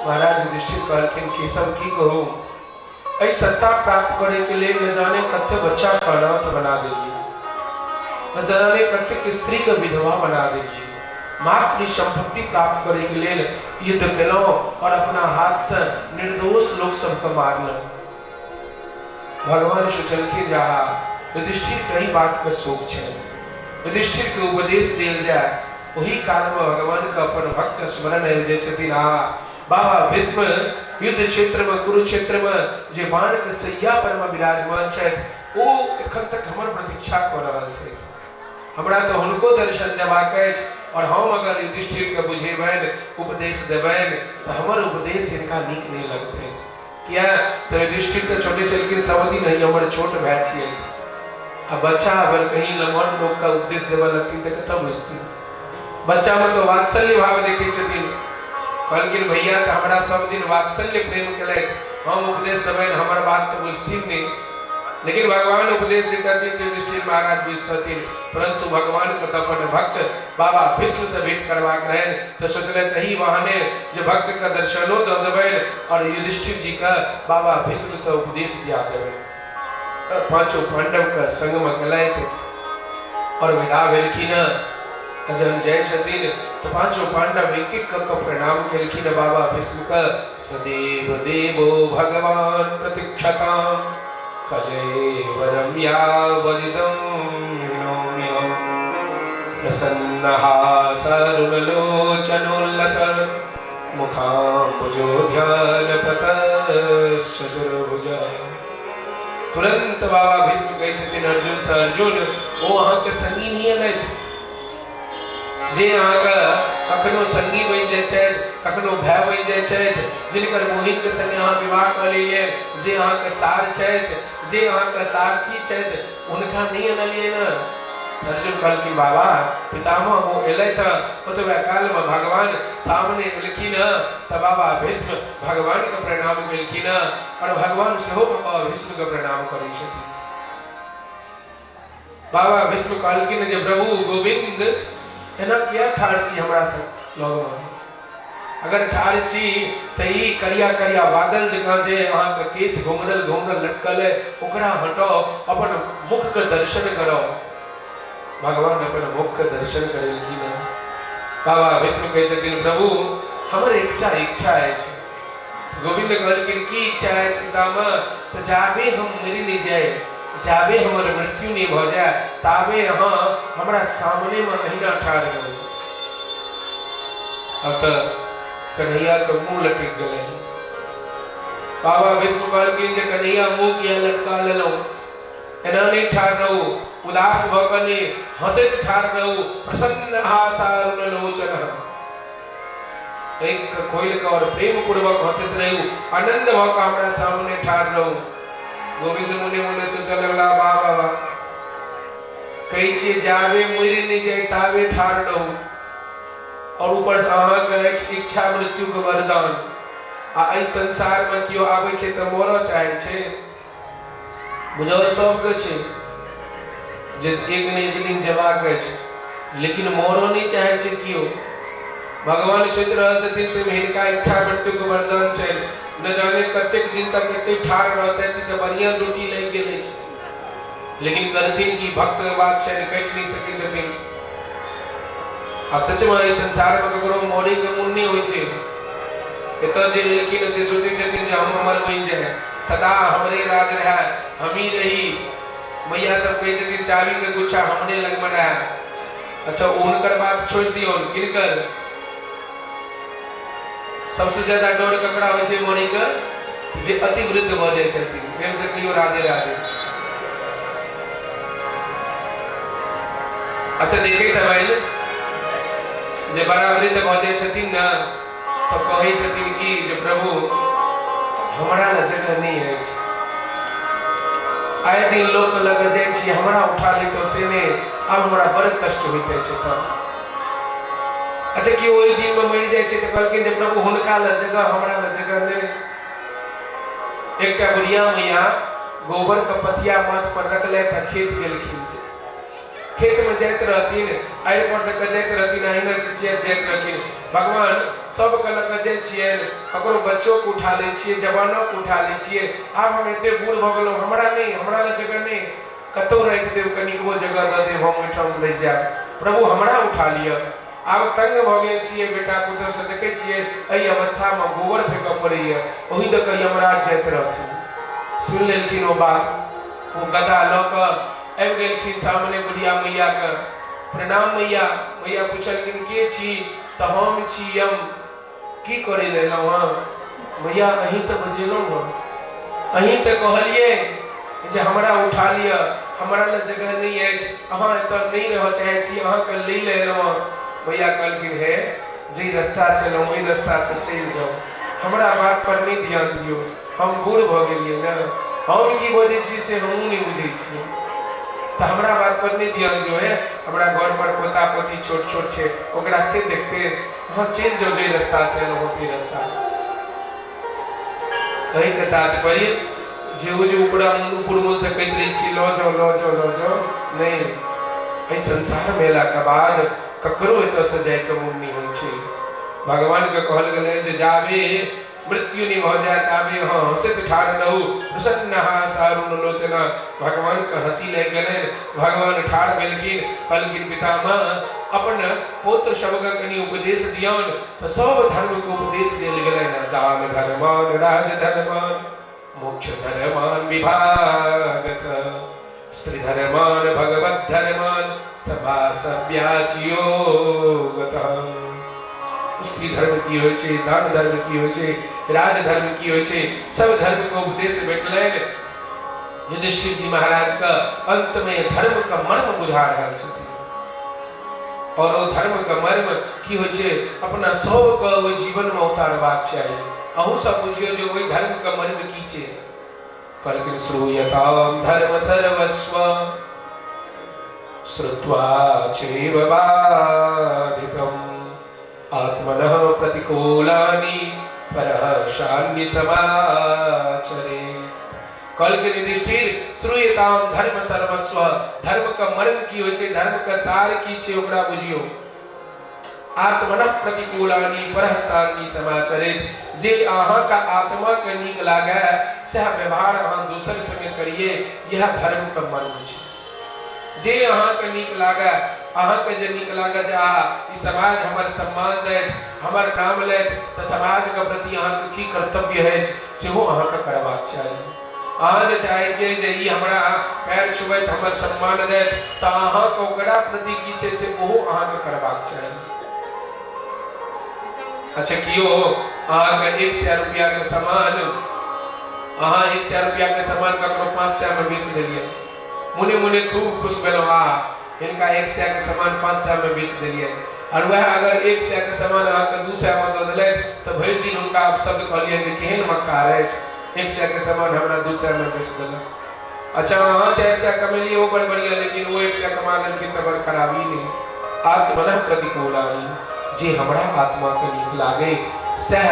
महाराज युधिष्ठिर कहलखिन केशव की कहू, एहि सत्ता प्राप्त करे के लेल न जाने कते बच्चा के अनाथ बना देलियै, न जाने कतेक स्त्री के विधवा बना देलियै। मात्र ई संपत्ति प्राप्त करे के लेल युद्ध केलहुँ और अपना हाथ से निर्दोष लोक सबके मारलहुँ। भगवान सोचलखिन जा युधिष्ठिर के एहि बात के शोक छै, युधिष्ठिर के उपदेश देल जाय। ओही काल में भगवान के अपन भक्त स्मरण आबि जाइ छथिन। आ बाबा भीष्म युद्ध क्षेत्र में कुरुक्षेत्र में जे बाण के सैया पर में विराजमान छथि, ओ एखन तक हमर प्रतीक्षा कऽ रहल छथि। हमरा तऽ हुनको दर्शन देबाक अछि और हम अगर युधिष्ठिर के बुझेबनि, उपदेश देबनि, तऽ हमर उपदेश हिनका नीक नहि लगतनि। किया तऽ युधिष्ठिर तऽ छोटे छलखिन, सब दिन ही हमर छोट भाय छियै, आ बच्चा अगर कहीं लमहर लोक के उपदेश देबऽ लगथिन तऽ कतऽ बुझथिन। बच्चा में तऽ वात्सल्य भाव देखै छथिन। कहलखिन भैया तऽ हमरा सब दिन वात्सल्य प्रेम केलथि, हम उपदेश देबनि हमर बात तऽ बुझथिन नहि। लेकिन भगवान उपदेश देतथिन तऽ युधिष्ठिर महाराज बुझतथिन, परंतु भगवान के तऽ अपन भक्त बाबा भीष्म से भेंट करबाक रहनि, तऽ सोचलथि एहि बहाने जे भक्त के दर्शनो दऽ देबनि और युधिष्ठिर जी के बाबा भीष्म से उपदेश दिया देबनि। पांचों पांडव के संग में गेलथि और विदा भेलखिन। जहन जाइ छथिन तऽ पांचों पांडव एक एक कऽ के प्रणाम केलखिन बाबा भीष्म के। सदैव देवो भगवान प्रतीक्षतां कलेवरं यावदिदं हिनोम्यहं प्रसन्नहासरुणलोचनोल्लस मुखाम्बुजो ध्यानपतश्चतुर्भुज। तुरंत बाबा भीष्म कहै छथिन अर्जुन से, अर्जुन ओ अहाँके संगी नहि एलथि जे अहाँके कखनो संगी बनि जाइ छथि, कखनो भाय बनि जाइ छथि, जिनकर बहिनके संगे अहाँ विवाह कऽ लेलियै, जे अहाँके सार छथि, जे अहाँके सारथी छथि, हुनका नहि अनलियै ने। अर्जुन कहलखिन बाबा पितामह ओ एलथि हँ। ओतबे कालमे भगवान सामने एलखिन हँ तऽ बाबा भीष्म भगवानके प्रणाम केलखिन हँ और भगवान सेहो बाबा भीष्मके प्रणाम करै छथिन। बाबा भीष्म कहलखिन जे प्रभु गोविंद एना किया ठाढ़ छी हमरा सब लगमे? अगर ठाढ़ छी तऽ ई करिया करिया बादल जकाँ जे अहाँके केश घुमरल घुमरल लटकल है ओकरा हटाउ, अपन मुखके दर्शन कराउ। भगवान अपन मुखके दर्शन करेलखिन। बाबा भीष्म कहै छथिन प्रभु हमर एकटा इच्छा अछि। गोविंद कहलखिन की इच्छा अछि पितामह? तऽ जाबे हम मरि नहि जाय, जाबे हमर मृत्यु नहि भऽ जाय, ताबे अहाँ हमरा सामनेमे अहिना ठाढ़ रहू। अब तऽ कन्हैयाके मुँह लटकि गेलै। बाबा भीष्म कहलखिन जे कन्हैया मुँह किया लटका लेलहुँ? एना नहि ठाढ़ रहू, उदास भऽ कऽ नहि, हँसैत ठाढ़ रहू। प्रसन्न हासारुण लोचन, आँखि खोलि कऽ और प्रेम पूर्वक हँसैत रहू, आनंद भऽ कऽ हमरा सामने ठाढ़ रहू। गोविंद मुने मुने सोचऽ लगला, वाह वाह वाह, कहै छियै जाबे मरि नहि जाय ताबे ठाढ़ रहू, और ऊपर से अहाँके अछि इच्छा मृत्युके वरदान, आ एहि संसारमे केओ आबै छै तऽ मरऽ चाहै छै। बुझल सबके छै जे एक ने एक दिन जेबाक अछि, लेकिन मरऽ नहि चाहै छै केओ। भगवान सोचि रहल छथिन ताहिमे हिनका इच्छा मृत्युके वरदान छै, न जाने कतेक दिन तक एते ठाढ़ रहतै, तऽ बढ़िआँ ड्यूटी लागि गेल अछि। लेकिन करथिन कि, भक्तके बात छै, कटि नहि सकै छथिन। आ सचमे एहि संसारमे ककरो मरैके मोन नहि होइ छै। एतऽ जे एलखिन से सोचै छथिन जे हम अमर बनि जाय, सदा हमरे राज रहए, हमही रही। मैया सब कहै छथिन चाबीके गुच्छा हमरे लगमे रहए। अच्छा हुनकर बात छोड़ि दियौन, किनकर सबसे ज्यादा डर ककरा होइ छै मरैके? जे अति वृद्ध भऽ जाइ छथिन। प्रेम से कहियो राधे राधे। अच्छा देखैत हेबै जे बड़ा वृद्ध भऽ जाइ छथिन ने तऽ कहै छथिन कि जे प्रभु हमरा लए जगह नहि अछि, आइ दिन लोक लग जाइ छी हमरा उठा लितौ से नहि, आब हमरा बड़ कष्ट होइत अछि। तऽ अच्छा कि ओहि दिनमे मरि जाइ छै तऽ कहलखिन जे प्रभु हुनका लए जगह, हमरा लए जगह नहि। एकटा बुढ़िया मैया गोबर के पथिया माथ पर रखलथि आ खेत गेलखिन। खेत में जाइत रहथिन, आड़ि पर दऽ कऽ जाइत रहथिन, अहिना चिचियाइत जाइत रहथिन, भगवान सबके लऽ कऽ जाइ छियनि, ककरो बच्चोके उठा लै छियै, जवानोके उठा लै छियै, आब हम एते बूढ़ भऽ गेलहुँ, हमरा नहि, हमरा लए जगह नहि, कतहु राखि देब, कनिकबो जगह दऽ देब, हम ओहिठाम रहि जायब, प्रभु हमरा उठा लिअ, आब तंग भऽ गेल छियै बेटा पुतोहसँ, देखै छियै एहि अवस्थामे गोबर फेकऽ पड़ैए। ओहि दऽ कऽ यमराज जाइत रहथिन। सुनि लेलखिन ओ बात, ओ गदा लऽ कऽ आबि गेलखिन सामने बुढ़िया मैयाके। प्रणाम मैया। मैया पुछलखिन के छी? तऽ हम छी यम। की करै लए एलहुँ हँ? मैया अहीं तऽ बजेलहुँ हँ, अहीं तऽ कहलियै जे हमरा उठा लिअ, हमरा लए जगह नहि अछि, अहाँ एतऽ नहि रहऽ चाहै छी, अहाँके लै लए एलहुँ हँ। भैया कहलखिन हे, जाहि रस्तासँ एलहुँ ओहि रस्तासँ चलि जाउ, हमरा बात पर नहि ध्यान दियौ, हम बूढ़ भऽ गेलियै ने, हम की बजै छी से हमहूँ नहि बुझै छियै, तऽ हमरा बात पर नहि ध्यान दियौ। हे, हमरा घर पर पोता पोती छोट छोट छै, ओकरा के देखते? अहाँ चलि जाउ, जाहि रस्तासँ एलहुँ ओहि रस्ता। कहैके तात्पर्य जे ओ जे उपरा ऊपर मोनसँ कहैत रहै छी, लऽ जाउ, लऽ जाउ, लऽ जाउ, नहि, एहि संसारमे अयलाके बाद ककरो एतऽसँ जाइके मोन नहि होइ छै। भगवानके कहल गेलै जे जाबे मृत्यु नहि भऽ जाय ताबे अहाँ हँसैत ठाढ़ रहू। प्रसन्न सारुण लोचना, भगवानके हँसी लागि गेलनि। भगवान ठाढ़ भेलखिन, कहलखिन पितामह, अपन पौत्र सबके कनि उपदेश दियौन। तऽ सब धर्मके उपदेश देल गेलनि, दान धर्मान राज धर्मान मोक्ष धर्मान विभाग स्त्री धर्मान भगवत धर्मान सभा सभ्यास योगतः। स्त्री धर्म की होइ छै, दान धर्म की होइ छै, राज धर्म की होइ छै, सब धर्म के उपदेश भेटलनि युधिष्ठिर जी महाराज के। अंत में धर्म के मर्म बुझा रहल छथिन। और ओ धर्म के मर्म की होइ छै, अपना सबके ओहि जीवन में उतारबाक चाही। अहूँ सब बुझियौ जे ओहि धर्म के मर्म की छै। कहलखिन श्रूयताम धर्म सर्वस्व श्रुत्वा चैव बाधितम् आत्मनः प्रतिकूलानि परः शान्ति समाचरे। कहलखिन युधिष्ठिर, श्रूयताम धर्म सर्वस्व, धर्म के मर्म की होइ छै, धर्म के सार की छै, ओकरा बुझियौ। आत्मनः प्रतिकूलानि परः सान्नि समाचरित, जे अहाँके आत्माके नीक लागए सएह व्यवहार अहाँ दोसर संगे करिए, यह धर्मके मर्म छै। जे अहाँके नीक लागए, अहाँके जे नीक लागए जे आ ई समाज हमर सम्मान दैत, हमर नाम लैत, तऽ समाजके प्रति अहाँके की कर्तव्य अछि सेहो अहाँके करबाक चाही। अहाँ जे चाहै छियै जे ई हमरा पैर छुबैत, हमर सम्मान दैत, तऽ अहाँके ओकरा प्रति की छै से ओहो अहाँके करबाक चाही। अच्छा, कियो अहाँके 100 रुपैआके सामान, अहाँ 100 रुपैआके सामान ककरो 500मे बेच देलियै, मुने मुने खूब खुश भेलहुँ, आ हिनका 100के सामान 500मे बेच देलियै। और वएह अगर 100के सामान अहाँके 200मे दऽ देलथि तऽ भरि दिन हुनका अपशब्द कहलियनि जे केहन मक्कार अछि, 100के सामान हमरा 200मे बेच देलक। अच्छा, अहाँ 400 कमेलियै ओ बड़ बढ़िआँ, लेकिन ओ 100 कमा लेलखिन तऽ बड़ खराबी नहि। आत्मनः प्रतिकूलानि, जे हमरा आत्माके नीक लागै सएह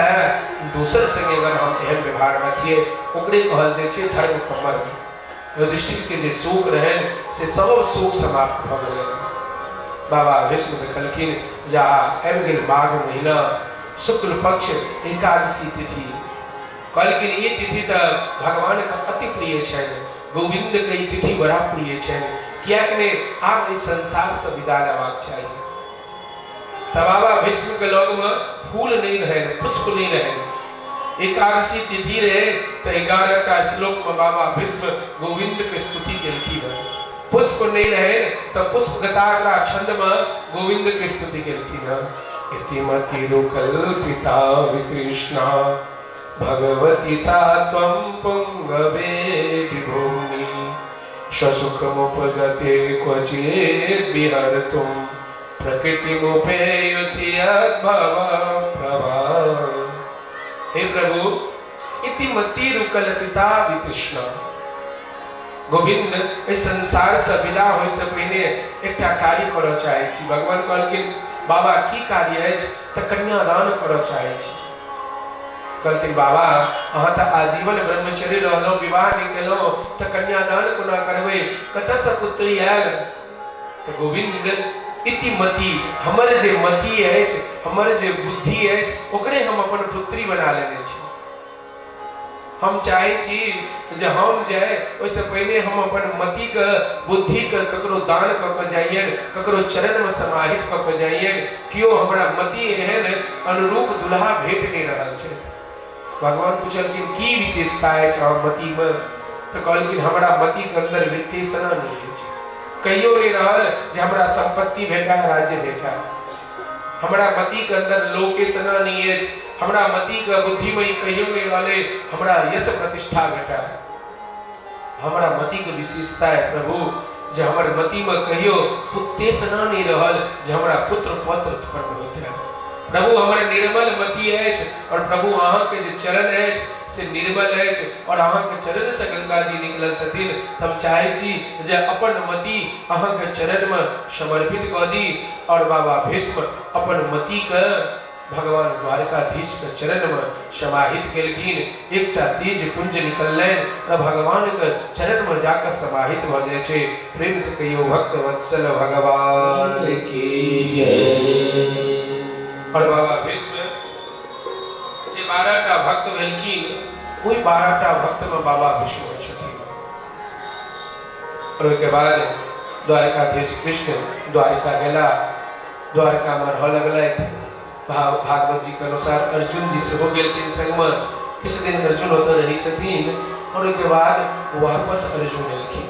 दोसर संगे अगर हम एहन व्यवहार रखियै, ओकरे कहल जाइ छै धर्मके मर्म। युधिष्ठिरके जे शोक रहनि से सब शोक समाप्त भऽ गेलनि। बाबा भीष्म देखलखिन जा आबि गेल माघ महीना, शुक्ल पक्ष एकादशी तिथि। कहलखिन ई तिथि तऽ भगवानके अति प्रिय छनि, गोविन्दके ई तिथि बड़ा प्रिय छनि, किएक ने आब एहि संसारसँ विदा लेबाक चाही। तऽ बाबा भीष्मके लगमे फूल नहि रहनि, पुष्प नहि रहनि। एकादशी तिथि रहे तऽ 11टा श्लोकमे बाबा भीष्म गोविन्दके स्तुति केलखिन हँ। पुष्प नहि रहे तऽ पुष्प गताग्रा छंदमे गोविन्दके स्तुति केलखिन हँ। इति मतिरुकल्पिता वितृष्णा भगवती सा त्वं पुङ्गवे विभूमि ससुखमुपगते क्वचित् विहर्तुं प्रकृतिमुपेयुषि यद्भव प्रभा। हे प्रभु, इति मतिरुकल्पिता वितृष्णा, गोविंद एहि संसारसँ विदा होइसँ पहिने एकटा कार्य करऽ चाहै छी। भगवान कहलखिन बाबा की कार्य अछि? तऽ कन्यादान करऽ चाहै छी। कहलखिन बाबा अहाँ तऽ आजीवन ब्रह्मचर्य रहलहुँ, विवाह नहि केलहुँ, तऽ कन्यादान कोना करबै, कतऽसँ पुत्री आयल? तऽ गोविंद इति मति, हमर जे मति अछि, हमर जे बुद्धि अछि, ओकरे हम अपन पुत्री बना लेने छी। हम चाहै छी जे हम जाय ओहिसँ पहिने हम अपन मतिके, बुद्धिके ककरो दान कऽ कऽ जाइयनि, ककरो चरणमे समाहित कऽ कऽ जाइयनि। केओ हमरा मति एहन अनुरूप दुल्हा भेट नहि रहल छै। भगवान पुछलखिन की विशेषता अछि अहाँ मतिमे? तऽ कहलखिन हमरा मतिके अन्दर वित्तेषणा नहि अछि, कहियो नहि रहल जे हमरा सम्पत्ति भेटय, राज्य भेटय। हमरा मतिके अन्दर लोकेशना नहि अछि, हमरा मतिके बुद्धिमे ई कहियो नहि रहलै हमरा यश प्रतिष्ठा भेटय। हमरा मतिके विशेषता है प्रभु जे हमर मतिमे कहियो पुत्तेसना नहि रहल जे हमरा पुत्र पौत्र उत्पन्न होइत रहए। प्रभु हमर निर्मल मति अछि और प्रभु अहाँके जे चरण अछि से निर्मल अछि और अहाँके चरणसँ गंगा जी निकलल छथिन, तऽ हम चाहै छी जे अपन मति अहाँके चरणमे समर्पित कऽ दी। और बाबा भीष्म अपन मतिके भगवान द्वारकाधीश के चरण में समाहित केलखिन। एकटा तेज पुंज निकललनि त भगवान के चरण में जाकर समाहित भ जाइ छै। प्रेम से कहियो भक्त वत्सल भगवान की जय। और बाबा भीष्म जे 12 टा भक्त भेलखिन, ओहि 12 टा भक्त में बाबा भीष्म छथिन। और ओहिके बाद द्वारकाधीश कृष्ण द्वारिका गेला, द्वारका में रह लगलथि। भागवत जी के अनुसार अर्जुन जी सेहो गेलखिन संगमे। किछु दिन अर्जुन ओतऽ रहै छथिन और ओहिके बाद वापस अर्जुन एलखिन।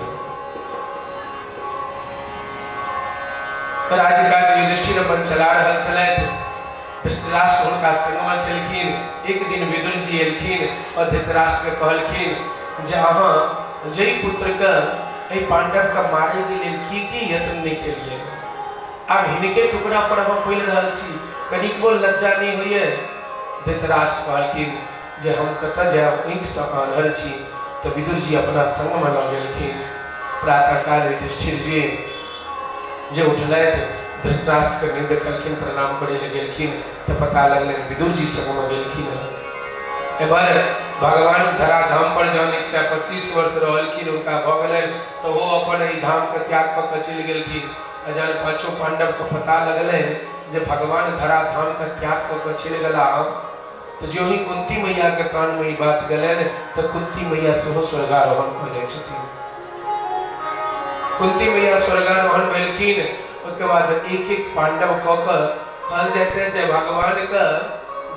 राजकाज युधिष्ठिर अपन चला रहल छलथि, धृतराष्ट्र हुनका संगमे छलखिन। एक दिन विदुर जी एलखिन और धृतराष्ट्र के कहलखिन जे अहाँ जाहि पुत्रके एहि पांडवके मारैके लेल की की यत्न नहि केलियै, आब हिनके टुकड़ा पर अहाँ बोलि रहल छी, कनिकबो लज्जा नहि होइए? धृतराष्ट्र कहलखिन जे हम कतऽ जायब, आँखिसँ आन्हर छी। तऽ विदुर जी अपना संगमे लऽ गेलखिन। प्रातःकाल युधिष्ठिर जी जे उठलथि, धृतराष्ट्रके नहि देखलखिन, प्रणाम करै लए गेलखिन तऽ पता लगलनि विदुर जी संगमे गेलखिन हँ। एम्हर भगवान धराधाम पर जहन 125 वर्ष रहलखिन, हुनका भऽ गेलनि तऽ ओ अपन एहि धामके त्याग कऽ कऽ चलि गेलखिन। आ जहन पाँचो पाण्डवके पता लगलनि जे भगवान धराधामके त्याग कऽ कऽ चलि गेलाह, तऽ ज्यों ही कुंती मैयाके कानमे ई बात गेलनि तऽ कुंती मैया सेहो स्वर्गारोहण भऽ जाइ छथिन। कुंती मैया स्वर्गारोहण भेलखिन। ओहिके बाद एक एक पाण्डव कऽ कऽ कहल जाइत अछि जे भगवानके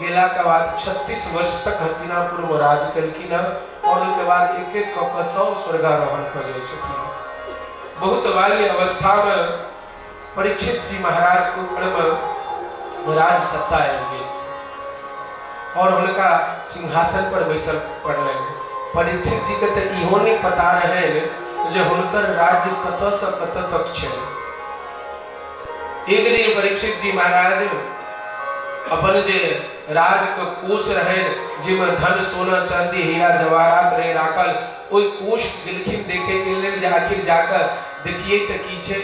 गेलाके बाद 36 वर्ष तक हस्तिनापुरमे राज केलखिन हँ और ओहिके बाद एक एक कऽ कऽ सब स्वर्गारोहण कऽ जाइ छथिन। बहुत बाल्य अवस्था में परीक्षित जी महाराज के ऊपर में राज सत्ता आबि गेल और हुनका सिंहासन पर बैसल पड़लनि। परीक्षित जी के तऽ इहो नहि पता रहनि जे हुनकर राज्य कतऽ से कतऽ तक छै। एक दिन परीक्षित जी महाराज अपन जे राज के कोष रहनि, जाहिमे धन सोना चांदी हीरा जवाहरात रहे राखल, ओहि कोष गेलखिन देखे के लेल जे आखिर जाकऽ देखिए तऽ की छै।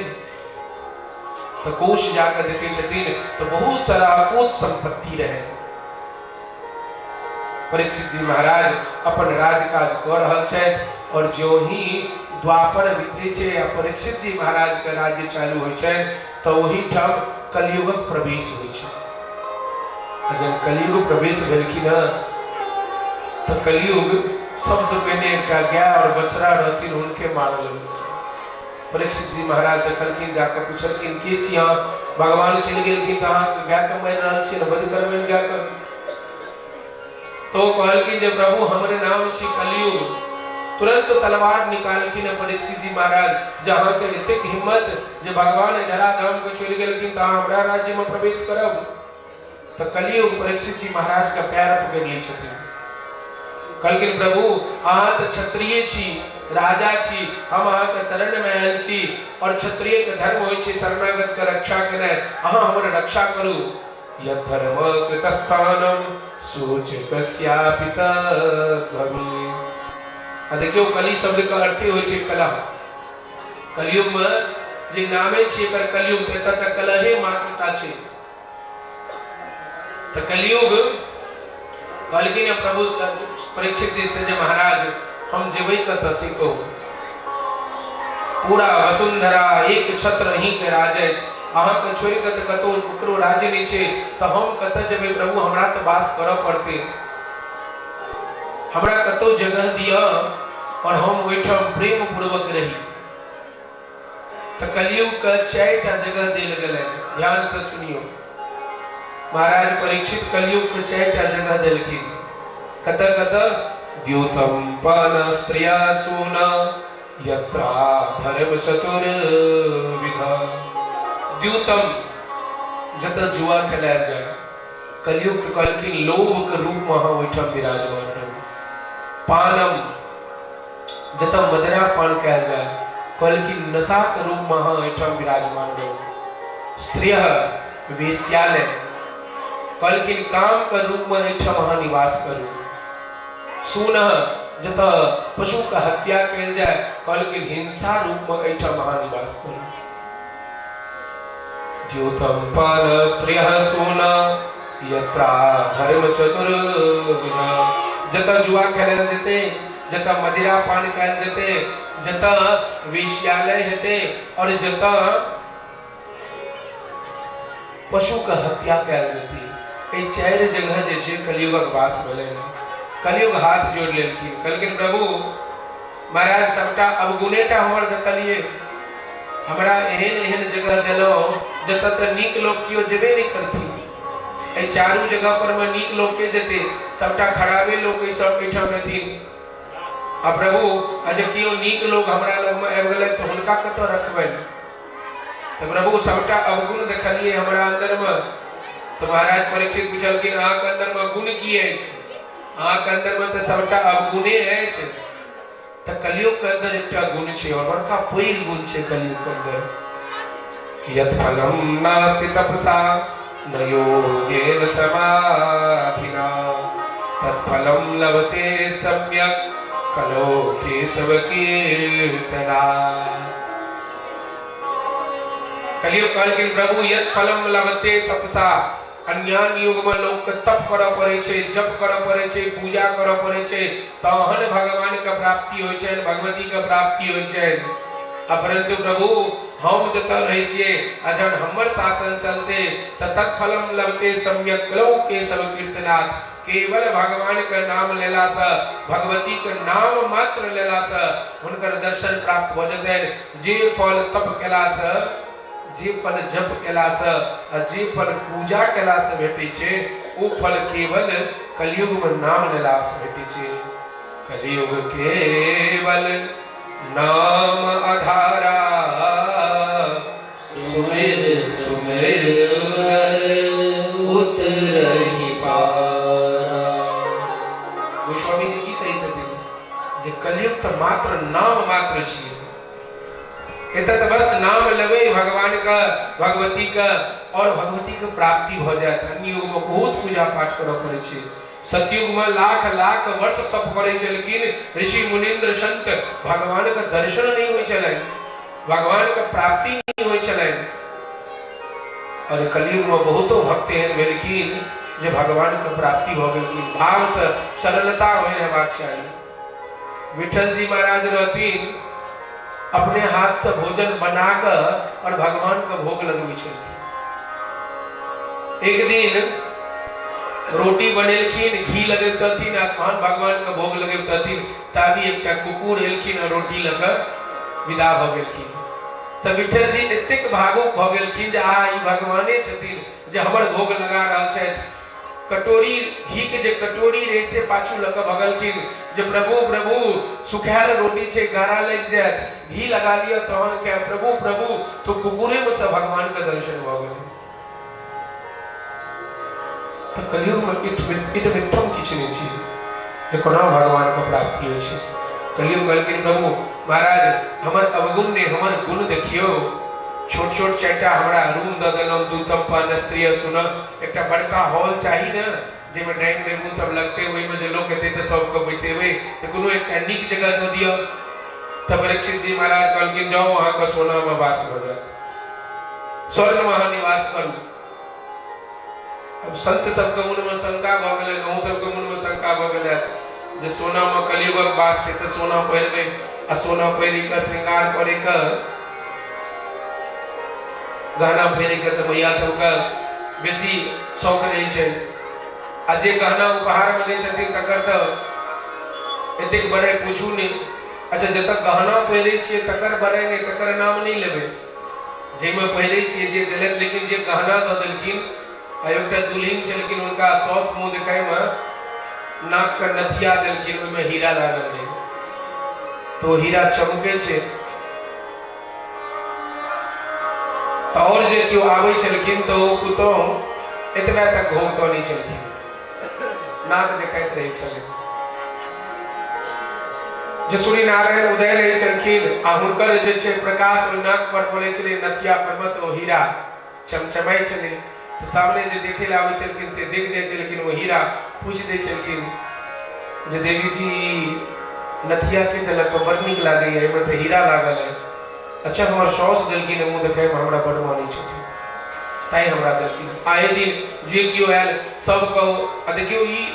तऽ कोष जाकऽ देखै छथिन तऽ बहुत सारा अकूत संपत्ति रहै। परीक्षित जी महाराज अपन राजकाज कऽ रहल छथि और ज्यों ही द्वापर बीतै छै आ परीक्षित जी महाराज के राज्य चालू होइ छै तऽ ओहिठाम कलयुगक प्रवेश होइ छै। आ जब कलयुग प्रवेश भेलखिन हँ तऽ कलयुग सबसँ पहिने एकटा गाय और बछड़ा रहथिन, हुनके मारऽ लगलखिन। परीक्षित जी महाराज देखलखिन, जाकऽ पुछलखिन के छी अहाँ? भगवान चलि गेलखिन तऽ अहाँके गायके मारि रहल छियै ने, वध करबनि गायके। तो ओ कहलखिन जे प्रभु हमरे नाम छी कलयुग। तुरंत तलवार निकालखिन परीक्षित जी महाराज जे अहाँके एतेक हिम्मत जे भगवान धराधाम के चलि गेलखिन तऽ अहाँ हमरा राज्य में प्रवेश करब। तऽ कलयुग परीक्षित जी महाराज के पैर पकड़ि लै छथिन। कहलखिन प्रभु अहाँ तऽ क्षत्रिय छी, राजा छी, हम अहाँके शरण में आयल छी और क्षत्रिय के धर्म होइ छै शरणागत के रक्षा केनाइ, अहाँ हमर रक्षा करू। यद्धर्म कृतस्थानम सूचकस्यापि तद्भवेत्। आ देखियौ कलि शब्द के अर्थे होइ छै कलह। कलयुग में जे नामे छै एकर कलयुग, तऽ एतऽ तऽ कलहे मात्रता छै। तऽ कलयुग कहलखिन प्रभु परीक्षित जी से जे महाराज हम जेबै कतऽ से कहू। पूरा वसुंधरा एक छत्र अहीं के राज अछि, अहाँके छोड़ि कऽ तऽ कतहु ककरो राज्य नहि छै, तऽ हम कतऽ जेबै प्रभु? हमरा तऽ वास करऽ पड़तै, हमरा कतहु जगह दिअ और हम ओहिठाम प्रेम पूर्वक रही। तऽ कलयुग के 4टा जगह देल गेलै। ध्यान से सुनियो, महाराज परीक्षित कलयुग के 4टा जगह देलखिन। कतऽ कतऽ? द्यूतम पान स्त्रिया सोना यत्रा धर्म चतुर्विध। द्यूतम जतऽ जुआ खेलायल जाय, कलयुग के कहलखिन लोभ के रूप में अहाँ ओहिठाम विराजमान रहू। पानम जतऽ मदिरा पान कयल जाय, कहलखिन नशाके रूपमे अहाँ एहिठाम विराजमान रहू। स्त्रिय वेश्यालय, कहलखिन कामके रूपमे एहिठाम अहाँ निवास करू। सुनह, जतऽ पशुके हत्या कयल जाय, कहलखिन हिंसा रूपमे एहिठाम अहाँ निवास करू। द्यूतं पान स्त्रियः सोना यत्रा धर्म चतुर्भुज, जतऽ जुआ खेलल जेतै, जतऽ मदिरा पान कयल जेतै, जतऽ वेश्यालय हेतै और जतऽ पशुके हत्या कयल जेतै, एहि चारि जगह जे छै कलयुगक वास भेलै। कलयुग हाथ जोड़ि लेलखिन, कहलखिन प्रभु महाराज सबटा अवगुणेटा हमर देखलियै, हमरा एहन एहन जगह देलहुँ जतऽ तऽ नीक लोक केओ जेबे नहि करथिन। एहि चारू जगह पर मे नीक लोक के जेतै? सबटा खराबे लोक एहि सब एहिठाम हेथिन। आ प्रभु, आ जे केओ नीक लोक हमरा लगमे आबि गेलै तऽ हुनका कतऽ रखबनि? तऽ प्रभु सबटा अवगुण देखलियै हमरा अन्दरमे। तऽ महाराज परीक्षित पुछलखिन, अहाँके अन्दरमे गुण की अछि? अहाँके अन्दरमे तऽ सबटा अवगुणे अछि। तऽ कलयुग के अन्दर एकटा गुण छै, और बड़का पैघ गुण छै कलयुग के अन्दर। यत फलम नास्ति तपसा न योगेन समाधिना तत्फलम लभते सम्यक कलो केशव कीर्तना। कलयुग कहलखिन प्रभु यत फलम लभते तपसा, अन्यान्य युगमे लोकके तप करऽ पड़ै छै, जप करऽ पड़ै छै, पूजा करऽ पड़ै छै, तहन भगवानके प्राप्ति होइ छनि, भगवतीके प्राप्ति होइ छनि। आ परन्तु प्रभु हम जतऽ रहै छियै आ जहन हमर शासन चलतै तऽ तत्फलम लभते सम्यक कलौ केशव कीर्तनाथ। केवल भगवानके नाम लेलासँ, भगवतीके नाम मात्र लेलासँ हुनकर दर्शन प्राप्त भऽ जेतनि। जे फल तप केलासँ, जे फल जप केलासँ आ जे फल पूजा केलासँ भेटै छै, ओ फल केवल कलयुगमे नाम लेलासँ भेटै छै। कलयुग केवल नाम आधारा, सुमिर सुमिर नर उतरहि पारा। गोस्वामी जी की कहै छथिन जे कलयुग तऽ मात्र नाम मात्र छियै, एतऽ तऽ बस नाम लेबै भगवानके, भगवतीके, और भगवतीके प्राप्ति भऽ जायत। अन्य युगमे बहुत पूजा पाठ करऽ पड़ै छै। सतयुगमे लाख लाख वर्ष तप करै छलखिन ऋषि मुनीन्द्र संत, भगवानके दर्शन नहि होइ छलनि, भगवानके प्राप्ति नहि होइ छलनि। और कलयुगमे बहुतो भक्त एहन भेलखिन जे भगवानके प्राप्ति भऽ गेलखिन। भावसँ सरलता होइ हेबाक चाही। विठल जी महाराज रहथिन, अपने हाथ से भोजन बना कऽ और भगवान के भोग लगबै छलखिन। एक दिन रोटी बनेलखिन, घी लगेबतथिन आ तहन भगवान के भोग लगेबतथिन, ताबी एकटा कुकुर एलखिन आ रोटी लऽ कऽ विदा भऽ गेलखिन। तऽ विठल जी एतेक भावुक भऽ गेलखिन जे आ ई भगवाने छथिन जे हमर भोग लगा रहल छथि। कटोरी घीके जे कटोरी रहै से पाछू लऽ कऽ भगलखिन जे प्रभु प्रभु सुखायल रोटी छै, गारा लागि जायत, घी लगा लिअ तहन खायब, प्रभु प्रभु। तो कुकुरेमे से भगवानके दर्शन भऽ गेलै। तऽ कलयुगमे इदमित्थम किछु नहि छै जे कोना भगवानके प्राप्ति होइ छै। कलयुग कहलखिन प्रभु महाराज हमर अवगुण नहि, हमर गुण देखियौ। छोट छोट चारिटा हमरा रूम दऽ देलहुँ, दूतम पान स्त्रीय सुन, एकटा बड़का हॉल चाही ने जाहिमे ड्राइंग टेबुल सब लगतै, ओहिमे जे लोक एतै तऽ सबके बैसेबै, तऽ कोनो एकटा नीक जगह दऽ दिअ। तऽ परीक्षित जी महाराज कहलखिन जाउ अहाँके सोनामे वास भऽ जायत, स्वर्गमे अहाँ निवास करू। अब संत सबके मनमे शंका भऽ गेलै, अहूँ सबके मनमे शंका भऽ गेलै जे सोनामे कलयुगक वास छै तऽ सोना पहिरबै आ सोना पहिरि कऽ श्रृंगार करैके, गहना पहिरैके तऽ मैया सबके बेसी शौक रहै छै, आ जे गहना उपहारमे दै छथिन तकर तऽ एतेक बड़ाइ पूछू नहि। अच्छा, जतऽ गहना पहिरै छियै तकर बड़ाइ नहि, तकर नाम नहि लेबै, जाहिमे पहिरै छियै जे देलथि, लेकिन जे गहना दऽ देलखिन। आ एकटा दुल्हिन छलखिन, हुनका साउस मुँह देखाइमे नाकके नथिया देलखिन, ओहिमे हीरा लागल रहै, तऽ ओ हीरा चमकै छै। तऽ आओर जे केओ आबै छलखिन तऽ ओ पुतोहु एतबे तक घोघ तनै छलखिन, नाक देखाइत रहै छलै। जे सूर्य नारायण उदय रहै छलखिन आ हुनकर जे छै प्रकाश ओहि नाक पर पड़ै छलै, नथिया पर मे, तऽ ओ हीरा चमचमाइ छलै। तऽ सामने जे देखै लए आबै छलखिन से देख जाइ छलखिन ओ हीरा, पूछि दै छलखिन जे देवी जी, ई नथिया के देलक? बड़ नीक लागैए, एहिमे तऽ हीरा लागल है। अच्छा, हमर साउस देलखिन, मुँह देखैमे हमरा बड़ मानै छथिन, तैँ हमरा देलखिन। आए दिन जे केओ आयल सबके आ देखियौ, ई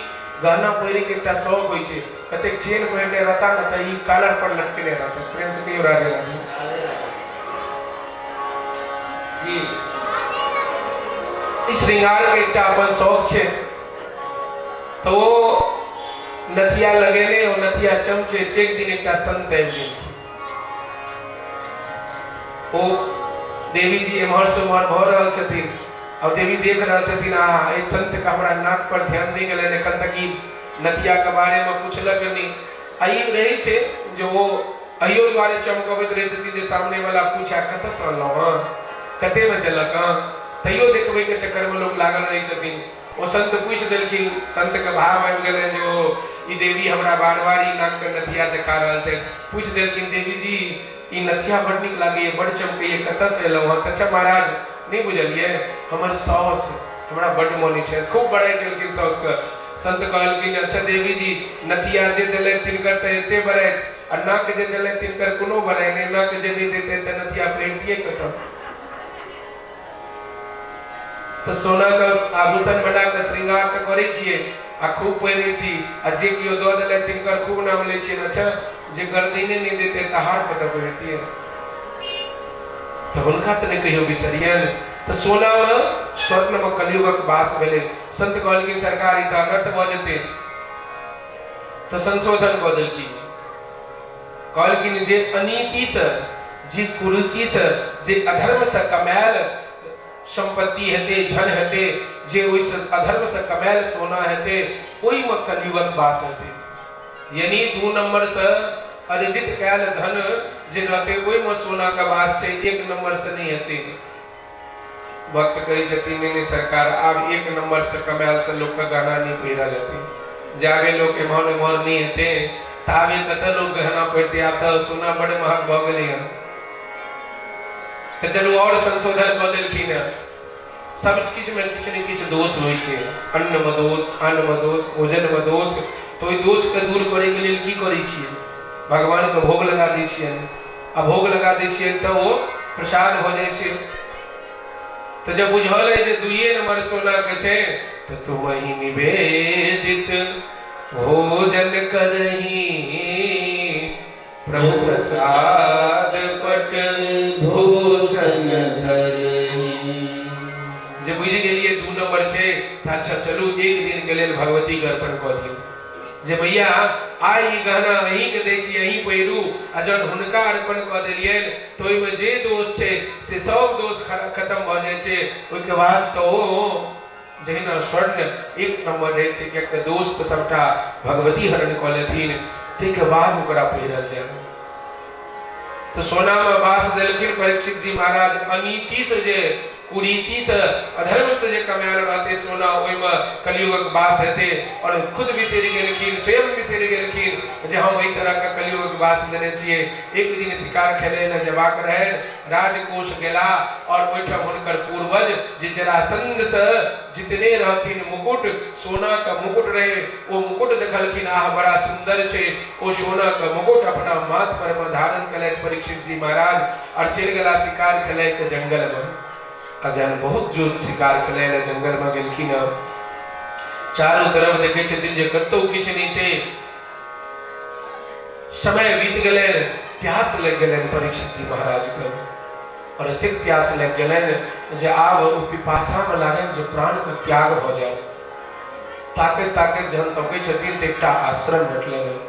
गहना पहिरैके एकटा शौक होइ छै। कतेक चेन पहिरने रहता ने तऽ ई कॉलर पर लटकेने रहता। प्रेम से कहियो राधे राधे जी। ई श्रृंगार के एकटा अपन शौक छै। तऽ ओ नथिया लगेने, ओ नथिया चमचे। एक दिन एकटा संत आबि गेलखिन। ओ देवी जी एम्हर से उम्हर भऽ रहल छथिन आ देवी देख रहल छथिन, आहा, एहि संत के हमरा नाक पर ध्यान नहि गेलनि एखन तक, ई नथिया के बारे मे पुछलक नहि। आ ई रहै छै जे ओ अहियो दुआरे चमकबैत रहै छथिन जे सामने वाला पूछे, कतऽसँ अनलहुँ हँ, कतेमे देलक हँ। तैयो देखबैके चक्करमे लोक लागल रहै छथिन। ओ संत पूछि देलखिन। संतके भाव आबि गेलनि जे ओ ई देवी हमरा बार बार ई नाकके नथिया देखा रहल छथि। पूछि देलखिन, देवी जी, ई नथिया बड़ नीक लागैए, बड़ चमकैए, कतऽसँ एलहुँ हँ? तऽ अच्छा महाराज, नहि बुझलियै? हमर साउस हमरा बड्ड मानै छथि। खूब बड़ाइ केलखिन साउसके। संत कहलखिन, अच्छा देवी जी, नथिया जे देलथि तिनकर तऽ एते बड़ाइ आ नाक जे देलथि तिनकर कोनो बड़ाइ नहि। नाक जे नहि दैतथि तऽ नथिया पहिरतियै कतऽ? तऽ सोनाके आभूषण बना कऽ श्रृंगार तऽ करै छियै आ खूब पहिरै छी आ जे केओ दऽ देलथि तिनकर खूब नाम लै छियै। अच्छा, जे गर्दने नहि देतै तऽ हार कतऽ पहिरतियै? तऽ हुनका तऽ नहि कहियो बिसरियनि। तऽ सोनामे, स्वर्णमे कलयुगक वास भेलै। संत कहलखिन, सरकार, ई तऽ अनर्थ भऽ जेतै। तऽ संशोधन कऽ देलखिन। कहलखिन जे अनीतिसँ, जे कुरीतिसँ, जे अधर्मसँ कमायल सम्पत्ति हेतै, धन हेतै, जे ओहिसँ अधर्मसँ कमायल सोना हेतै, ओहिमे कलयुगक वास हेतै। यानी 2 नम्बरसँ अर्जित कयल धन जे रहतै ओहिमे सोनाके वास छै, 1 नम्बरसँ नहि हेतै। भक्त कहै छथिन, नहि नहि सरकार, आब 1 नम्बरसँ कमायलसँ लोकके गहना नहि पहिरल हेतै। जाबे लोक एम्हर एम्हर नहि हेतै ताबे कतऽ लोक गहना पहिरतै? आब तऽ सोना बड्ड महग भऽ गेलै हँ। तऽ चलू, आओर संशोधन कऽ देलखिन हँ। सब किछुमे किछु ने किछु दोष होइ छै, अन्नमे दोष, अन्नमे दोष, भोजनमे दोष। तऽ ओहि दोषके दूर करैके लेल की करै छियै? भगवानके भोग लगा दै छियनि आ भोग लगा दै छियनि तऽ ओ प्रसाद भऽ जाइ छै। तऽ जब बुझल है जे 2 नंबर सोना के छै तऽ तुमही निवेदित भोजन करही प्रभु प्रसाद पट भूषण धरही। जे बुझि गेलियै 2 नंबर छै तऽ अच्छा चलू, एक दिन के लेल भगवती के अर्पण कऽ दियौ जे भैया, आइ ई गहना अहीँके दै छी, अहीँ पहिरू। आ जहन हुनका अर्पण कऽ देलियनि तऽ ओहिमे जे दोष छै से सब दोष खतम भऽ जाइ छै। ओहिके बाद तऽ ओ जहिना स्वर्ण 1 नम्बर रहै छै, किएक तऽ दोष तऽ सबटा भगवती हरण कऽ लेथिन, ताहिके बाद ओकरा पहिरल जाय। तऽ सोनामे वास देलखिन परीक्षित जी महाराज। अनीतिसँ जे, कुरीतिसँ, अधर्मसँ जे कमायल रहतै सोना, ओहिमे कलयुगक वास हेतै। आओर खुद बिसरि गेलखिन, स्वयं बिसरि गेलखिन जे हम एहि तरहके कलयुगक वास देने छियै। एक दिन शिकार खेलै लए जेबाक रहनि, राजकोष गेला आओर ओहिठाम हुनकर पूर्वज जे जरासंधसँ जितने रहथिन मुकुट, सोनाके मुकुट रहै, ओ मुकुट देखलखिन, आह, बड़ा सुन्दर छै। ओ सोनाके मुकुट अपना माथ पर मे धारण केलथि परीक्षित जी महाराज आओर चलि गेला शिकार खेलाइके जंगलमे। आ जहन बहुत जोर शिकार खेलाइ लए जंगलमे गेलखिन हँ, चारू तरफ देखै छथिन जे कतहु किछु नहि छै। समय बीत गेलनि, प्यास लागि गेलनि परीक्षित जी महाराजके। आओर एतेक प्यास लागि गेलनि जे आब ओ पिपासामे लागनि जे प्राणके त्याग भऽ जाय। ताकैत ताकैत जहन तकै छथिन तऽ एकटा आश्रम भेटलनि।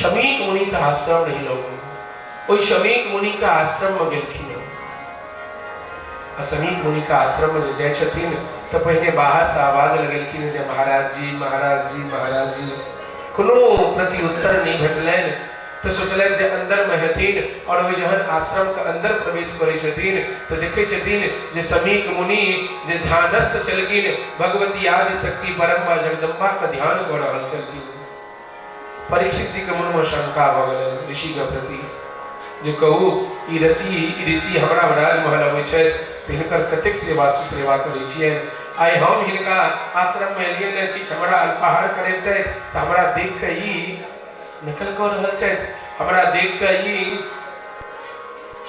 शमीक मुनिके आश्रम रही लग। ओहि शमीक मुनिके आश्रममे गेलखिन। आ शमीक मुनिके आश्रममे जे जाइ छथिन तऽ पहिने बाहरसँ आवाज लगेलखिन जे महाराज जी, महाराज जी, महाराज जी। कोनो प्रति उत्तर नहि भेटलनि तऽ सोचलनि जे अन्दरमे हेथिन। आओर ओहि जहन आश्रमके अन्दर प्रवेश करै छथिन तऽ देखै छथिन जे शमीक मुनि जे ध्यानस्थ छलखिन, भगवती आदि शक्ति परम्बा जगदम्बाके ध्यान कऽ रहल छलखिन। परीक्षित जी के मन में शंका भऽ गेलनि ऋषि के प्रति जे कहू ई ऋषि ई ऋषि हमरा राजमहल अबै छथि तऽ हिनकर कतेक सेवा शुश्रेवा करै छियनि। आइ हम हिनका आश्रम में एलियनि हँ, किछु हमरा अल्पाहार करेतै तऽ हमरा देख कऽ ई नकल कऽ रहल छथि, हमरा देख कऽ ई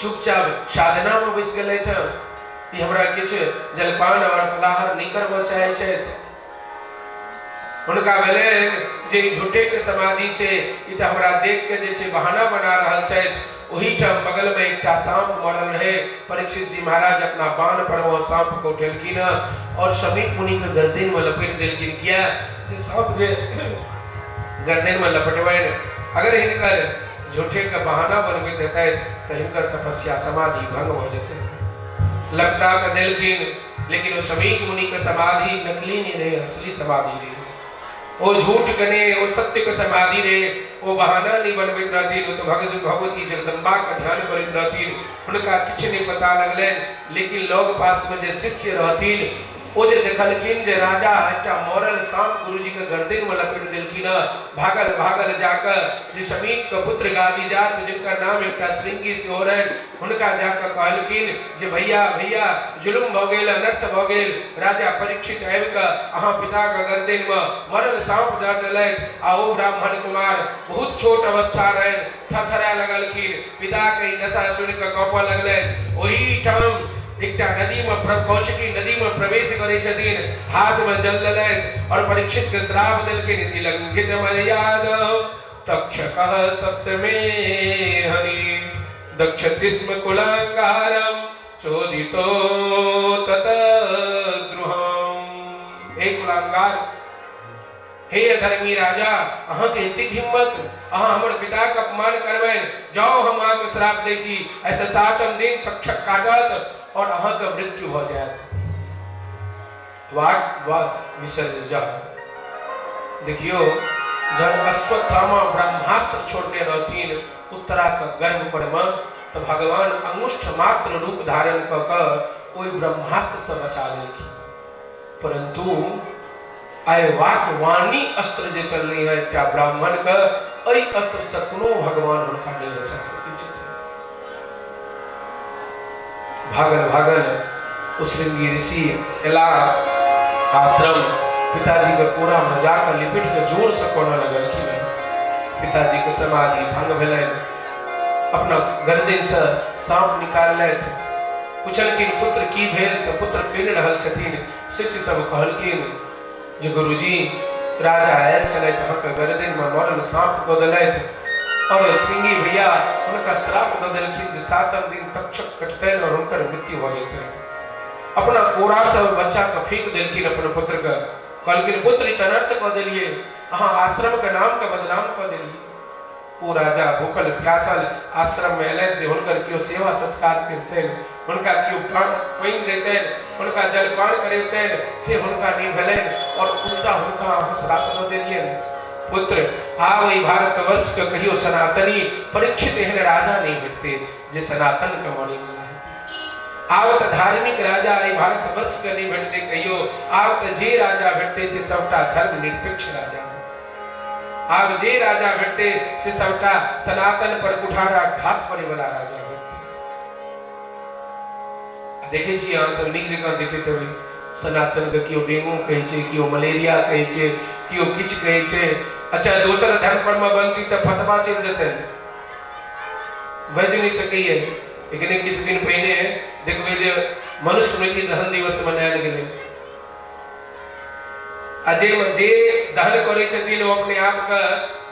चुपचाप साधना में बैस गेलथि हँ, ई हमरा किछु जलपान और फलाहार नहि करबऽ चाहै छथि। हुनका भेलनि जे ई झूठे के समाधि छै, ई तऽ हमरा देख के जे छै बहाना बना रहल छथि। ओहिठाम बगल में एकटा साँप मरल रहे। परीक्षित जी महाराज अपना बाण पर ओ साँप के उठेलखिन और शमीक मुनि के गर्दन में लपेट देलखिन। किया जे साँप जे गर्दन में लपेटबनि, अगर हिनकर झूठे के बहाना बनबैत हेतथि तऽ हिनकर तपस्या समाधि भंग भऽ जेतै। लपटा के देलखिन, लेकिन ओ शमीक मुनि के समाधि नकली नहीं रहे, असली समाधि रहे। ओ झूठ के नहीं, ओ सत्य के समाधि रहे। ओ बहाना नहीं बनबैत रहथिन, ओ तो भगवती जगदम्बा के ध्यान करैत रहथिन। हुनका किछु नहीं पता लगलनि, लेकिन लग पास में जे शिष्य रहथिन ओ जे देखलखिन जे राजा एकटा मरल साँप गुरुजी के गर्दन में लपेट देलखिन, भागल भागल जाकऽ जे शमीक के पुत्र गावीजात, जिनकर नाम एकटा श्रृंगी सेहो रहनि, हुनका जाकऽ कहलखिन जे भैया भैया जुलुम भऽ गेल, अनर्थ भऽ गेल। राजा परीक्षित आबि कऽ अहाँ पिताके गर्दनिमे मरल साँप दऽ देलथि। आ ओ ब्राह्मण कुमार बहुत छोट अवस्था रहनि, थरथराय लगलखिन। पिताके ई दशा सुनि कऽ काँपऽ लगलनि। ओहिठाम एकटा नदीमे, कौशिकी नदीमे प्रवेश करै छथिन, हाथमे जल लेलथि और परीक्षितके श्राप देलखिन, इति लंघित मर्याद तक्षकः सप्तमे हनि दक्षतिस्म कुलांगारम चोदितो ततद्रुहम। हे कुलांगार, हे अधर्मी राजा, अहाँके एतेक हिम्मत, अहाँ हमर पिताके अपमान करबनि? जाओ, हम अहाँके श्राप दै छी, ऐसे सातम दिन तक्षक काटत और अहाँके मृत्यु भऽ जायत। वाक व विसर्ज। देखियो, जब अश्वत्थामा ब्रह्मास्त्र छोड़ने रहथिन उत्तरा के गर्भ पर में, तऽ भगवान अंगुष्ठ मात्र रूप धारण कऽ कऽ ओहि ब्रह्मास्त्र से बचा लेलखिन। परंतु आइ वाक वाणी अस्त्र जे चललै है एकटा ब्राह्मण के, एहि अस्त्र से कोनो भगवान हुनका नहि बचा सकै छथिन। भागल भागल ओ श्रृंगी ऋषि एला आश्रम, पिताजी के कोरा में जाकर लिपट के जोर से कोना लगलखिन। पिताजी के समाधि भंग भेलनि। अपना गर्दन से सांप निकाललथि। पुछलखिन, पुत्र की भेल? तऽ पुत्र कहि रहल छथिन। शिष्य सब कहलखिन जे गुरुजी, राजा आयल छलथि, अहाँके गर्दन में मरल सांप दऽ देलथि और श्रृंगी भैया हुनका श्राप दऽ देलखिन जे सातम दिन तक्षक कटतनि और हुनकर मृत्यु भऽ जेतनि। अपना कोरा से बच्चा के फेंक देलखिन अपन पुत्र के। कहलखिन, पुत्र, ई तऽ अनर्थ कऽ देलियै अहाँ, आश्रम के नाम के बदनाम कऽ देलियै। ओ राजा भूखल प्यासल आश्रम में एलथि जे हुनकर केओ सेवा सत्कार करतनि, हुनका केओ पानि देतनि, हुनका जलपान करेतनि, से हुनका नहि भेलनि और उल्टा हुनका अहाँ श्राप दऽ देलियनि। पुत्र, आब एहि भारतवर्ष के कहियो सनातनी परीक्षित एहन राजा नहि भेटतै जे सनातन के मानै वाला हेतै। आब तऽ धार्मिक राजा एहि भारतवर्ष के नहि भेटतै कहियो। आब तऽ जे राजा भेटतै से सबटा धर्म निरपेक्ष राजा। आब जे राजा भेटतै से सबटा सनातन पर कुठाराघात करे वाला राजा भेटतै। देखै छी अहाँ सब नीक जकाँ देखैत हेबै, सनातन के केओ डेंगू कहै छै, केओ मलेरिया कहै छै, केओ किछु कहै छै। अच्छा, दोसर धर्म पर मे बनती तऽ फतवा चलि जेतै, बाजि नहि सकैए। एखने किछु दिन पहिने देखबै जे मनुस्मृति दहन दिवस मनायल गेलै आ जे जे दहन करै छथिन ओ अपने आपके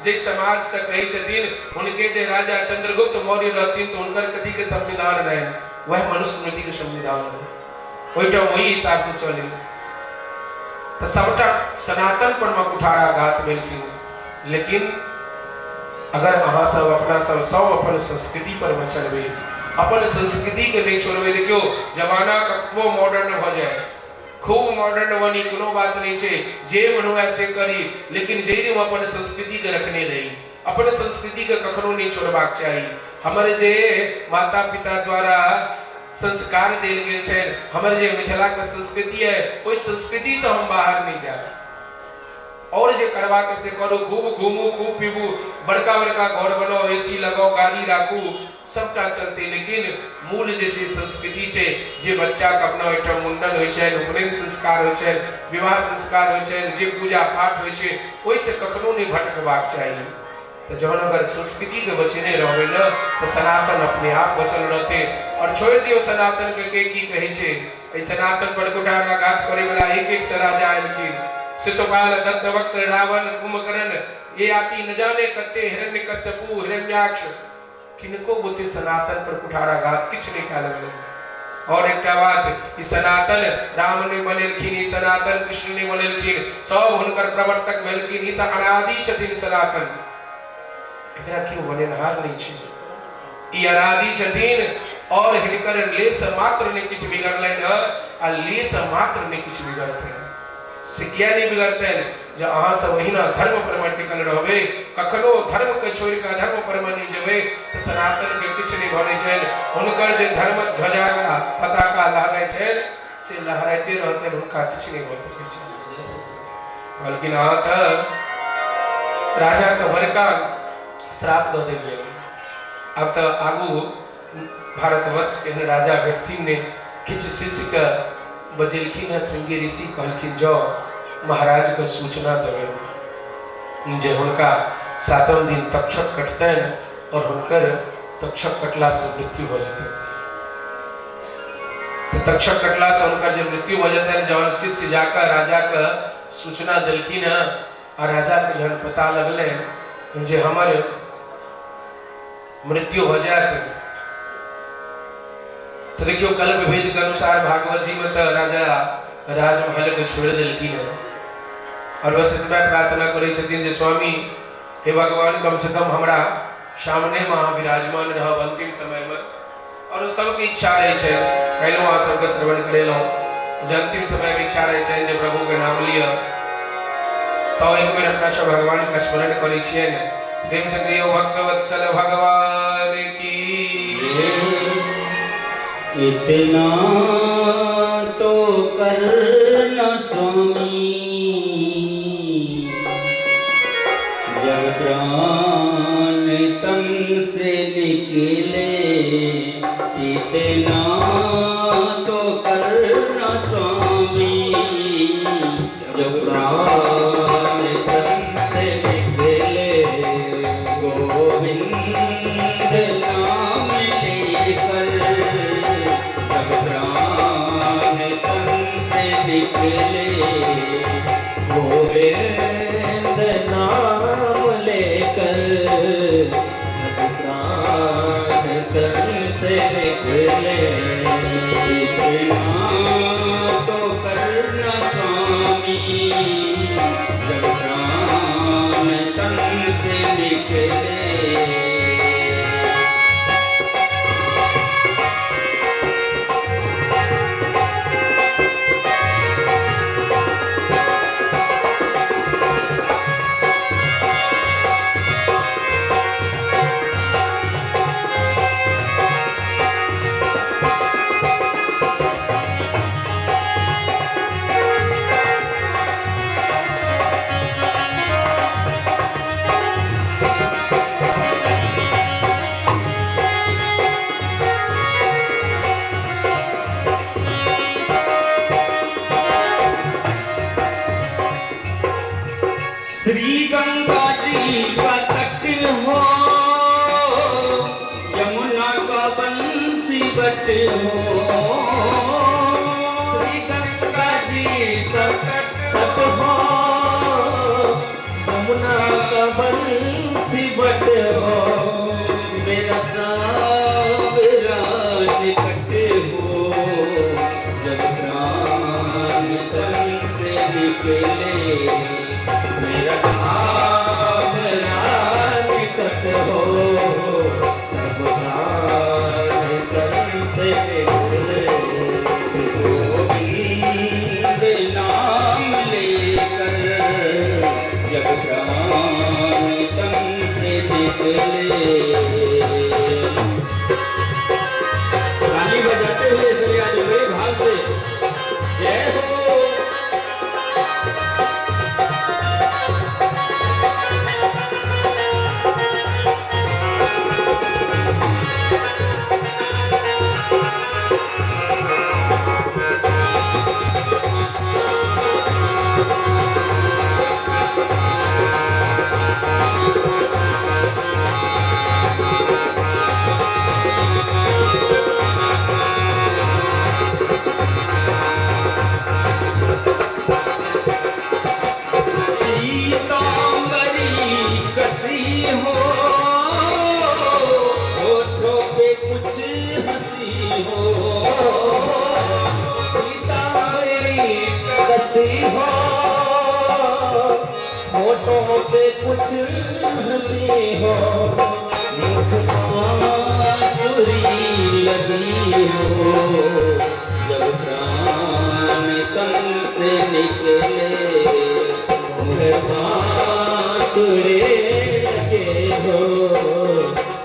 जे समाज से कहै छथिन, हुनके जे राजा चंद्रगुप्त मौर्य रहथिन तऽ हुनकर कथी के संविधान रहनि? वएह मनुस्मृति के संविधान रहै। ओहिठाम ओहि हिसाब से चले तऽ सबटा सनातन पर मे कुठाराघात भेलखिन। लेकिन अगर अहाँ सब अपना सब सब अपन संस्कृति पर मे चलबै, अपन संस्कृति के नहि छोड़बै, देखियौ जमाना कतबो मॉडर्न भऽ जाय, खूब मॉडर्न बनी, कोनो बात नहि छै, जे मन हुए से करी, लेकिन जड़िमे अपन संस्कृतिके रखने रही। अपन संस्कृतिके कखनो नहि छोड़बाक चाही। हमर जे माता पिता द्वारा संस्कार देल गेल छै, हमर जे मिथिलाके संस्कृति है, ओहि संस्कृतिसँ हम बाहर नहि जायब। आओर जे करबाक से करू, खूब घूमू, खूब पीबू, बड़का बड़का घर बनाउ, एसी लगाउ, गाड़ी राखू, सबटा चलतै, लेकिन मूल जे छै संस्कृति छै, जे बच्चाके अपना ओहिठाम मुंडन होइ छनि, उपनयन संस्कार होइ छनि, विवाह संस्कार होइ छनि, जे पूजा पाठ होइ छै, ओहिसँ कखनो नहि भटकबाक चाही। तऽ जहन अगर संस्कृतिके बचेने रहबै ने तऽ सनातन अपने आप बचल रहतै। आओर छोड़ि दियौ सनातनके, के की कहै छै। एहि सनातन पर कुठाराघात करैवला एक एक से राजा एलखिन, शिशुपाल, दन्तवक्त्र, रावण, कुंभकर्ण, ये आती न जाने कते, हिरण्यकश्यपु, हिरण्याक्ष, किनको बुते सनातन पर कुठाराघात किछु नहि कयल गेलै। और एकटा बात, ई सनातन राम नहि बनेलखिन, ई सनातन कृष्ण नहि बनेलखिन, सब हुनकर प्रवर्तक भेलखिन। ई तऽ अनादि छथिन सनातन, एकरा केओ बनेनहार नहि छै। ई अनादि छथिन और हिनकर लेस मात्र नहि किछु बिगड़लनि हँ आ लेस मात्र नहि किछु बिगड़तनि। से किया नहि बिगड़तनि? जे अहाँ सब ओहिना धर्म पर मे टिकल रहबै, कखनो धर्म के छोड़ि कऽ अधर्म पर मे नहि जेबै, तऽ सनातन के किछु नहि बनै छनि। हुनकर जे धर्म ध्वजा पताका लहराइ छनि से लहराइते रहतनि, हुनका किछु नहि भऽ सकै छनि। कहलखिन अहाँ तऽ राजाके बड़का श्राप दऽ देलियै, आब तऽ आगू भारतवर्ष के एहन राजा भेटथिन नहि। किछु शिष्यके बजेलखिन हँ श्रृंगी ऋषि, कहलखिन जाउ महाराजके सूचना देबनि जे हुनका सातम दिन तक्षक कटतनि और हुनकर तक्षक कटलासँ मृत्यु भऽ जेतनि। तऽ तक्षक कटलासँ हुनकर जे मृत्यु भऽ जेतनि, जहन शिष्य जाकऽ राजाके सूचना देलखिन हँ आ राजाके जहन पता लगलनि जे हमर मृत्यु भऽ जायत, तऽ देखियौ कल्प भेद के अनुसार भागवत जी में तऽ राजा राजमहल के छोड़ि देलखिन हँ और बस एतबे प्रार्थना करै छथिन जे स्वामी हे भगवान, कम से कम हमरा सामने में अहाँ विराजमान रहब अंतिम समय में। और सबके इच्छा रहै छै, कहलहुँ अहाँ सबके श्रवण करेलहुँ जे अंतिम समय में इच्छा रहै छै जे प्रभु के नाम लिअ। तऽ एक बेर अपना सब भगवान के स्मरण करै छियनि। प्रेम से कहियो भक्तवत्सल भगवान की। इतना तो करना स्वामी, जब प्राण तन से निकले, इतना तो करना स्वामी, जब प्राण तन से निकले, गोविंद नाम लेकर, जब प्राण तन से निकले, गोविंद नाम लेकर, जब प्राण तन से निकले, इतना तो करना स्वामी, जब प्राण तन से निकले। श्री गंगा जी का तट हो, यमुना का बंसी बट हो, श्री गंगा जी का तट हो, यमुना का बंसी बट हो, मेरा सावरा निकट हो, जब प्राण तन से निकले, मेरा सावरा निकट हो, तब प्राण तन से निकले, गोविंद नाम लेकर, जब प्राण तन से निकले। ताली बजाते हुए सभी आज बड़े भाव से जय हो। होठों पे कुछ हंसी हो, मुख बांसुरी लगी हो। जब प्राण तन से निकले, मुख बांसुरी लगे हो।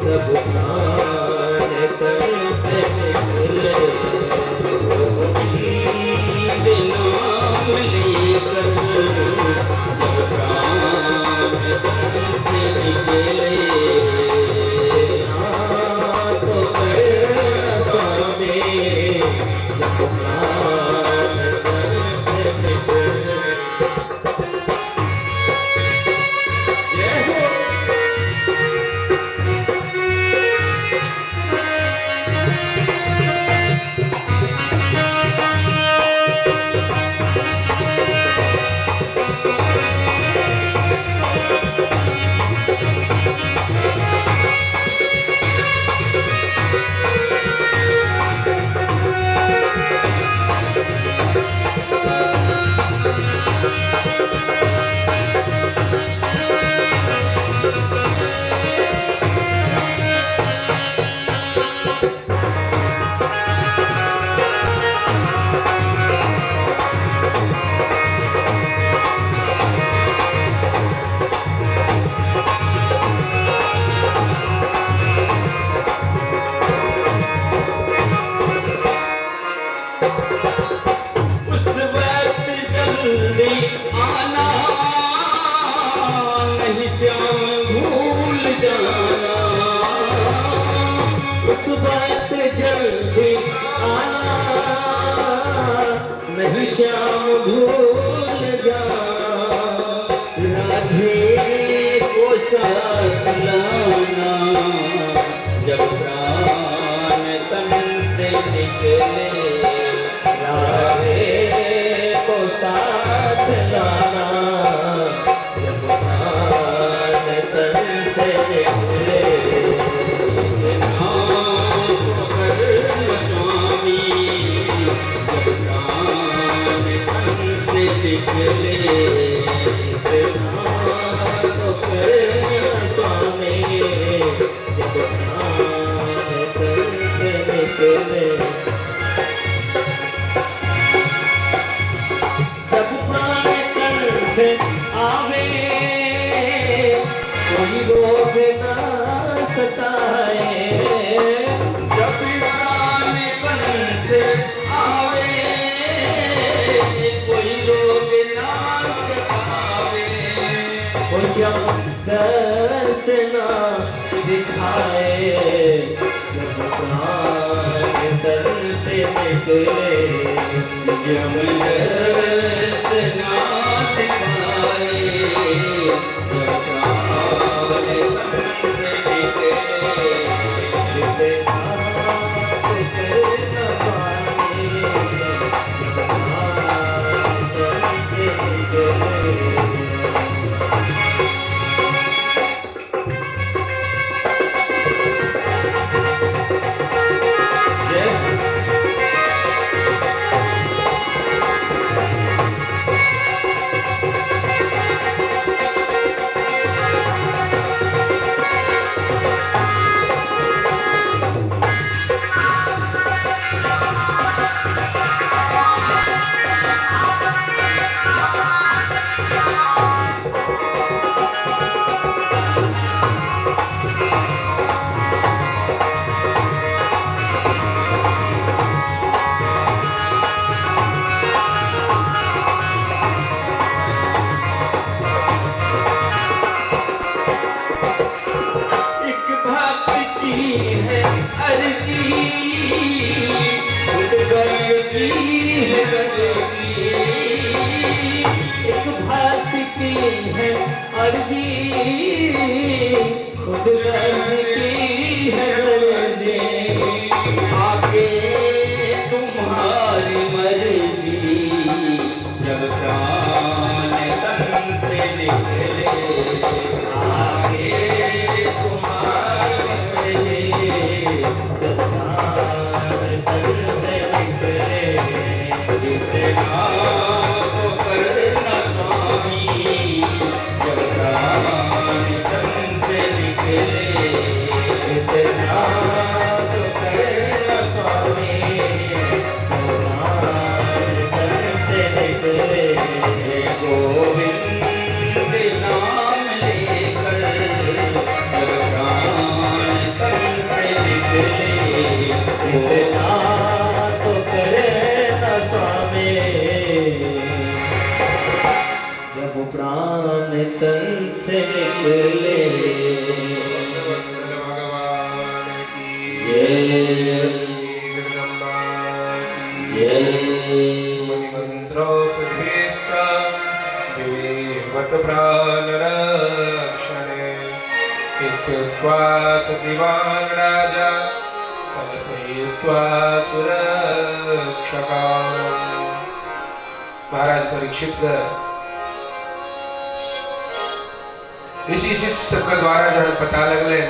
तब प्राण तन से निकले, गोविंद नाम लेकर। जब प्राण तन से निकले, तो करना स्वामी, जब प्राण तन से निकले। जय हो। उस वक्त जल्दी आना, नहीं श्याम भूल जाना। उस वक्त जल्दी आना, नहीं श्याम भूल जाना। राधे को साथ लाना, जब प्राण तन से निकले। राधे को साथ लाना, जब प्राण तन से निकले। इतना तो करना स्वामी, जब प्राण तन से निकले। इतना तो करना स्वामी, जब प्राण तन से निकले। जब प्राण तन से आवे, कोई रोग ना सताए। जब प्राण तन से आवे, कोई रोग ना सतावे। ओ यम दर्श ना दिखाए, जब प्राण तन से निकले। जब दर्श ना दिखाए, जब प्राण तन से निकले। इतना तो करना स्वामी, जब प्राण तन से निकले। जय हो। एक भक्त की है अर्जी, खुद गर्ज की है अर्जी। एक भक्त की है अर्जी, खुद गर्ज की है अर्जी। आगे तुम्हारी मर्जी, जब प्राण तन से निकले। आगे तुम्हारी मर्जी, जब प्राण तन से निकले। इतना तो करना स्वामी, जब प्राण निकले। वत्सल भगवान की जय। जगदम्बा की जय। मुनिमन्त्रोषधीश्च विवेवत प्राणरक्षणे इत्युक्त्वा सचिवान् राजा कल्पयित्वा सुरक्षकान्। महाराज परीक्षित ऋषि शिष्य सबके द्वारा जहन पता लगलै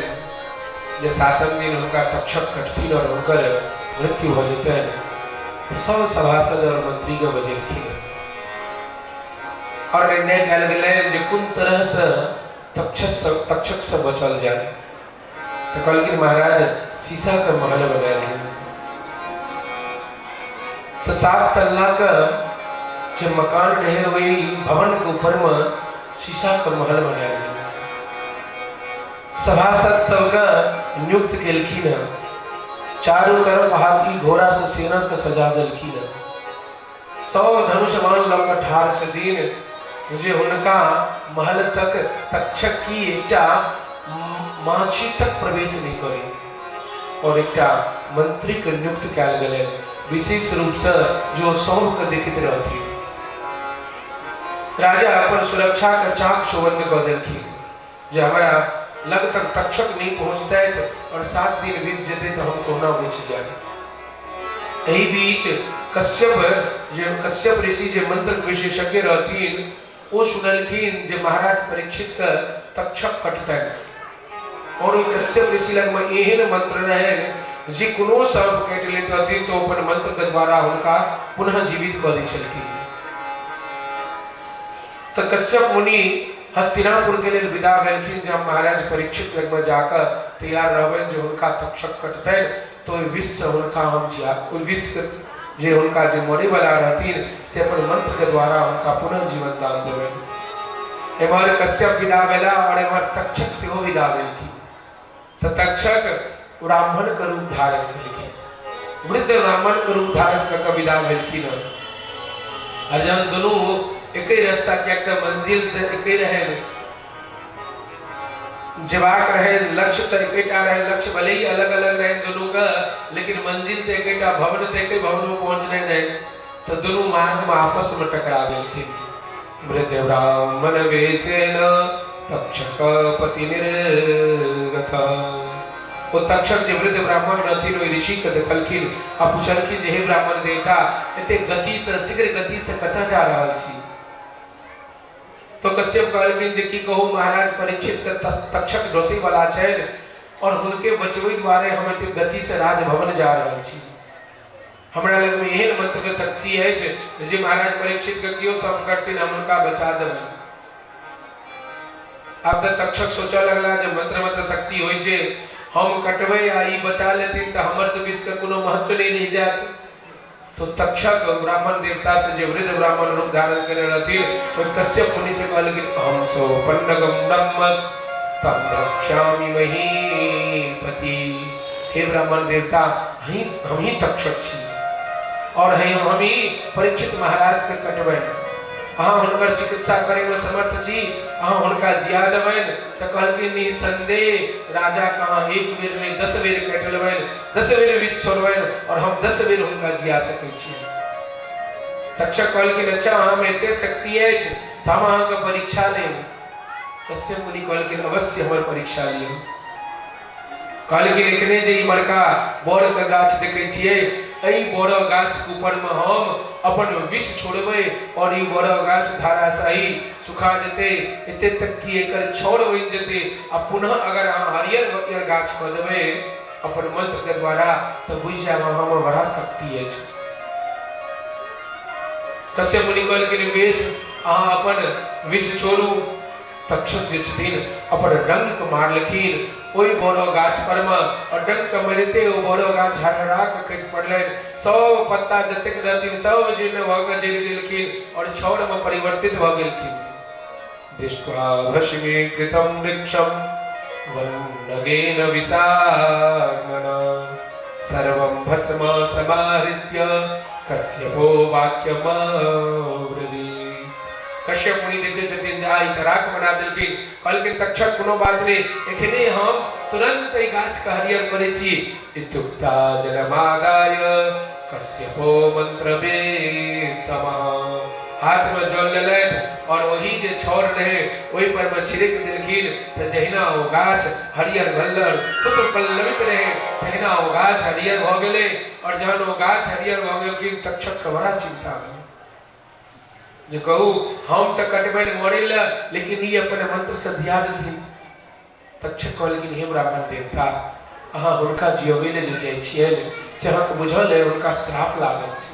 जे सातम दिन हुनका तक्षक कटथिन और हुनकर मृत्यु हो जेतनि, तऽ सब सभासद और मंत्री के बजेलखिन और निर्णय कयल गेलै जे कोन तरह से तक्षक से बचल जाय। तऽ कहलखिन महाराज शीशा के महल बनायल जाय। तऽ 7 तल्ला के जे मकान रहे ओहि भवन के ऊपर में शीशा के महल बनायल गेलै। सभासद सबके नियुक्त केलखिन हँ, चारू तरफ हाथी घोड़ा से सेना के सजा देलखिन हँ, सब धनुष बाण लऽ कऽ ठाढ़ छथिन जे हुनका महल तक तक्षक की एकटा माछी तक प्रवेश नहि करे। और एकटा मंत्री के नियुक्त कयल गेलै विशेष रूप से जो सबके देखैत रहथिन। राजा अपन सुरक्षा के चाक चौबंद कऽ देलखिन जे हमरा लग तक तक्षक नहि पहुँचतै और 7 दिन बीत जेतै तऽ हम कहुना बचि जायब। एहि बीच कश्यप ऋषि जे मंत्र विशेषज्ञ रहथिन ओ सुनलखिन जे महाराज परीक्षित के तक्षक कटतनि और ओहि कश्यप ऋषि लगमे एहन मंत्र रहनि जे कोनो सर्प काटि लैत रहथिन तऽ अपन मंत्र के द्वारा हुनका पुनः जीवित कऽ दै छलखिन। तऽ कश्यप मुनि हस्तिनापुर के लेल विदा भेलखिन जे हम महाराज परीक्षित लगमे जाकऽ तैयार रहबनि जे हुनका तक्षक कटतनि तऽ ओहि विषसँ हुनका हम जिया, ओहि विषके जे हुनका जे मरैवला रहथिन से अपन मंत्र के द्वारा हुनका पुनः जीवन दान देबनि। एम्हर कश्यप विदा भेला और एम्हर तक्षक सेहो विदा भेलखिन। तऽ तक्षक ब्राह्मण के रूप धारण केलखिन, वृद्ध ब्राह्मण के रूप धारण कऽ कऽ विदा भेलखिन। और जहन दुनू एके रास्ता, किएक तऽ मंजिल तऽ एके रहै, जेबाक रहै लक्ष्य तऽ एकेटा रहै, लक्ष्य भले ही अलग अलग रहै दुनू के, लेकिन मंजिल तऽ एकेटा, भवन तऽ एके भवन में पहुँचने रहै। तऽ दुनू मार्ग में आपस में टकरा गेलखिन। वृद्ध ब्राह्मण वेशेन तक्षक पति निर्गत। ओ तक्षक जे वृद्ध ब्राह्मण रहथिन ओहि ऋषि के देखलखिन आ पुछलखिन जे हे ब्राह्मण देवता, एते गति से शीघ्र गति से कतऽ जा रहल छी? तो कश्यप कहलखिन जे की कहू महाराज, परीक्षित के तक्षक डोसै वाला छनि और हुनके बचबै दुआरे हम एते गति से राजभवन जा रहल छी। हमरा लग में एहन मंत्र के शक्ति अछि जे महाराज परीक्षित के केओ सब करथिन हम हुनका बचा देबनि। आब तऽ तक्षक सोचऽ लगला जे मंत्र में तऽ शक्ति होइ छै, हम कटबै आ ई बचा लेथिन तऽ हमर तऽ विष के कोनो महत्व नहि रहि जायत। तो तक्षक ब्राह्मण देवता से जे वृद्ध ब्राह्मण रूप धारण केने रहथिन ओहि कश्यप मुनि से कहलखिन हम सौपन्नगम ब्रह्मस्तम रक्षामि महीपति। हे ब्राह्मण देवता, हम ही तक्षक छी और हम ही परीक्षित महाराज के कटबनि। अहाँ हुनकर चिकित्सा करे में समर्थ छी, अहाँ हुनका जिया देबनि। तऽ कहलखिन निसंदेह राजा कहाँ एक बेर नहि 10 बेर काटि लेबनि, 10 बेर विष छोड़बनि और हम 10 बेर हुनका जिया सकै छी। तक्षक कहलखिन अच्छा अहाँ में एते शक्ति अछि तऽ हम अहाँके परीक्षा लेब। कश्यप मुनि कहलखिन अवश्य हमर परीक्षा लिअ। कहलखिन एखने जे ई बड़का बड़ के गाछ देखै छियै, एहि बड़ गाछ के ऊपर में हम अपन विष छोड़बै और ई बड़ गाछ धाराशाही सुखा जेतै, एते तक कि एकर छौर बनि जेतै आ पुनः अगर अहाँ हरियर हरियर गाछ कऽ देबै अपन मंत्र के द्वारा तऽ बुझि जायब अहाँ में बड़ा शक्ति अछि। कश्यप मुनि कहलखिन बेस, अहाँ अपन विष छोड़ू। तक्षक जे छथिन अपन डंक मारलखिन ओहि बड़ो गाछ पर में और डंक मारिते ओ बड़ो गाछ हरहरा कऽ खसि पड़लनि। सब पत्ता जतेक रहथिन सब जीर्ण भऽ कऽ जरि गेलखिन और छाउर में परिवर्तित भऽ गेलखिन। दृष्ट्वा भस्मीकृतं वृक्षं वन्नगेन विषाग्मना सर्वं भस्म समाहृत्य कश्यपो वाक्यमब्रवीत्। कश्यप मुनि देखै छथिन जे जरा राख बना देलखिन। कहलखिन तक्षक कोनो बात नहि, एखने हम तुरंत एहि गाछ के हरियर करै छी। इत्युक्ता जलमादाय कश्यपो मंत्रवेत्तमः। हाथ में जल लेलथि और वही जे छाउर रहे ओहि पर में छिड़क देलखिन, तऽ जहिना ओ गाछ हरियर भल्लर पुष्प पल्लवित रहे तहिना ओ गाछ हरियर भऽ गेलै। और जहन ओ गाछ हरियर भऽ गेलखिन, तक्षक के बड़ा चिंता भेल जे कहू हम तऽ कटबनि मरै लए, लेकिन ई अपन मंत्र से धिया देथिन। तक्षक कहलखिन, हे ब्राह्मण देवता, अहाँ हुनका जियबै लए जे जाइ छियनि से अहाँके बुझल अइ हुनका श्राप लागल छै।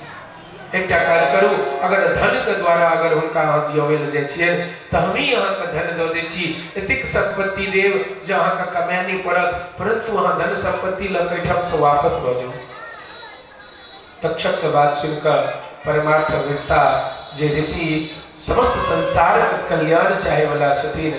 एकटा काज करू, अगर धनके द्वारा अगर हुनका अहाँ जियबै लए जाइ छियनि तऽ हमही अहाँके धन दऽ दै छी, एतेक सम्पत्ति देब जे अहाँके कमाए नहि पड़त, परन्तु अहाँ धन सम्पत्ति लऽ कऽ एहिठामसँ वापस भऽ जाउ। तक्षक के बात सुनिकऽ परमार्थ वीरता जे ऋषि समस्त संसार के कल्याण चाहे वाला छथिन,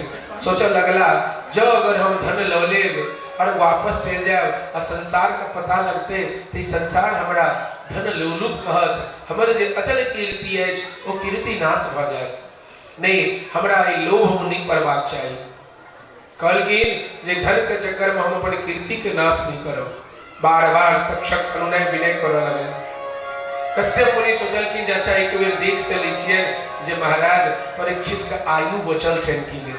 सोचऽ लगला जँ अगर हम धन लऽ लेब और वापस चलि जायब आ संसार के पता लगतै तऽ ई संसार हमरा धन लोलुप कहत, हमर जे अचल कीर्ति अछि ओ कीर्ति नाश भऽ जायत। नहि, हमरा एहि लोभमे नहि पड़बाक चाही। कहलखिन जे धन के चक्कर में हम अपन कीर्ति के नाश नहीं करब। बार बार तक्षक अनुनय विनय करऽ लगल। कश्यप मुनि सोचलखिन जे अच्छा एक बेर देख तऽ लै छियनि जे महाराज परीक्षित के आयु बचल छनि कि नहि।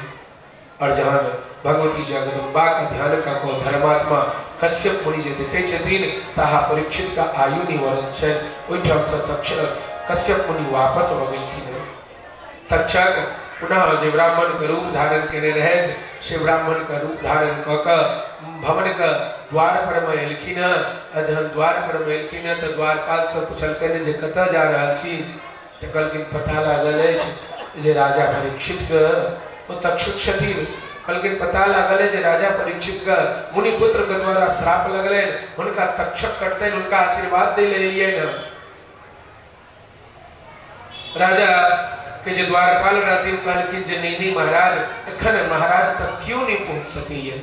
और जहन भगवती जगदम्बा के ध्यान कऽ कऽ धर्मात्मा कश्यप मुनि जे देखै छथिन ताहा परीक्षित के आयु नहि बढ़ल छनि। ओहिठामसँ तक्षक कश्यप मुनि वापस भऽ गेलखिन। तक्षक पुनः जे ब्राह्मणके रूप धारण केने रहथि से ब्राह्मणके रूप धारण कऽ कऽ भवनके द्वार पर मे एलखिन हँ। आ जहन द्वार पर मे एलखिन हँ तऽ द्वारपाल से पुछलकनि जे कतऽ जा रहल छी, तऽ कहलखिन पता लागल अछि जे राजा परीक्षितके ओ तक्षक छथिन। कहलखिन पता लागल अछि जे राजा परीक्षितके मुनिपुत्रके द्वारा श्राप लगलनि, हुनका तक्षक कटतनि, हुनका आशीर्वाद दै लए एलियनि हँ। राजा के जे द्वारपाल रहथिन कहलखिन जे नहीं नहीं महाराज, एखन महाराज तक क्यों नहीं पहुंच सकैया।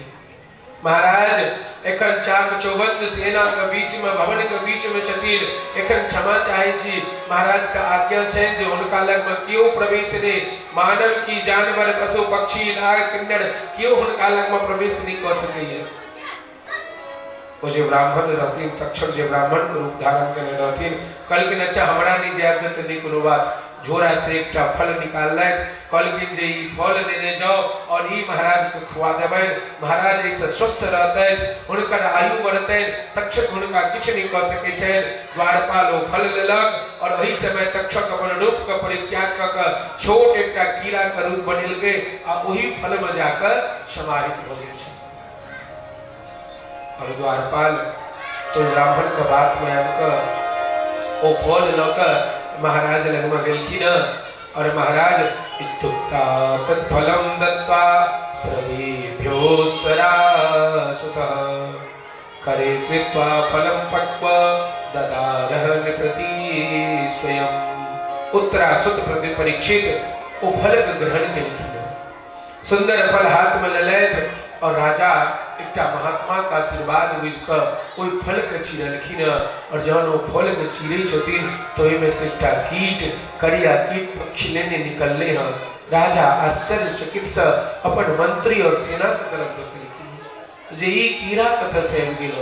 महाराज एखन चाक चौबंद सेना के बीच में भवन के बीच में छथिन, एखन क्षमा चाहे छी। महाराज के आज्ञा छनि जे हुनका लग में केओ प्रवेश नहीं, मानव की जानवर पशु पक्षी नाग किन्नर केओ हुनका लग में प्रवेश नहीं कऽ सकैया। ओ जे ब्राह्मण रहथिन तक्षक जे ब्राह्मण के रूप धारण केने रहथिन कहलखिन अच्छा हमरा नहि जायब देत नहि कोनो बात। झोरा से एकटा फल निकाललथि, कहलखिन जे ई फल लेने जाओ और ई महाराज के खुआ देबनि, महाराज एहिसँ स्वस्थ रहतथि, हुनकर आयु बढ़तनि, तक्षक हुनका किछु नहि कऽ सकै छनि। द्वारपाल ओ फल लेलक और ओहि समय तक्षक अपन रूप के परित्याग कऽ कऽ छोट एकटा कीड़ा के रूप बनेलकै आ ओहि फल में जाकऽ समाहित भऽ जाइ छै। और द्वारपाल तो ब्राह्मण के बात में आबि कऽ ओ फल लऽ कऽ महाराज लगमे गेलखिन और महाराज इत्युक्ता तत्फलं दत्त्वा स्रवेभ्योस्तरासुतः करे कृत्वा फलं पक्व ददारह नृपति स्वयं। उत्तरासुत प्रति परीक्षित ओ फल के ग्रहण केलखिन, सुंदर फल हाथ में लेलथि और राजा एकटा महात्मा के आशीर्वाद बुझि कऽ ओहि फल के चीरलखिन और जहन ओ फल के चीरै छथिन तऽ ओहिमे से एकटा कीट करिया कीट पक्षी लेने निकललै हँ। राजा आश्चर्यचकित से अपन मंत्री और सेना के तरफ देखलखिन जे ई कीड़ा कतऽ से आबि गेल।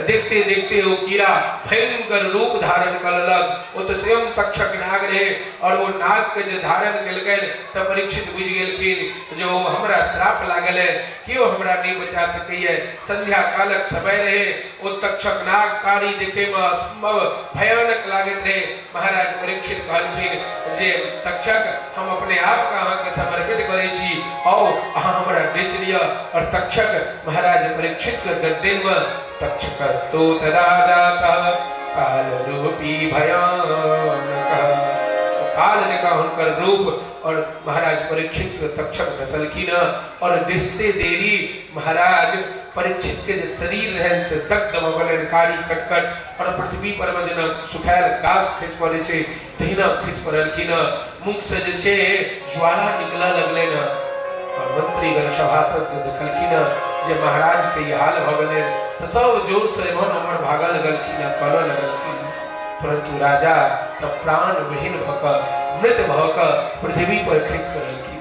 देखते देखते ओ कीड़ा भयंकर रूप धारण कऽ लेलक। ओ तऽ स्वयं तक्षक नाग रहे और ओ नाग के जे धारण केलकनि तऽ परीक्षित बुझि गेलखिन जे ओ हमरा श्राप लागल है, केओ हमरा नहि बचा सकैए। संध्या कालक समय रहे, ओ तक्षक नाग कारी देखे में असंभव भयानक लागैत रहे। महाराज परीक्षित कहलखिन जे तक्षक हम अपने आप के अहाँके समर्पित करै छी, आउ अहाँ हमरा डसि लिअ। और तक्षक महाराज परीक्षित के गर्दन में तक्षकस्तु तदा जातः काल रूपी भयानक, काल जकाँ हुनकर रूप और महाराज परीक्षित के तक्षक डसलखिन और डसते देरी महाराज परीक्षित के जे शरीर रहनि से दग्ध भऽ गेलनि, कारी कटकट और पृथ्वी पर मे जेना सुखायल घास खसि पड़ै छै तहिना खसि पड़लखिन। मुख से जे छै ज्वाला निकलऽ लगलनि और मंत्रीगण सभासद जे देखलखिन जे महाराज के ई हाल भऽ गेलनि तऽ सब जोर से एम्हर ओम्हर भागऽ लगलखिन, कानऽ लगलखिन। परंतु राजा तऽ प्राण विहीन भऽ कऽ मृत भऽ कऽ पृथ्वी पर खसि पड़लखिन।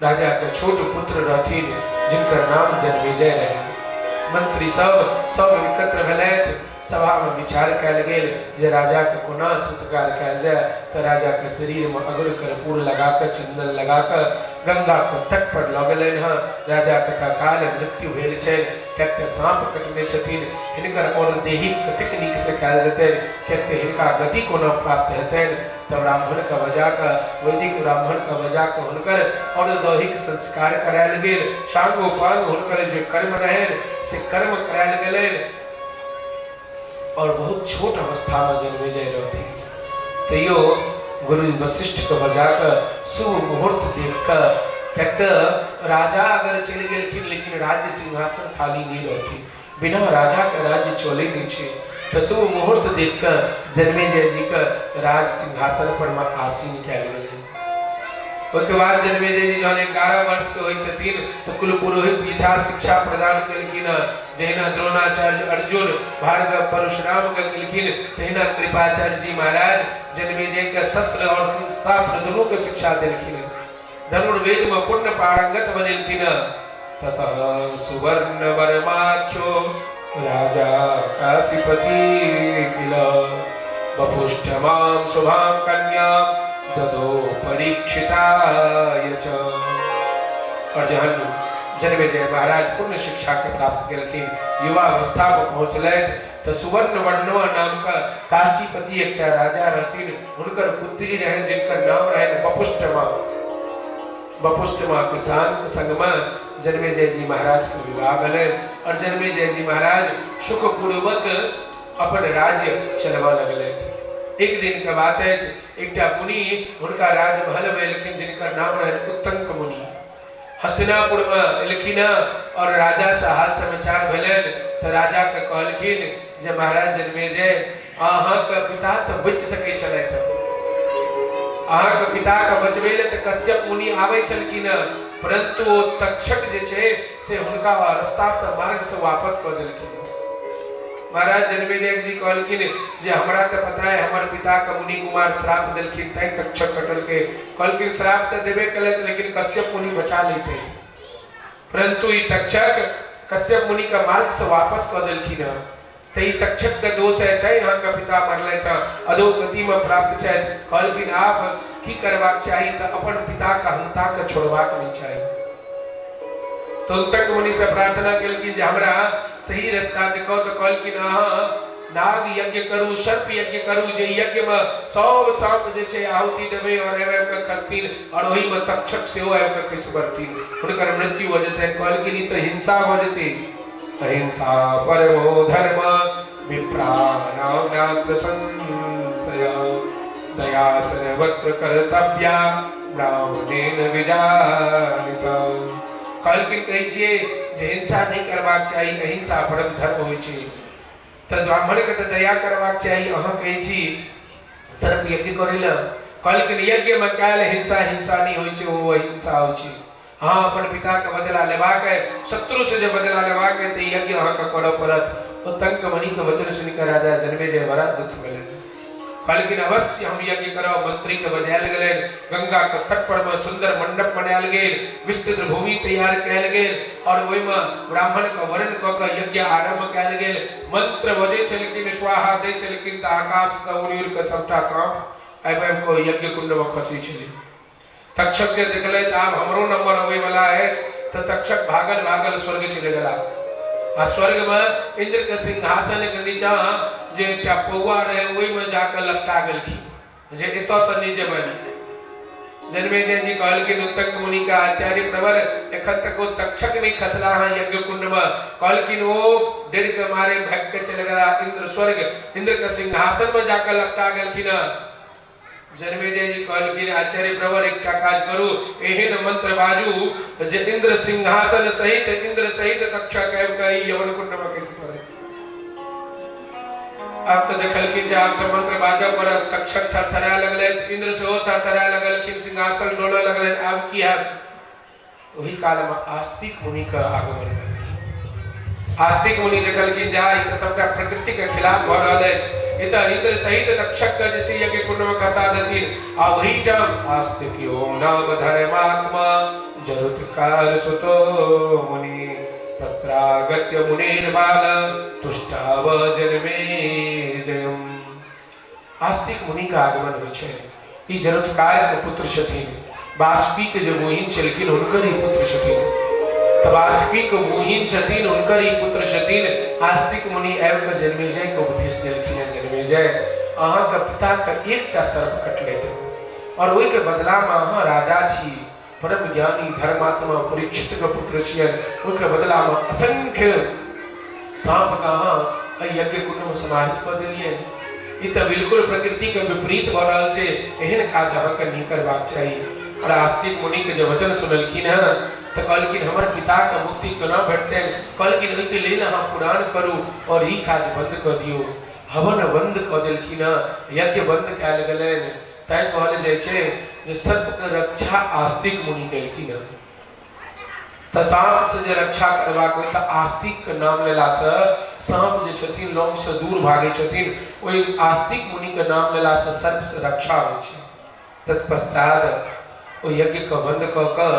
राजा के छोट पुत्र रहथिन जिनकर नाम जनमेजय रहे। मंत्री सब सब एकत्र भेलथि। सभा में विचार कयल गेल जे राजा के कोना संस्कार कयल जाय। तऽ राजा के शरीर में अगुर कर्पूर लगा कऽ, चंदन लगा कऽ गंगा के तट पर लऽ गेलनि हँ। राजा के तत्काल मृत्यु भेल छनि, किएक तऽ साँप कटने छथिन। हिनकर और देही कतेक नीक से कयल जेतनि, किएक तऽ हिनका गति कोना प्राप्त हेतनि। तऽ ब्राह्मण के बजा कऽ, वैदिक ब्राह्मण के बजा कऽ हुनकर और दैहिक संस्कार करायल गेल। सांगोपांग हुनकर जे कर्म रहनि से कर्म करायल गेलनि। और बहुत छोट अवस्था में जन्मेजय रहथिन, तैयो गुरु वशिष्ठ के बजा कऽ शुभ मुहूर्त देख कऽ, किएक तऽ राजा अगर चलि गेलखिन लेकिन राज्य सिंहासन खाली नहि रहथिन, बिना राजा के राज्य चले नहीं छै। तऽ शुभ मुहूर्त देख कऽ जन्मेजय जी के राज सिंहासन पर में आसीन कयल गेलै। ओहिके बाद जन्मेजय जी जहन 11 वर्ष के होइ छथिन तऽ कुल पुरोहित यथा शिक्षा प्रदान केलखिन। जहिना द्रोणाचार्य अर्जुन भार्गव परशुराम के केलखिन, तहिना कृपाचार्य जी महाराज जन्मेजय के शस्त्र और शास्त्र दुनू के शिक्षा देलखिन। धनुर्वेद में पूर्ण पारंगत बनेलखिन। ततः सुवर्ण वर्माख्यो राजा काशीपति किल बपुष्टमां शुभां कन्या ददो परीक्षिताय च। और जहन जन्मेजय महाराज पूर्ण शिक्षा के प्राप्त केलखिन, युवा अवस्था में पहुँचलथि, तऽ सुवर्ण वर्णवा नाम का काशीपति एकटा राजा रहथिन, हुनकर पुत्री रहनि जिनकर नाम रहनि बपुष्टमा। बपुष्टमा के संग में जन्मेजय जी महाराज के विवाह भेलनि और जन्मेजय जी महाराज सुखपूर्वक अपन राज्य चलबऽ लगलथि। एक दिन के बात अछि, एकटा मुनि हुनका राजमहल में एलखिन जिनकर नाम रहनि उत्तंक मुनि। हस्तिनापुर में एलखिन और राजा से हाल समाचार भेलनि तऽ राजा के कहलखिन जे महाराज जन्मेजय, अहाँके पिता तऽ बचि सकै छलथि, अहाँके पिता के बचबै लए तऽ कश्यप मुनि आबै छलखिन, परंतु ओ तक्षक जे छै से हुनका रास्ता से मार्ग से वापस कऽ देलखिन। महाराज जन्मेजय जी कहलखिन जे हमरा तऽ पता है हमर पिता के मुनि कुमार श्राप देलखिन तैं तक्षक कटलकै। कहलखिन श्राप तऽ देबे केलथि लेकिन कश्यप मुनि बचा लेते, परंतु ई तक्षक कश्यप मुनि के मार्ग से वापस कऽ देलखिन हँ, तऽ ई तक्षक के दोष है तैं अहाँके पिता मरलथि हँ, अधोगति में प्राप्त छथि। कहलखिन आब की करबाक चाही? तऽ अपन पिता के हंता के छोड़बाक नहि चाही। तो तक मुनि से प्रार्थना केलखिन जे हमरा सही रास्ता देखाउ। तऽ कहलखिन अहाँ नाग यज्ञ करू, सर्प यज्ञ करू, जे यज्ञ में सब साँप जे छै आहुति देबै और आबि आबि कऽ खसथिन और ओहि में तक्षक सेहो आबि कऽ खसि पड़थिन, हुनकर मृत्यु भऽ जेतनि। कहलखिन ई तऽ हिंसा भऽ जेतै। अहिंसा परमो धर्म विप्राणां नात्र संशय दया सर्वत्र कर्तव्या ब्राह्मणेन विजानित। कहलखिन कहै छियै जे हिंसा नहि करबाक चाही, अहिंसा परम धर्म होइ छै, तऽ ब्राह्मणके तऽ दया करबाक चाही, अहाँ कहै छी सर्प यज्ञ करै लए। कहलखिन यज्ञमे कयल हिंसा हिंसा नहि होइ छै, ओ अहिंसा होइ छै। अहाँ अपन पिताके बदला लेबाक है, शत्रु से जे बदला लेबाक है तऽ यज्ञ अहाँके करऽ पड़त। ओ तंकमणिके वचन सुनिकऽ राजा जन्मेजय बड़ा दुख भेलनि। कहलखिन अवश्य हम यज्ञ करब। मंत्री के बजायल गेलनि, गंगा के तट पर में सुंदर मंडप बनायल गेल, विस्तृत भूमि तैयार कयल गेल और ओहिमे ब्राह्मण के वरण कऽ के यज्ञ आरंभ कयल गेल। मंत्र बजै छलखिन, स्वाहा दै छलखिन तऽ आकाश से उड़ि उड़ि कऽ सबटा साँप आबि आबि कऽ यज्ञ कुंड में खसै छलै। तक्षक जे देखलथि आब हमरो नंबर अबै वाला अछि, तऽ तक्षक भागल भागल स्वर्ग चलि गेला आ स्वर्ग में इंद्र के सिंहासन के नीचा जे एकटा पौआ रहे ओहि में जाकर लपटा गेलखिन जे एतऽ से नहि जेबनि। जन्मेजय जी कहलखिन उत्तंक मुनि के आचार्य प्रवर, एखन तक ओ तक्षक नहि खसला हँ यज्ञ कुंड में। कहलखिन ओ डर के मारे भागि के चलि गेला इंद्र स्वर्ग, इंद्र के सिंहासन में जाकर लपटा गेलखिन हँ। जन्मेजय जी कहलखिन आचार्य प्रवर, एकटा काज करू, एहन मंत्र बाजू जे इंद्र सिंहासन सहित इंद्र सहित तक्षक आबि कऽ ई यवन कुंड में खसि पड़त। आब तऽ देखलखिन जे आब तऽ मंत्र बाजऽ पड़त। तक्षक थरथराय लगलथि, इंद्र सेहो थरथराय लगलखिन, सिंहासन डोलऽ लगलनि, आब की हैत? ओहि काल में आस्तिक मुनि के आगमन भेल। आस्तिक मुनि देखलखिन जा ई तऽ सबटा प्रकृति के खिलाफ भऽ रहल अछि, ई तऽ इंद्र सहित तक्षक के जे छै यज्ञ कुंड में खसा देथिन। आ ओहि टाइम आस्तिक यो नाम धर्मात्मा जरुत्कार सुतो मुनि तत्रागत्य मुनिर्बाल तुष्टाव जन्मे जयम। आस्तिक मुनि के आगमन होइ छै। ई जरुत्कार के पुत्र छथिन, बासुकी के जे मोहिन छलखिन हुनकर ही पुत्र छथिन। तऽ बासुकी के मोहिन छथिन, हुनकर ही पुत्र छथिन। आस्तिक मुनि आबि कऽ जन्मेजय के उपदेश देलखिन हेँ, जन्मेजय अहाँके पिताके एकटा सर्प कटलथि और ओहिके बदलामे अहाँ राजा छी, परम ज्ञानी धर्मात्मा परीक्षित के पुत्र छियनि, ओहिके बदलामे असंख्य साँपके अहाँ एहि यज्ञ कुंडमे समाहित कऽ देलियनि। ई तऽ बिल्कुल प्रकृतिके विपरीत भऽ रहल छै, एहन काज अहाँके नहि करबाक चाही। और आस्तिक मुनिके जे वचन सुनलखिन हेँ तऽ कहलखिन हमर पिताके मुक्ति कोना भेटतनि? कहलखिन ओहिके लेल अहाँ पुराण करू और ई काज बन्द कऽ दियौ। हवन बन्द कऽ देलखिन हेँ, यज्ञ बन्द कयल गेलनि। तैं कहल जाइ छै जे सर्पके रक्षा आस्तिक मुनि केलखिन हेँ। तऽ साँपसँ जे रक्षा करबाक होइ तऽ आस्तिकके नाम लेलासँ साँप जे छथिन लौंगसँ दूर भागै छथिन, ओहि आस्तिक मुनिके नाम लेलासँ सर्पसँ रक्षा होइ छै। तत्पश्चात ओहि यज्ञके बन्द कऽ कऽ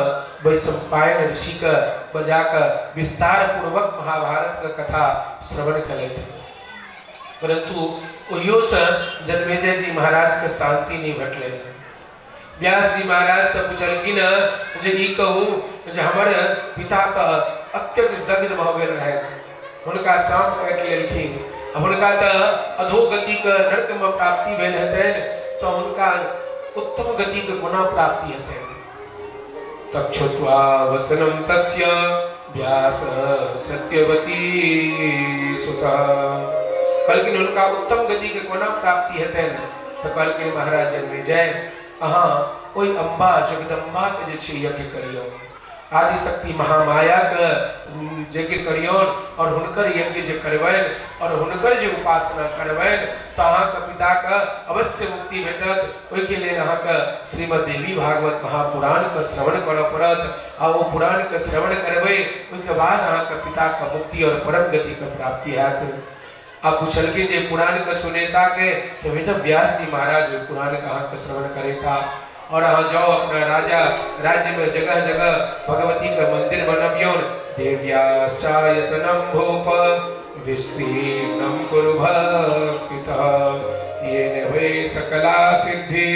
वैशम्पायन ऋषिके बजा कऽ विस्तारपूर्वक महाभारतके कथा श्रवण केलथि। परंतु ओहियोसँ जन्मेजय जी महाराजके शान्ति नहि भेटलनि। व्यास जी महाराज से पुछलखिन जे ई कहू जे हमर पिता तऽ अत्यंत दग्ध भऽ गेल रहथि, हुनका साँप काटि लेलखिन, हुनका तऽ अधोगतिके नरकमे प्राप्ति भेल हेतनि, तऽ हुनका उत्तम गतिके कोना प्राप्ति हेतनि? तक्षुत्वा वसनम तस्य व्यास सत्यवती सुतः। कहलखिन हुनका उत्तम गतिके कोना प्राप्ति हेतनि? तऽ कहलखिन महाराज जन्मेजय अहाँ ओहि अम्बा जगदम्बाके जे छै यज्ञ करियौ, आदिशक्ति महामायाके यज्ञ करियौन और हुनकर यज्ञ जे करबनि और हुनकर जे उपासना करबनि तऽ अहाँके पिताके अवश्य मुक्ति भेटत। ओहिके लेल अहाँके श्रीमद् देवी भागवत महापुराणके श्रवण करऽ पड़त आ ओ पुराणके श्रवण करबै ओहिके बाद अहाँके पिताके मुक्ति और परम गतिके प्राप्ति हैत। आ पुछलखिन जे पुराणके सुनेता के? तऽ वेद व्यास जी महाराज ओहि पुराणके अहाँके श्रवण करेता और अहाँ जाओ अपना राजा राज्य में जगह जगह भगवती के मंदिर बनबियौन। देव्यासायतनम भूप विस्तीर्णम कुरु भक्तितः येन वै सकला सिद्धि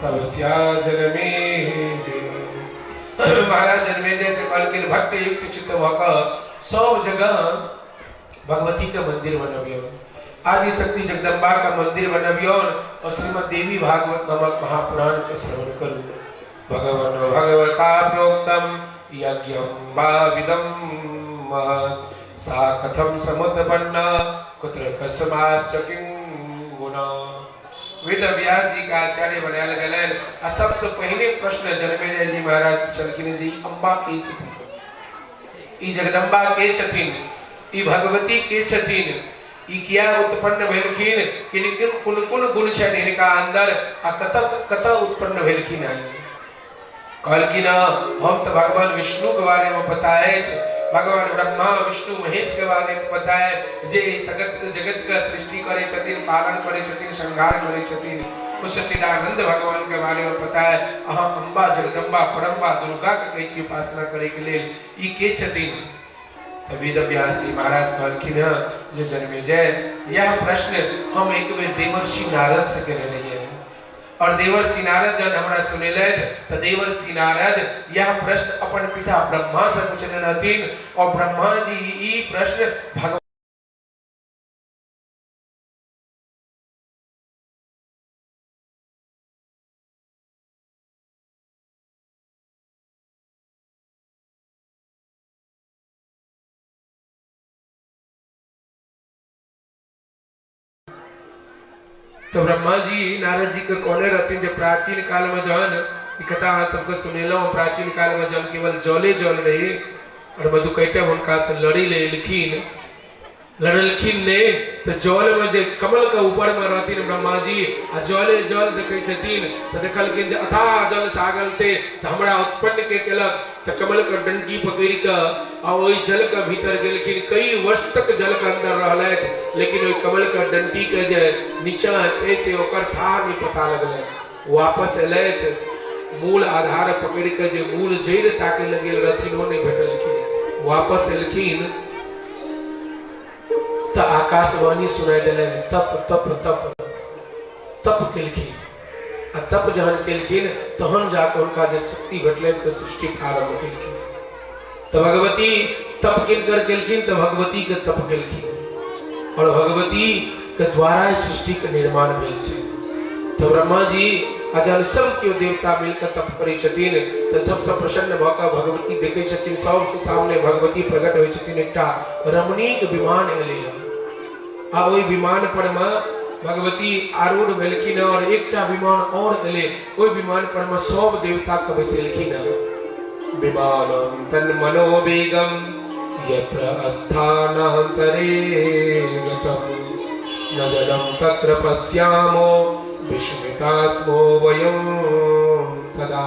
तव स्या जनमे जय। महाराज जन्मेजय से कहलखिन भक्त युक्त चित्त भऽ कऽ सब जगह भगवती के मंदिर बनबियौन, आदि शक्ति जगदम्बा का मंदिर बनबियौन और श्रीमद देवी भागवत नामक महापुराण के श्रवण करू। भगवान भगवता प्रोक्तम यज्ञम वाविदम महत् सा कथम समुत्पन्ना कुत्र कस्माश्च किं गुणा। वेद व्यास जी का आचार्य बनायल गेलनि आ सबसे पहिले प्रश्न जन्मेजय जी महाराज पुछलखिन जे अम्बा के छथिन, ई जगदम्बा के छथिन, ई भगवती के छथिन, ई किया उत्पन्न भेलखिन, किन किन कोन कोन गुण छनि हिनका अंदर आ कतऽ कतऽ उत्पन्न भेलखिन हन। कहलखिन हम तऽ भगवान विष्णु के बारे में पता अछि, भगवान ब्रह्मा विष्णु महेश के बारे में पता है जे ई जगत जगत के सृष्टि करै छथिन, पालन करै छथिन, संहार करै छथिन, ओ सच्चिदानंद भगवान के बारे में पता है। अहाँ अम्बा जगदम्बा परम्बा दुर्गा के कहै छी उपासना करे के लेल, ई के छथिन? तऽ वेद व्यास जी महाराज कहलखिन हँ जे जन्मेजय यह प्रश्न हम एक बेर देवर्षि नारद से केने रहियै और देवर्षि नारद जहन हमरा सुनेलथि तऽ देवर्षि नारद यह प्रश्न अपन पिता ब्रह्मा से पूछने रहथिन और ब्रह्मा जी ई प्रश्न भगवान तो ब्रह्मा जी नारद जी के कहने रहथिन जे प्राचीन काल में जहन ई कथा अहाँ सबके सुनेलहुँ, प्राचीन काल में जहन केवल जले जल रही और मधुकैटभ हुनका से लड़े ले एलखिन, लड़लखिन ने तऽ जल में जे कमल के ऊपर में रहथिन ब्रह्मा जी आ जले जल देखै छथिन तऽ देखलखिन जे अथाह जल सागर छै, तऽ हमरा उत्पन्न के केलक? तऽ कमल के डंडी पकड़ि कऽ आ ओहि जल के भीतर गेलखिन। कई वर्ष तक जल के अंदर रहलथि, लेकिन ओहि कमल के डंडी के जे नीचा हेतै से ओकर थाह नहि पता लगलै। वापस एलथि मूल आधार पकड़ि कऽ जे मूल जड़ि ताकै लए गेल रहथिन ओ नहि भेटलखिन। वापस एलखिन तऽ आकाशवाणी सुनाइ देलनि, तप तप तप। तप केलखिन आ तप जहन केलखिन तहन जाकऽ हुनका जे शक्ति भेटलनि तऽ सृष्टि प्रारंभ केलखिन। तऽ भगवती तप किनकर केलखिन? तऽ भगवती के तप केलखिन और भगवती के द्वारा सृष्टि के निर्माण भेल छै। तऽ ब्रह्मा जी आ जहन सब केओ देवता मिलकर तप करै छथिन तऽ सबसँ प्रसन्न भऽ कऽ भगवती देखै छथिन, सबके सामने भगवती प्रकट होइ छथिन। एकटा रमणीक विमान एलै हँ आ ओहि विमान पर मे भगवती आरूढ़ भेलखिन और एकटा विमान और एलै, ओहि विमान पर मे सब देवता के बैसेलखिन हँ। विमानं तन्मनोवेगं यत्र स्थानान्तरे गतं न जलं तत्र पश्यामो विस्मिता स्मो वयं तदा।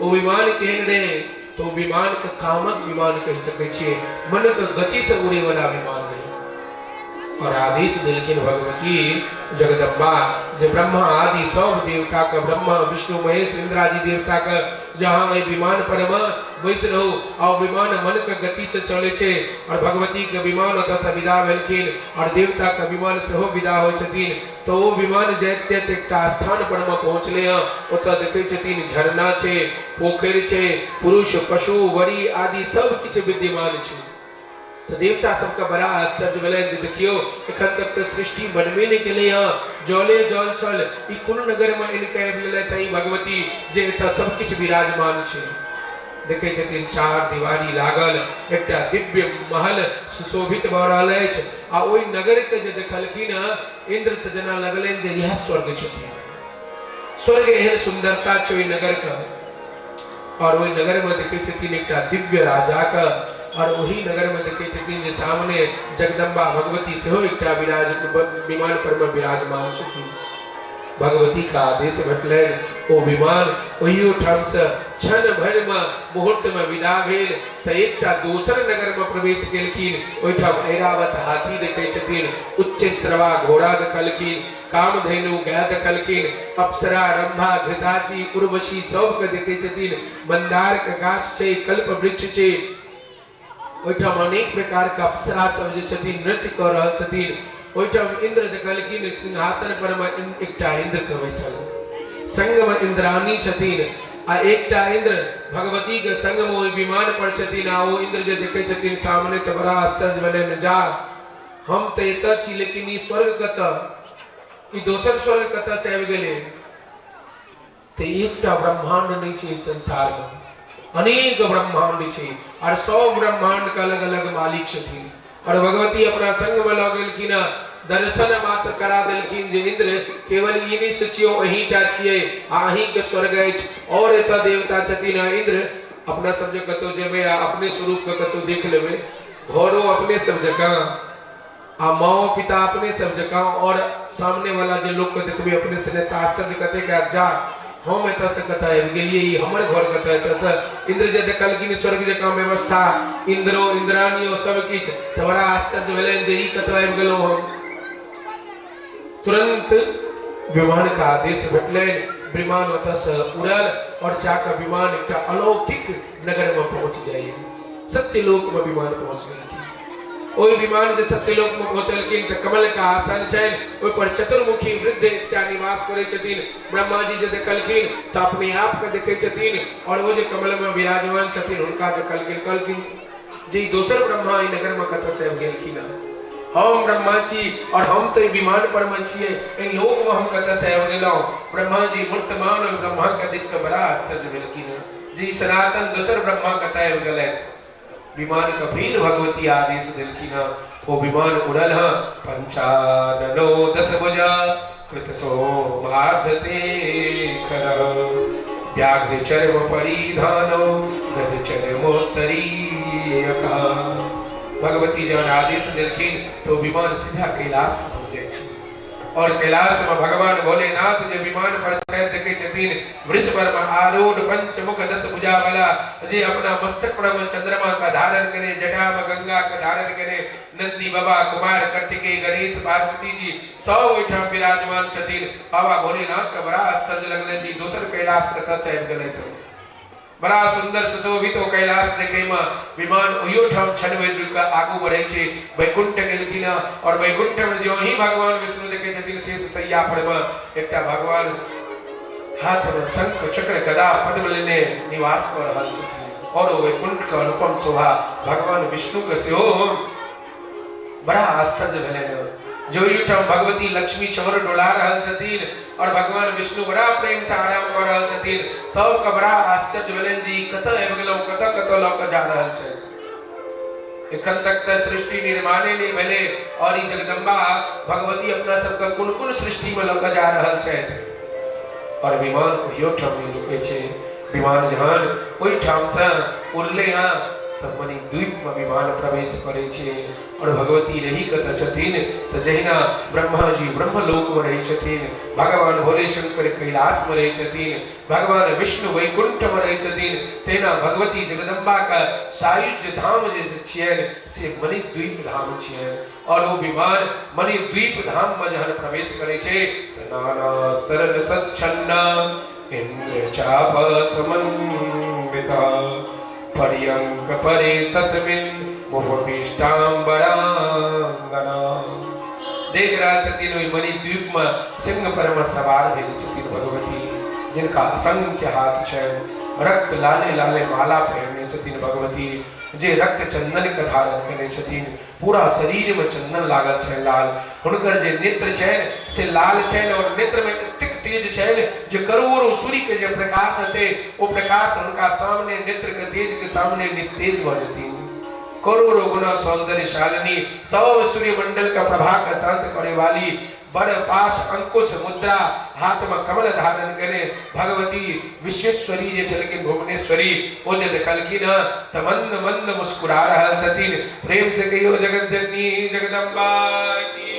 ओ विमान केहन रहे? तो विमान के कामक विमान कहि सकै छियै, मन के गति से उड़े वाला विमान रहे। और आदेश देलखिन भगवती जगदम्बा जे ब्रह्मा आदि सब देवता के, ब्रह्मा विष्णु महेश इंद्र आदि देवता के जहाँ एहि विमान पर मे बैस रहू आ विमान मन के गति से चले छै। और भगवती के विमान ओतऽ से विदा भेलखिन और देवता के विमान सेहो विदा होइ छथिन। तऽ ओ विमान जाइत जाइत एकटा स्थान पर मे पहुँचलै हँ। ओतऽ देखै छथिन झरना छै, पोखरि छै, पुरुष पशु वरी आदि सब किछु विद्यमान छै। तऽ देवता सबके बड़ा आश्चर्य भेलनि जे देखियौ एखन तक तऽ सृष्टि बनबे नहि केलै हँ, जले जल छल, ई कोन नगरमे आनि कऽ आबि गेलथि हँ ई भगवती जे एतऽ सब किछु विराजमान छै। देखै छथिन चार दिवारी लागल एकटा दिव्य महल सुशोभित भऽ रहल अछि आ ओहि नगरके जे देखलखिन हँ इंद्र तऽ जेना लगलनि जे इएह स्वर्ग छथिन। स्वर्ग एहन सुन्दरता छै ओहि नगरके। और ओहि नगरमे देखै छथिन एकटा दिव्य राजाके और ओहि नगरमे देखै छथिन जे सामने जगदम्बा भगवती सेहो एकटा विराज विमान पर मे विराजमान छथिन। भगवती का आदेश भेटलनि, ओ विमान ओहियो ठामसँ क्षण भरिमे मुहूर्तमे विदा भेल तऽ एकटा दोसर नगरमे प्रवेश केलखिन। ओहिठाम ऐरावत हाथी देखै छथिन, उच्चश्रवा घोड़ा देखलखिन, कामधेनु गाय देखलखिन, अप्सरा रंभा घृताची उर्वशी सबके देखै छथिन, मंदार के गाछ छै, कल्प वृक्ष छै, ओहिठाम अनेक प्रकार के अप्सरा सब जे छथिन नृत्य कऽ रहल छथिन। ओहिठाम इंद्र देखलखिन सिंहासन पर मे एकटा इंद्र के बैसल, संग मे इंद्राणी छथिन आ एकटा इंद्र भगवती के संग मे ओहि विमान पर छथिन। आ ओ इंद्र जे देखै छथिन सामने तऽ बड़ा आश्चर्य भेलनि, जा हम तऽ एतऽ छी लेकिन ई स्वर्ग कतऽ, ई दोसर स्वर्ग कतऽ से आबि गेलै? तऽ एकटा ब्रह्मांड नहि छै संसार मे, अनेक ब्रह्मांड छै और सब ब्रह्मांड के अलग अलग मालिक छथिन। और भगवती अपना संग मे लऽ गेलखिन, दर्शन मात्र करा देलखिन जे इंद्र केवल ई नहि सोचियौ अहींटा छियै आ अहींके स्वर्ग अछि, और एतऽ देवता छथिन। आ इंद्र अपना सब जे कतौ जेबै आ अपने स्वरूप के कतौ देख लेबै, घरो अपने सब जकाँ आ माओ पिता अपने सब जकाँ और सामने वाला जे लोक के देखबै अपने से तऽ आश्चर्य कतेक आयत, जा हम एतऽ से कतऽ आबि गेलियै, ई हमर घर कतऽ। एतऽ से इंद्र जे देखलखिन स्वर्ग जकाँ व्यवस्था, इंद्रो इंद्राणियो सब किछु, तऽ बड़ा आश्चर्य भेलनि जे ई कतऽ आबि गेलहुँ हम। तुरंत विमान का आदेश भेटलनि, विमान ओतऽ से उड़ल और जाकऽ विमान एकटा अलौकिक नगर में पहुंच जाइए, सत्यलोक में विमान पहुंच गेलखिन। ओहि विमान जे सत्यलोक में पहुंचलखिन तऽ कमल के आसन छनि, ओहि पर चतुर्मुखी वृद्ध एकटा निवास करै छथिन। ब्रह्मा जी जे देखलखिन तऽ अपने आप के देखै छथिन और ओ जे कमल में विराजमान छथिन हुनका देखलखिन, कहलखिन जे ई दोसर ब्रह्मा एहि नगर में कतऽ से आबि गेलखिन हँ? हम ब्रह्मा छी और हम तऽ विमान पर में छियै, एहि लोक में हम कतऽ से आबि गेलहुँ? ब्रह्मा जी मूर्तमान ओहि ब्रह्मा के देख कऽ बड़ा आश्चर्य भेलखिन हँ जे ई सनातन दोसर ब्रह्मा कतऽ आबि गेलथि। विमान के फिर भगवती आदेश देलखिन हँ, ओ विमान उड़ल हँ। पंचाननो दस भुजा कृत सोमार्ध शेखर व्याघ्र चर्म परिधानो गज चर्मोत्तरीयक। भगवती जहन आदेश देलखिन तो विमान सीधा कैलाश पहुँच जाइ छै और कैलाश में भगवान भोलेनाथ जे विमान पर छथि देखै छथिन वृषभ पर आरूढ़ पंचमुख 10 भुजा वाला, जे अपना मस्तक पर चंद्रमा का धारण करे, जटा में गंगा का धारण करे, नंदी बाबा, कुमार कार्तिकेय, गणेश, पार्वती जी सब ओहिठाम विराजमान छथिन। बाबा भोलेनाथ के बड़ा आश्चर्य लगलै जी दोसर कैलाश कतऽ से आबि गेलै। तो बड़ा सुंदर सुशोभित ओ कैलाश देखे में विमान ओहियो ठाम क्षण भरि रुकि कऽ आगू बढ़ै छै। वैकुंठ गेलखिन और वैकुंठ में जो ही भगवान विष्णु देखे छथिन शेष शैया पर में एकटा भगवान हाथ में शंख चक्र गदा पद्म लेने निवास कऽ रहल छथिन और ओ वैकुंठ के अनुपम शोभा भगवान विष्णु के सेहो बड़ा आश्चर्य भेलनि। जो ओहिठाम भगवती लक्ष्मी चमर डोला रहल छथिन और भगवान विष्णु बड़ा प्रेम से आराम कऽ रहल छथिन। सबके बड़ा आश्चर्य भेलनि जे ई कतऽ आबि गेलहुँ, कतऽ कतऽ लऽ कऽ जा रहल छै। एखन तक तऽ सृष्टि निर्माणे नहि भेलै और ई जगदम्बा भगवती अपना सबके कोन कोन सृष्टि में लऽ कऽ जा रहल छथि। और विमान ओहियो ठाम नहि रुकै छै। विमान जहन ओहिठाम से उड़लै हँ तऽ मणिद्वीप में विमान प्रवेश करै छै और भगवती रही कतऽ छथिन तऽ जहिना ब्रह्मा जी ब्रह्मलोक में रहै छथिन, भगवान भोले शंकर कैलाश में रहै छथिन, भगवान विष्णु वैकुंठ में रहै छथिन, तहिना भगवती जगदम्बा के सायुज्य धाम जे छियनि से मणिद्वीप धाम छियनि। और ओ विमान मणिद्वीप धाम में जहन प्रवेश करै छै तऽ नाना स्तरन सच्छन्न इंद्र चाप समन्विता पर्यंक परे तस्मिन् मुपविष्टाम्बरांगना। देख रहल छथिन ओहि मणिद्वीप में सिंह पर में सवार भेल छथिन भगवती, जिनका असंख्य हाथ छनि, रक्त लाले लाले माला पहिरने छथिन भगवती, जे रक्त चंदन के धारण केने छथिन, पूरा शरीर में चंदन लागल छनि लाल, हुनकर जे नेत्र छनि से लाल छनि और नेत्र में एतेक तेज छनि जे करोड़ों सूर्य के जे प्रकाश हेतै ओ प्रकाश हुनका सामने नेत्र के तेज के सामने निस्तेज भऽ जेथिन। करोड़ों गुना सौंदर्यशालिनी, सब सूर्यमंडल के प्रभा के शांत करे वाली, बड़ पाश अंकुश मुद्रा हाथ में कमल धारण करे भगवती विश्वेश्वरी जे छलखिन भुवनेश्वरी, ओ जे देखलखिन हँ तऽ मंद मंद मुस्कुरा रहल छथिन। प्रेम से कहियो जगत जननी जगदम्बा की।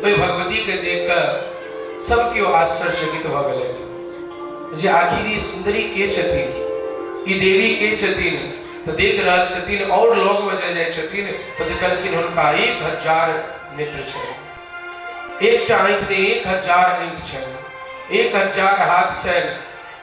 ओहि भगवती के देख कऽ सब केओ आश्चर्यचकित भऽ गेलथि जे आखिर ई सुंदरी के छथिन, ई देवी के छथिन। तऽ देख रहल छथिन और लग में जे जाइ छथिन तऽ देखलखिन हुनका 1000 नेत्र छनि, एकटा आँखि नहि 1000 आँखि छनि, 1000 हाथ छनि।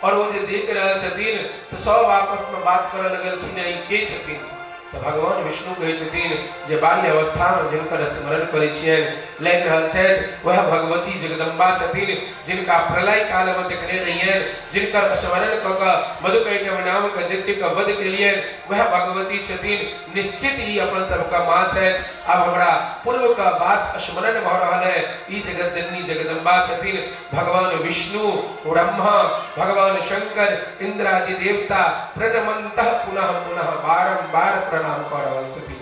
और ओ जे देख रहल छथिन तऽ सब आपस में बात करऽ लगलखिन ई के छथिन। तऽ भगवान विष्णु कहै छथिन जे बाल्य अवस्था में जिनकर स्मरण करै छियनि लागि रहल छथि वएह भगवती जगदम्बा छथिन, जिनका प्रलय काल में देखने रहियनि, जिनकर स्मरण कऽ कऽ मधुकैटभ नाम के दैत्य के वध केलियनि, वएह भगवती छथिन। निश्चित ई अपन सबके माँ छथि। आब हमरा पूर्व के बात स्मरण भऽ रहल है, ई जगत जननी जगदम्बा छथिन। भगवान विष्णु, ब्रह्मा, भगवान शंकर, इंद्र आदि देवता प्रणमन्तः पुनः पुनः बारंबार प्रणाम कऽ रहल छथिन।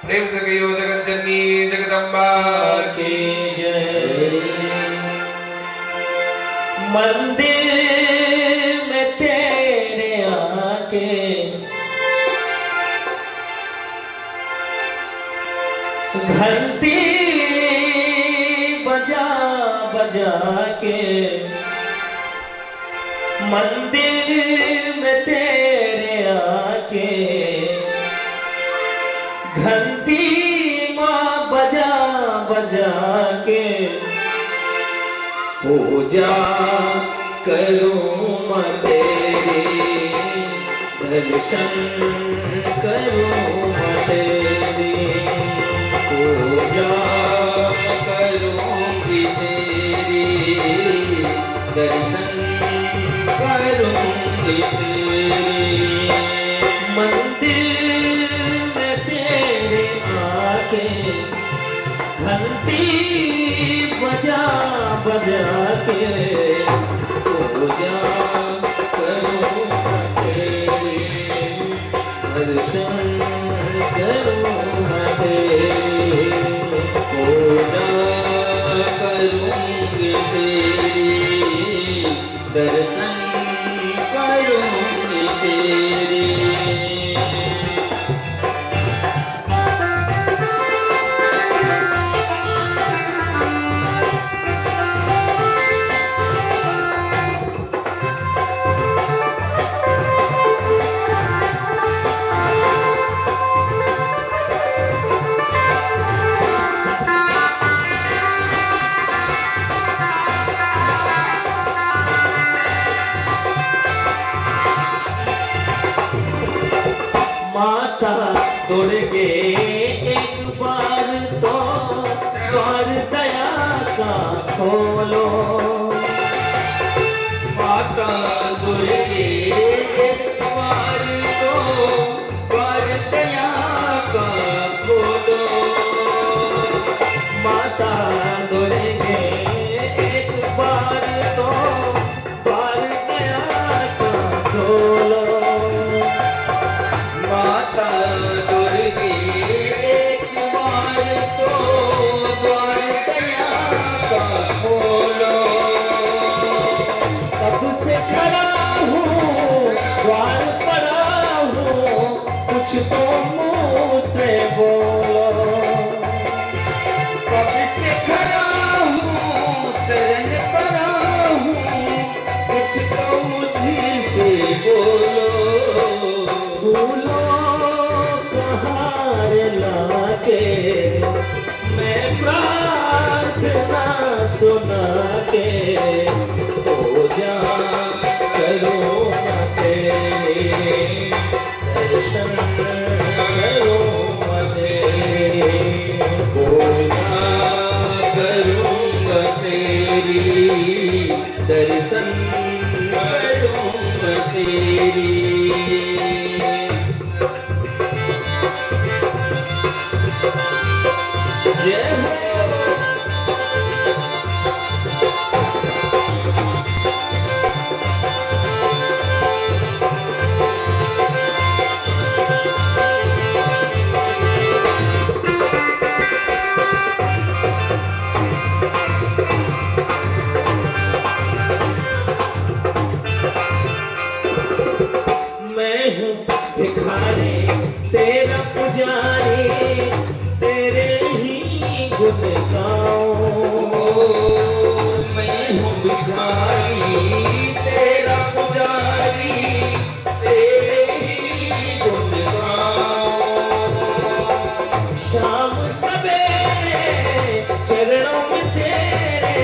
प्रेम से कहियो जगत जननी जगदम्बा की जय। मंदिर में तेरे आके घंटी बजा बजा के, मंदिर में तेरे आके घंटी माँ बजा बजा के, पूजा करूँ माँ तेरी, दर्शन करूँ माँ तेरी, पूजा करूँगी तेरी, दर्शन करूँगी तेरी। मंदिर में तेरे आके घंटी बजा बजा के, पूजा करूँ माँ तेरी, दर्शन करूँ माँ तेरी, पूजा करूँगी तेरी, दर्शन करूँगी तेरी। माता दुर्गे एक बार तो द्वार दया का खोलो। माता दुर्गे एक बार तो द्वार दया का खोलो। माता दुर्गे एक बार तो द्वार दया का खोलो। माता दुर्गे एक बार तो द्वार दया का खोलो। कब से खड़ा हूँ द्वार पड़ा हूँ, कुछ तो मुँह से बोलो। कब से खड़ा हूँ चरण पड़ा हूँ, कुछ तो मुझसे बोलो। फूलों का हार लाके मैं प्रार्थना सुना के, पूजा करो माँ तेरे, दर्शन करो माँ तेरे। पूजा करूँगा तेरी, दर्शन करूँगा तेरी। जय हो। मैं हूँ भिखारी तेरा पुजारी, तेरे ही गुण गाऊं। मैं हूँ भिखारी तेरा पुजारी, तेरे ही गुण गाऊं। शाम सवेरे चरणों में तेरे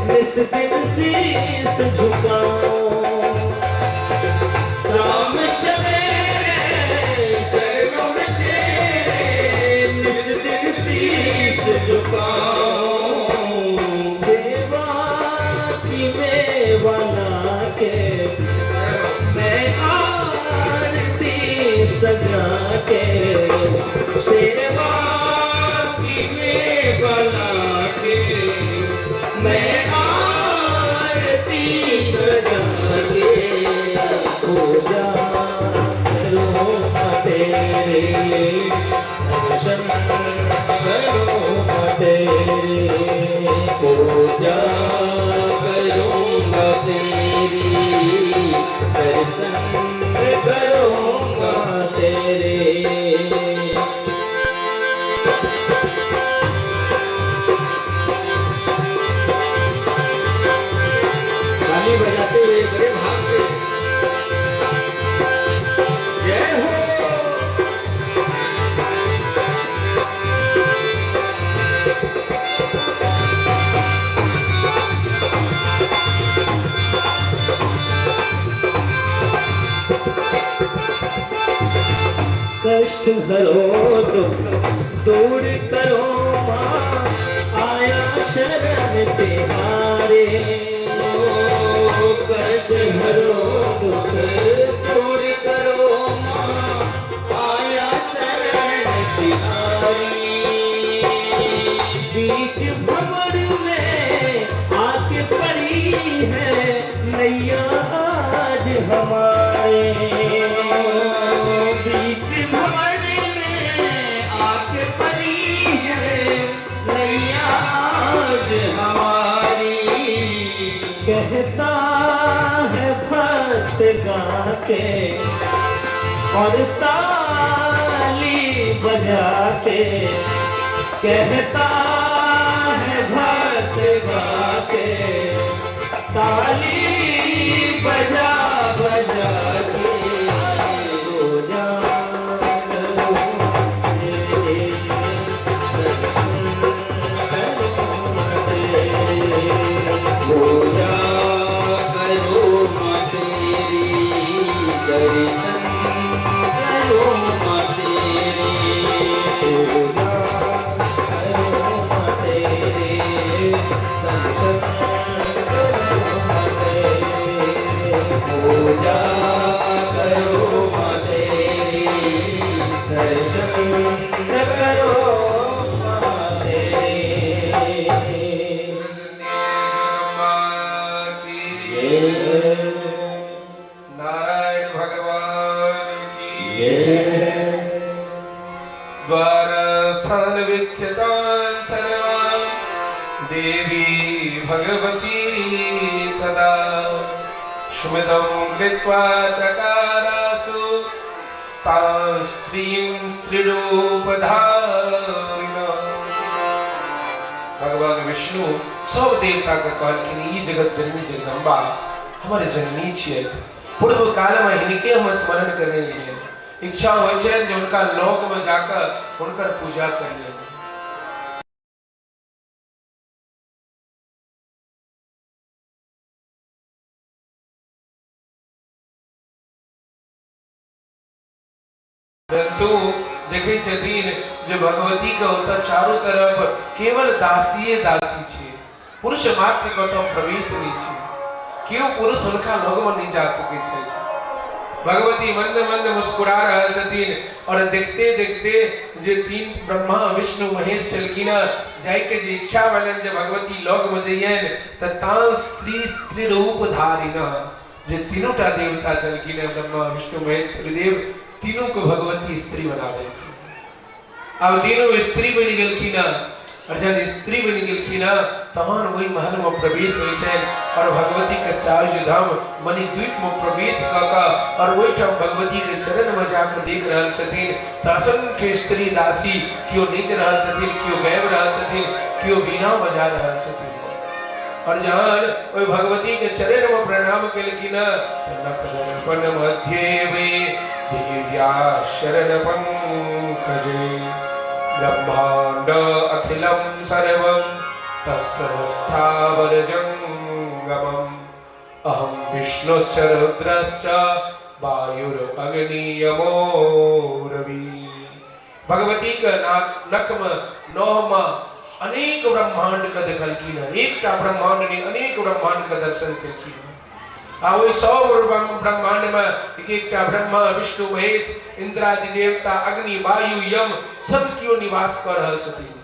निस दिन शीस झुकाऊं। शाम सवेरे चरणों में तेरे निस दिन शीस झुकाऊं। सेवा की मेवा लाके मैं आरती सजा के, सेवा की मेवा लाके मैं आरती सजा के, पूजा करो माँ तेरे, दर्शन करो माँ तेरे। पूजा करूँगा तेरी, दर्शन करूँगा तेरे। ताली बजाते हुए बड़े भाव से जय हो। कष्ट हरो दुख दूर करो माँ, आया शरण तिहारे। कष्ट हरो दुख दूर करो माँ, आया शरण तिहारी। बीच भंवर में आके पड़ी है नैया आज हमारे। बीच भंवर में आके पड़ी है नैया आज हमारी। कहता है भक्त गाके और ताली बजा के, कहता है भक्त गाके ताली बजा बजा के, पूजा करो तेरे, दर्शन करो तेरे। पूजा करो माँ तेरी, दर्शन करो पूजा करूं मां तेरे, दर्शन करूं मां तेरे। पूजा करूं मां तेरी, दर्शन करूं मां तेरे। जय। नारायण भगवान की जय। द्वारस्थान वीक्षतान् सर्वान् देवी भगवती तदा स्मितं कृत्वा चकारासु तां स्त्रीं स्त्रीरूपधारिण। भगवान विष्णु सब देवता के कहलखिन, ई जगत जननी जगदम्बा हमर जननी छियै। पूर्व काल में हिनके हम स्मरण करने रहियै। इच्छा होइ छै जे हुनका लोक में जाकर हुनकर पूजा करियै। परंतु देखै छथिन जे भगवती के ओतऽ चारू तरफ केवल दासीए दासी छै, पुरुष मात्र के ओतऽ प्रवेश नहि छै। केओ पुरुष हुनका लगमे नहि जा सकै छै। भगवती मंद मंद मुस्कुरा रहल छथिन और देखते देखते जे तीन ब्रह्मा विष्णु महेश छलखिन, जायके जे इच्छा भेलनि जे भगवती लगमे जइयनि, तऽ तां स्त्री स्त्री रूप धारिण, जे तीनू टा देवता छलखिन ब्रह्मा विष्णु महेश त्रिदेव, तीनू को भगवती स्त्री बना देलखिन। आब तीनू स्त्री बनि गेलखिन और जहन स्त्री बनि गेलखिन तहन ओहि महल में प्रवेश होइ छनि और भगवती के सायुज धाम मणिद्वीप में प्रवेश कऽ कऽ और ओहिठाम भगवती के चरण में जाकऽ देख रहल छथिन तऽ असंख्य स्त्री दासी केओ नाचि रहल छथिन, केओ गाबि रहल छथिन, केओ वीणा बजा रहल छथिन। और जहन ओहि भगवती के चरण में प्रणाम केलखिन, नख दर्पण मध्ये वे दिव्या शरण पंकजे ब्रह्मांड अखिलम सर्वं तस्थावर जंगमम् अहं विष्णुश्च रुद्रश्च वायुरग्नियमो रवि। भगवती के नख में नौह में अनेक ब्रह्मांड के देखलखिन हन। एकटा ब्रह्मांड नहीं, अनेक ब्रह्मांड के दर्शन केलखिन हन। आ ओहि सब ब्रह्मांड में एक एकटा ब्रह्मा विष्णु महेश इंद्रादि देवता अग्नि वायु यम सब केओ निवास कऽ रहल छथिन।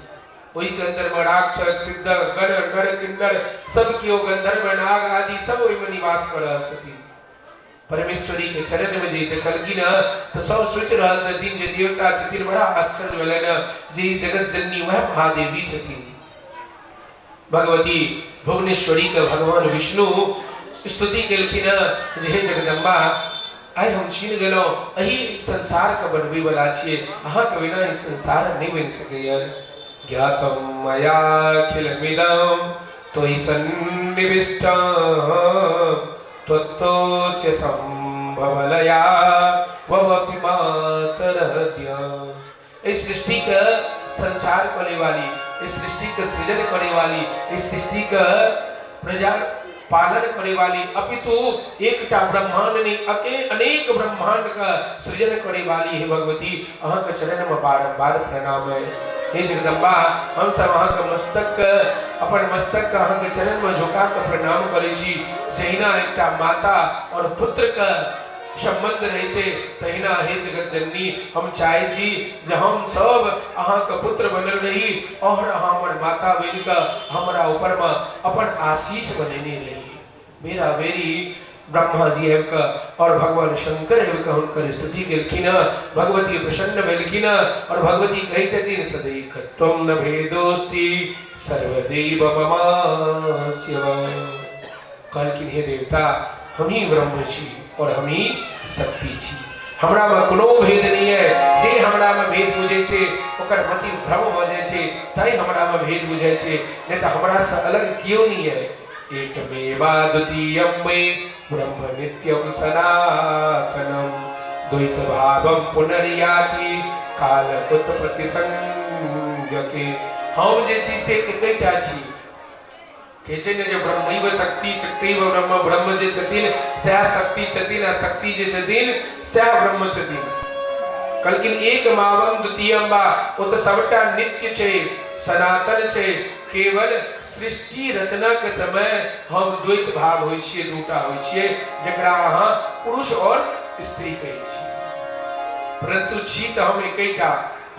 ओहि के अंदर में राक्षस सिद्ध गण नर किन्नर सब केओ गंधर्व नाग आदि सब ओहि में निवास कऽ रहल छथिन। परमेश्वरी के चरण में जे देखलखिन तऽ सब सोचि रहल छथिन जे देवता छथिन, बड़ा आश्चर्य भेलनि जे ई जगत जननी वएह महादेवी छथिन। भगवती भुवनेश्वरी के भगवान विष्णु स्तुति केलखिन जे हे जगदम्बा, आइ हम छीन गेलहुँ, एहि संसार के बनबै वाला छियै, अहाँके बिना ई संसार नहि बनि सकैया। ज्ञातं मया अखिलमिदं त्वयि सन्निविष्टं त्वत्तोस्य संभवलया ववपि मातरद्य। इस सृष्टि के संचार करे वाली, इस सृष्टि के सृजन करे वाली, इस सृष्टि के प्रजा पालन करे वाली, अपितु एकटा ब्रह्मांड नहीं अनेक ब्रह्मांड का सृजन करे वाली है भगवती, अहाँ के चरण में बारंबार प्रणाम है। हे जगदम्बा, हम सब अहाँ के मस्तक के, अपन मस्तक के अहाँ के चरण में झुका के प्रणाम करै छी। जहिना एकटा माता और पुत्र के संबंध रहे छै, तहिना हे जगत जननी, हम चाहे छी जे हम सब अहाँ के पुत्र बनल रही और अहाँ हमर माता बनि के हमरा ऊपर में अपन आशीष बनेने रही। बेरा बेरी ब्रह्मा जी आबि कऽ और भगवान शंकर आबि कऽ हुनकर स्तुति केलखिन। भगवती प्रसन्न भेलखिन और भगवती कहै छथिन, सदैकत्वं न भेदोस्ति सर्वदेव ममास्य। कहलखिन, हे देवता, हम ही ब्रह्म छी और हम ही शक्ति छी, हमरा में कोनो भेद नहीं है। जे हमरा में भेद बुझै छै ओकर मति भ्रम भऽ जाइ छै, तै हमरा में भेद बुझै छै, नहीं तऽ हमरा से अलग केओ नहीं है। एकमेवाद्वितीयं मे ब्रह्म नित्यं सनातनम द्वैत भावं पुनर्याति काल उत्पत्ति संज्ञके। हम जे छी से एकेटा छी। कहै छै ने जे ब्रह्मैव शक्ति शक्तिव ब्रह्म, ब्रह्म जे छथिन सएह शक्ति छथिन आ शक्ति जे छथिन सएह ब्रह्म छथिन। कहलखिन एक मावम द्वितीयम बा, ओ तऽ सबटा नित्य छै, सनातन छै, केवल सृष्टि रचना के समय हम द्वैत भाव होइ छियै, दूटा होइ छियै, जकरा अहाँ पुरुष और स्त्री कहै छियै, परंतु छी तऽ हम एकेटा।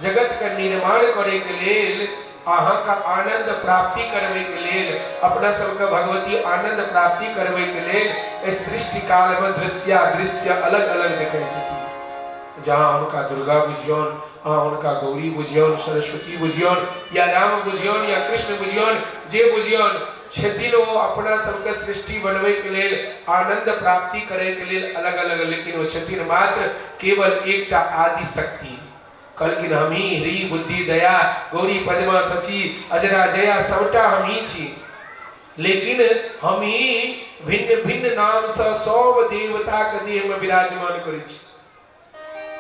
जगत के निर्माण करे के लेल, अहाँके आनंद प्राप्ति करबै के लेल, अपना सबके भगवती आनंद प्राप्ति करबै के लेल एहि सृष्टि काल में दृश्य अलग अलग देखै छथिन। जहाँ हुनका दुर्गा बुझियौन, अहाँ हुनका गौरी बुझियौन, सरस्वती बुझियौन, या राम बुझियौन, या कृष्ण बुझियौन, जे बुझियौन छथिन, ओ अपना सबके सृष्टि बनबै के लेल, आनंद प्राप्ति करे के लेल अलग अलग, लेकिन ओ छथिन मात्र केवल एकटा आदि शक्ति। कहलखिन हमही ह्री बुद्धि दया गौरी पद्मा सची अजरा जया सबटा हमही छी, लेकिन हमही भिन्न भिन्न नाम से सब देवता के देह में विराजमान करै छी,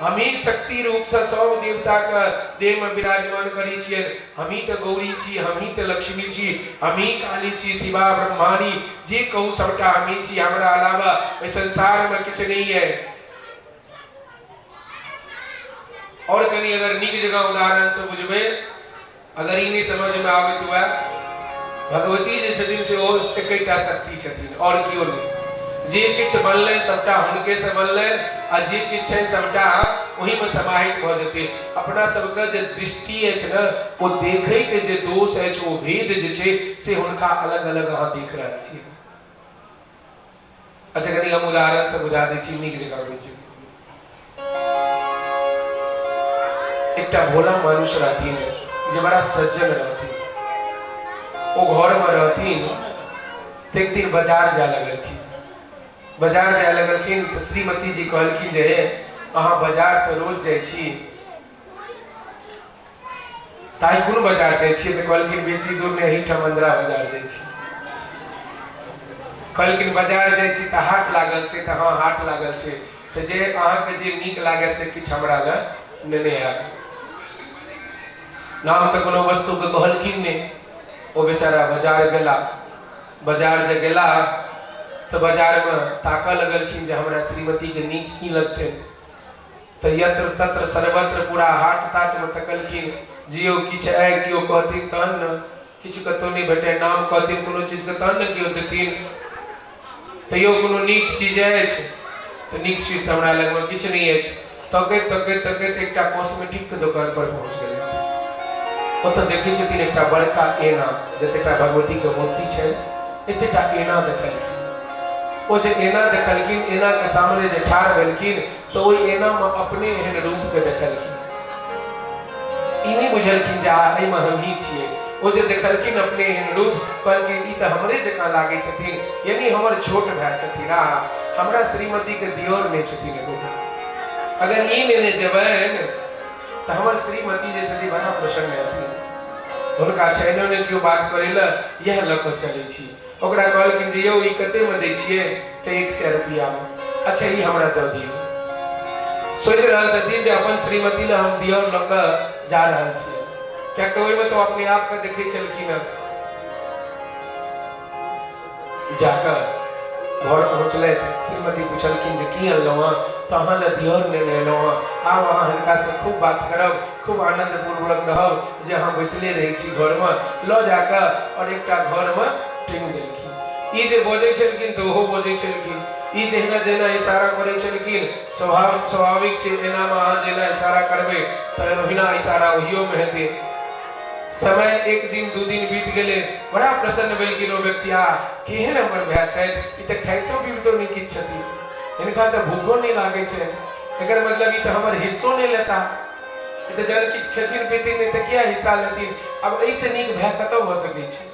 हमही शक्ति रूप से सब देवता के देह में विराजमान करै छियै। हमही तऽ गौरी छी, हमही तऽ लक्ष्मी छी, हमही काली छी, शिवा ब्रह्माणी जे कहू सबटा हमही छी, हमरा अलावा एहि संसार में किछु नहीं है। और कनी अगर नीक जगह उदाहरण से बुझबै, अगर ई नहीं समझ में आबैत हुए, भगवती जे छथिन से ओ एकेटा शक्ति छथिन और केओ नहीं। जे किछु बनलै सबटा हुनके से बनलै, आ जे किछु छै सबटा ओही में समाहित भऽ जेतै। अपना सबके जे दृष्टि अछि ने, ओ देखै के जे दोष अछि, ओ भेद जे छै से हुनका अलग अलग अहाँ देख रहल छियै। अच्छा कनी हम उदाहरण से बुझा दै छी, नीक जकाँ बुझि। एकटा भोला मानुष रहथिन जे बड़ा सज्जन रहथिन। ओ घर में रहथिन तऽ एक दिन बाजार जाय लगलखिन। बाजार जाय लगलखिन तऽ श्रीमती जी कहलखिन जे अहाँ बाजार तऽ रोज जाइ छी, ताहि कोन बाजार जाइ छियै? तऽ कहलखिन बेसी दूर नहि, एहिठाम अंदरा बाजार जाइ छी। कहलखिन बाजार जाइ छी तऽ हाट लागल छै? तऽ हँ, हाट लागल छै। तऽ जे अहाँके जे नीक लागए से किछु हमरा लए नेने आयब। नाम तऽ कोनो वस्तुके कहलखिन नहि। ओ बेचारा बाजार गेला। बाजार जे गेला तऽ बाजारमे ताकऽ लगलखिन जे हमरा श्रीमतीके नीक की लगतै। तऽ यत्र तत्र सर्वत्र पूरा हाट ताटमे तकलखिन, जियो किछु आइ केओ कहथिन तहन ने, किछु कतहु नहि भेटै। नाम कहथिन कोनो चीजके तहन ने केओ देथिन। तैयो कोनो नीक चीज अछि तऽ नीक चीज तऽ हमरा लगमे किछु नहि अछि। तकैत तकैत तकैत एकटा कॉस्मेटिकके दोकान पर पहुँच गेलै। ओतऽ देखै छथिन एकटा बड़का एना, जतेटा भगवतीके मूर्ति छै एतेटा एना देखलखिन। ओ जे एना देखलखिन, एनाके सामने जे ठाढ़ भेलखिन तऽ ओहि एनामे अपने एहन रूपके देखलखिन। ई नहि बुझलखिन जे एहिमे हमही छियै। ओ जे देखलखिन अपने एहन रूप, कहलखिन ई तऽ हमरे जकाँ लागै छथिन, यानी हमर छोट भाय छथिन, आ हमरा श्रीमतीके दियोर नहि छथिन एकोटा। अगर ई नेने जेबनि तऽ हमर श्रीमती जे छथिन बड़ा प्रसन्न हेथिन, हुनका छैनो नहि केओ बात करै लए, इएह लऽ कऽ चलै छी। ओकरा कहलखिन जे यौ ई कतेमे दै छियै? तऽ 100 रुपैआमे। अच्छा ई हमरा दऽ दियौ। सोचि रहल छथिन जे अपन श्रीमती लए हम दियौर लऽ कऽ जा रहल छियै, किएक तऽ ओहिमे तऽ अपने आपके देखै छलखिन हँ। जाकऽ घर पहुँचलथि, श्रीमती पुछलखिन जे की अनलहुँ हँ? तऽ अहाँ लए दियौर नेने एलहुँ हँ, आब अहाँ हिनकासँ खूब बात करब, खूब आनन्दपूर्वक रहब जे अहाँ बैसले रहै छी घरमे। लऽ जाकऽ आओर एकटा घरमे टाँगि देलखिन। ई जे बजै छलखिन तऽ ओहो बजै छलखिन। ई जहिना जहिना इशारा करै छलखिन, स्वाभाविक छै एनामे अहाँ जेना इशारा करबै तऽ ओहिना इशारा ओहियोमे हेतै। समय एक दिन दू दिन बीत गेलै, बड़ा प्रसन्न भेलखिन ओ व्यक्ति, आ केहन हमर भाय छथि, ई तऽ खाइतो पीबितो नहि किछु छथिन, हिनका तऽ भूखो नहि लागै छनि, एकर मतलब ई तऽ हमर हिस्सो नहि लेता, ई तऽ जहन किछु खेथिन पीथिन नहि तऽ किया हिस्सा लेथिन, आब एहिसँ नीक भाय कतऽ भऽ सकै छै।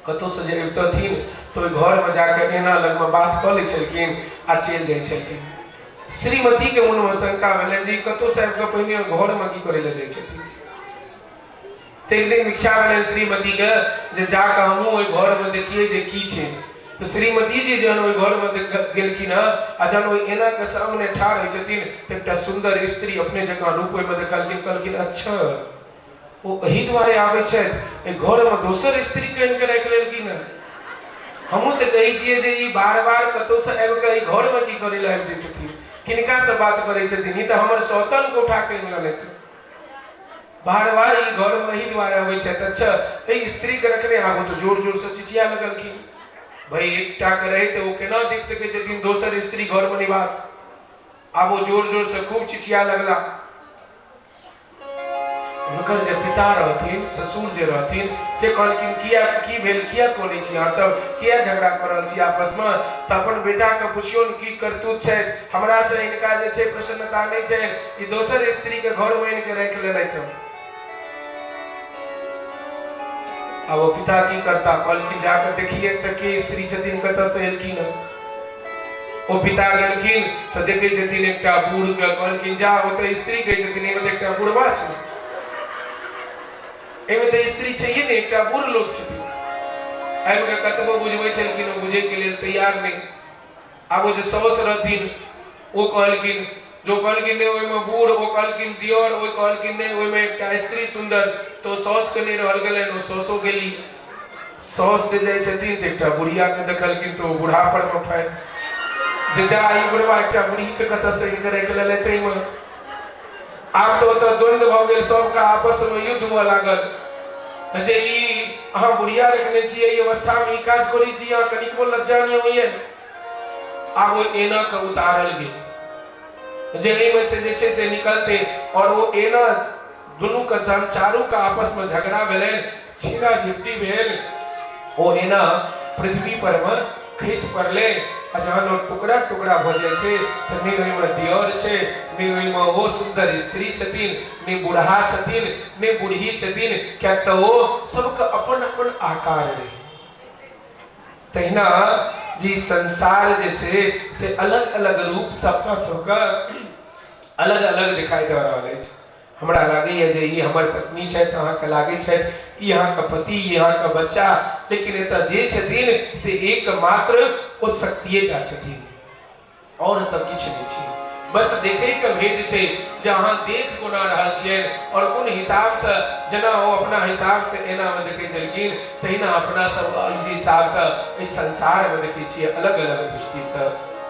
कतहुसँ जे अबितथिन तऽ ओहि घरमे जाकऽ एना लगमे बात कऽ लै छलखिन आ चलि जाइ छलखिन। श्रीमतीके मोनमे शंका भेलनि जे ई कतहुसँ आबि कऽ पहिने घरमे की करै लए जाइ छथिन। तऽ एक दिन इच्छा भेलनि श्रीमतीके जे जाकऽ हमहूँ ओहि घरमे देखियै जे की छै। तऽ श्रीमती जी जहन ओहि घरमे गेलखिन हँ आ जहन ओहि एनाके सामने ठाढ़ होइ छथिन तऽ एकटा सुन्दर स्त्री अपने जकाँ रूप ओहिमे देखलखिन। कहलखिन अच्छा ओ एहि दुआरे आबै छथि, एहि घरमे दोसर स्त्रीके आनि कऽ राखि लेलखिन हँ। हमहूँ तऽ कहै छियै जे ई बार बार कतहुसँ आबि कऽ एहि घरमे की करै लए आबि जाइ छथिन, किनका से बात करै छथिन, ई तऽ हमर सौतन के उठा के आनि लेलथि। बार बार ई घर में एहि दुआरे अबै छथि। अच्छा, एहि स्त्री के रखने आबो तऽ जोर जोर से चिचिया लगलखिन। भाई एकटा के रहै तऽ ओ केना देख सकै छथिन दोसर स्त्री घर में निवास। आब ओ जोर जोर से खूब चिचिया लगला। हुनकर जे पिता रहथिन, ससुर जे रहथिन, से कहलखिन किया की भेल, किया कनै छी अहाँ सब, किया झगड़ा कऽ रहल छी आपसमे? तऽ अपन बेटाके पुछियौन की करतूत छथि, हमरासँ हिनका जे छै प्रसन्नता नहि छनि, ई दोसर स्त्रीके घरमे आनि कऽ राखि लेलथि हँ। आब ओ पिता की करता, कहलखिन जाकऽ देखिए तऽ के स्त्री छथिन, कतऽसँ एलखिन हँ। ओ पिता गेलखिन तऽ देखै छथिन एकटा बूढ़ के, कहलखिन जा ओतऽ स्त्री कहै छथिन, एहिमे तऽ एकटा बुढ़वा छै, एहिमे तऽ स्त्री छैहे नहि, एकटा बूढ़ लोक छथिन। आबि कऽ कतबो बुझबै छलखिन ओ बुझैके लेल तैयार नहि। आब ओ जे साउस रहथिन ओ कहलखिन, जो कहलखिन नहि ओहिमे बूढ़, ओ कहलखिन दियर, ओ कहलखिन नहि ओहिमे एकटा स्त्री सुन्दर, तऽ ओ साउसके नहि रहल गेलनि, ओ साउसो गेली। साउस जे जाइ छथिन तऽ एकटा बुढ़ियाके देखलखिन तऽ ओ बूढ़ा पर मे फाड़ि जे जा ई बुढ़वा एकटा बुढ़ीके कतऽसँ आनि राखि लेलथि एहिमे। आब तऽ ओतऽ द्वंद्व भऽ गेल, सबके आपसमे युद्ध हुअ लागल जे ई अहाँ बुढ़िया रखने छियै, ई अवस्थामे ई काज करै छी, अहाँ कनिकबो लज्जा नहि होइए। आब ओ एना के उतारल गेल जे एहिमे से जे छै से निकलतै, और ओ एना दुनू के जहन चारू के आपस में झगड़ा भेलनि, छीना झिपटी भेल, ओ एना पृथ्वी पर मे खसि पड़लै। आ जहन ओ टुकड़ा टुकड़ा भऽ जाइ छै तऽ नहि ओहिमे दियर छै, नहि ओहिमे ओ सुन्दर स्त्री छथिन, नहि बूढ़ा छथिन, नहि बूढ़ी छथिन, किएक तऽ ओ सबके अपन अपन आकार रहै। तहिना जी संसार जे छै से अलग अलग रूप सबका सबके अलग अलग दिखाई दऽ रहल अछि। हमरा लागैए जे ई हमर पत्नी छथि, अहाँके लागै छथि ई अहाँके पति, ई अहाँके बच्चा, लेकिन एतऽ जे छथिन से एकमात्र ओ शक्तिएटा छथिन, आओर एतऽ किछु नहि छै। बस देखैके भेद छै जे अहाँ देख कोना रहल छियनि आओर कोन हिसाबसँ। जेना ओ अपना हिसाबसँ एनामे देखै छलखिन, तहिना अपना सब एहि हिसाबसँ एहि संसारमे देखै छियै अलग अलग दृष्टिसँ।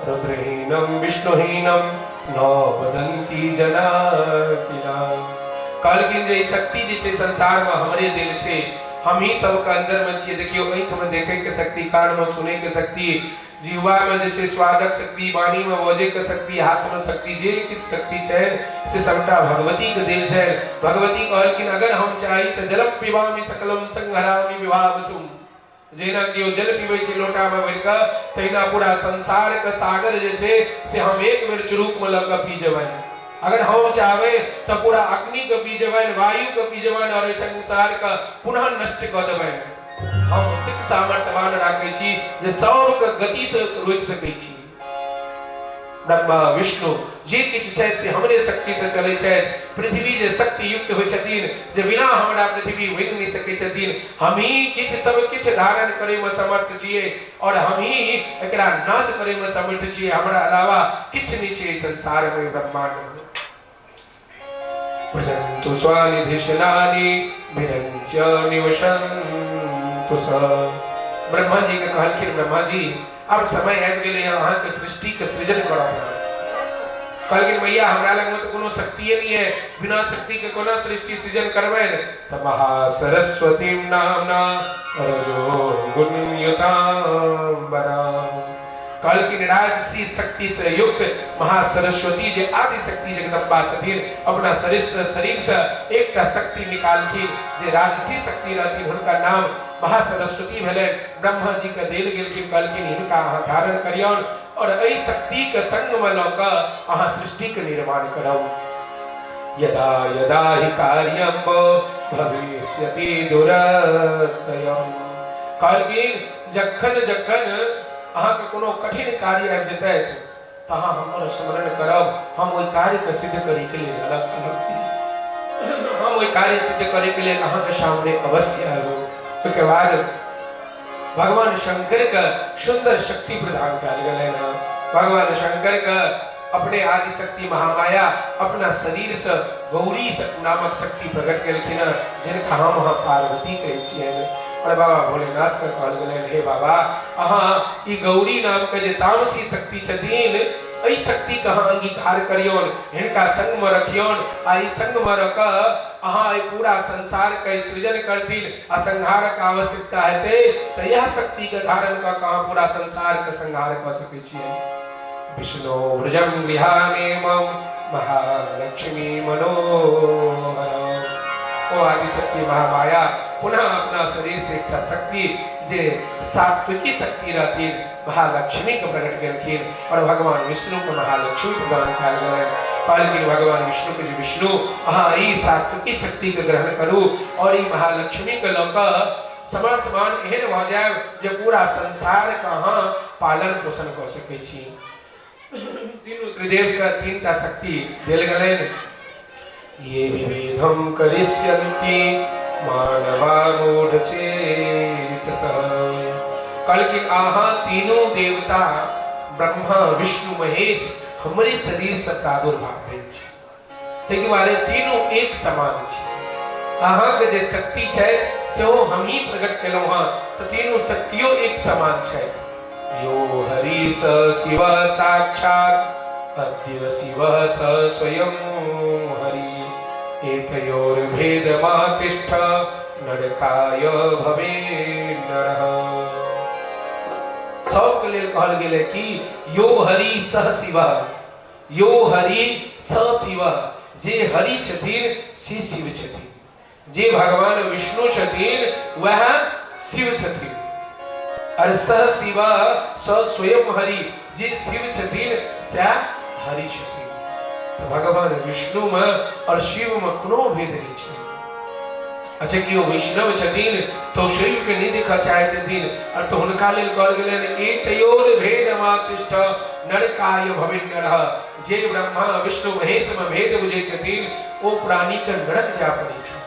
रुद्रहीनम विष्णुहीनम न वदन्ति जना किला। कहलखिन जे ई शक्ति जे छै संसारमे हमरे देल छै, हमही सबके अन्दरमे छियै। देखियौ, आँखिमे देखैके शक्ति, कानमे सुनैके शक्ति, जिह्वामे जे छै स्वादक शक्ति, वाणीमे बजैके शक्ति, हाथमे शक्ति, जे किछु शक्ति छै से सबटा भगवतीके देल छै। भगवती कहलखिन अगर हम चाही तऽ जलम पिबामि सकलम संहरामि विभावसुम। जहिना केओ जल पीबै छै लोटामे भरि कऽ, तहिना पूरा संसारके सागर जे छै से हम एक बेर चुरुकमे लऽ कऽ पी जेबनि। अगर हम चाहबै तऽ पूरा अग्निके पी जेबनि, वायुके पी जेबनि आओर एहि संसारके पुनः नष्ट कऽ देबनि। हम ओतेक सामर्थ्यवान राखै छी जे सबके गतिसँ रोकि सकै छी। ब्रह्मा विष्णु जे किछु छथि से हमरे शक्तिसँ चलै छथि। पृथ्वी जे शक्ति युक्त होइ छथिन जे बिना हमरा पृथ्वी भुगि नहि सकै छथिन। हमही किछु सब किछु धारण करैमे समर्थ छियै आओर हमही एकरा नाश करैमे समर्थ छियै। हमरा अलावा किछु नहि छै एहि संसारमे, ब्रह्माण्डमे। व्रजन्तु स्वानिधिशनानि विरञ्च निवसन्तु स। ब्रह्मा जी के कहलखिन, ब्रह्मा जी आब समय आबि गेलै हँ अहाँके सृष्टिके सृजन करऽ पड़त। कहलखिन भैया हमरा लगमे तऽ कोनो शक्तिए नहि है, बिना शक्तिके कोना सृष्टि सृजन करबनि? तऽ महासरस्वती नामना रजो गुणयुताम्बरा। कहलखिन राजसी शक्ति से युक्त महासरस्वती जे आदि शक्ति जगदम्बा छथिन, अपना शरीर से एकटा शक्ति निकालखिन जे राजसी शक्ति रहथिन, हुनका नाम महासरस्वती भेलनि। ब्रह्मा जी के देल गेलखिन, कहलखिन हिनका अहाँ धारण करियौन और एहि शक्ति के संग में लऽ कऽ अहाँ सृष्टि के निर्माण करब। यदा यदा हि कार्यम भविष्यति दुरत्ययम्। कहलखिन जखन जखन अहाँके कोनो कठिन कार्य आबि जेतै तऽ अहाँ हमर स्मरण करब, हम ओहि कार्यके सिद्ध करैके लेल अलग अलग हम ओहि कार्य सिद्ध करैके लेल अहाँके सामने अवश्य आयब। ओहिके बाद भगवान शंकर के सुंदर शक्ति प्रदान कयल गेलनि हँ। भगवान शंकर के अपने आदि शक्ति महामाया अपना शरीर से गौरी नामक शक्ति प्रकट केलखिन हँ, जिनका हम अहाँ पार्वती कहै छियनि। और बाबा भोलेनाथ के कहल गेलनि, हे बाबा अहाँ ई गौरी नाम के जे तामसी शक्ति छथिन एहि शक्तिके अहाँ अंगीकार करियौन, हिनका संगमे रखियौन आ ई संगमे रह कऽ अहाँ एहि पूरा संसारके सृजन करथिन आ संहारक आवश्यकता हेतै तऽ इएह शक्तिके धारण कऽ कऽ अहाँ पूरा संसारके संहार कऽ सकै छियै। विष्णु व्रजम गृहानेमं महालक्ष्मी मनोहर। ओ आदिशक्ति महामाया पुनः अपना शरीर से एकटा शक्ति जे सात्विकी शक्ति रहथिन महालक्ष्मी के प्रकट केलखिन और भगवान विष्णु के महालक्ष्मी प्रदान कयल गेलनि। कहलखिन भगवान विष्णु के जे विष्णु अहाँ ई सात्विकी शक्ति के ग्रहण करू और ई महालक्ष्मी के लऽ कऽ समर्थवान एहन भऽ जायब जे पूरा संसार के अहाँ पालन पोषण कऽ सकै छी। तीनू त्रिदेव के तीन टा शक्ति देल गेलनि। ये विविधं करिष्यन्ति मानवा मूढ़चेतसः। कहलखिन अहाँ तीनू देवता ब्रह्मा विष्णु महेश हमरे शरीर से प्रादुर्भाव भेल छी, ताहि दुआरे तीनू एक समान छी। अहाँके जे शक्ति छै सेहो हमही प्रकट केलहुँ हँ, तऽ तीनू शक्तियो एक समान छै। यो हरि स शिव साक्षात् अद्य शिव स स्वयं हरि एतयोर्भेदमातिष्ठ नरकाय भवे नरः। सबके लेल कहल गेलै कि यो हरि सह शिव, यो हरि स शिव, जे हरि छथिन से शिव छथिन, जे भगवान विष्णु छथिन वह शिव छथिन। और सह शिव स स्वयं हरि, जे शिव छथिन सएह हरि छथिन। तऽ भगवान विष्णु में और शिव में कोनो भेद नहीं छै। अच्छा केओ वैष्णव छथिन तो शिव के नहीं देखऽ चाहै छथिन और तो हुनका लेल कहल गेलनि एतयोर भेद मातिष्ठ नरकाय भविन नरः। जे ब्रह्मा विष्णु महेश में भेद बुझै छथिन ओ प्राणी के नरक जाय पड़ै छै।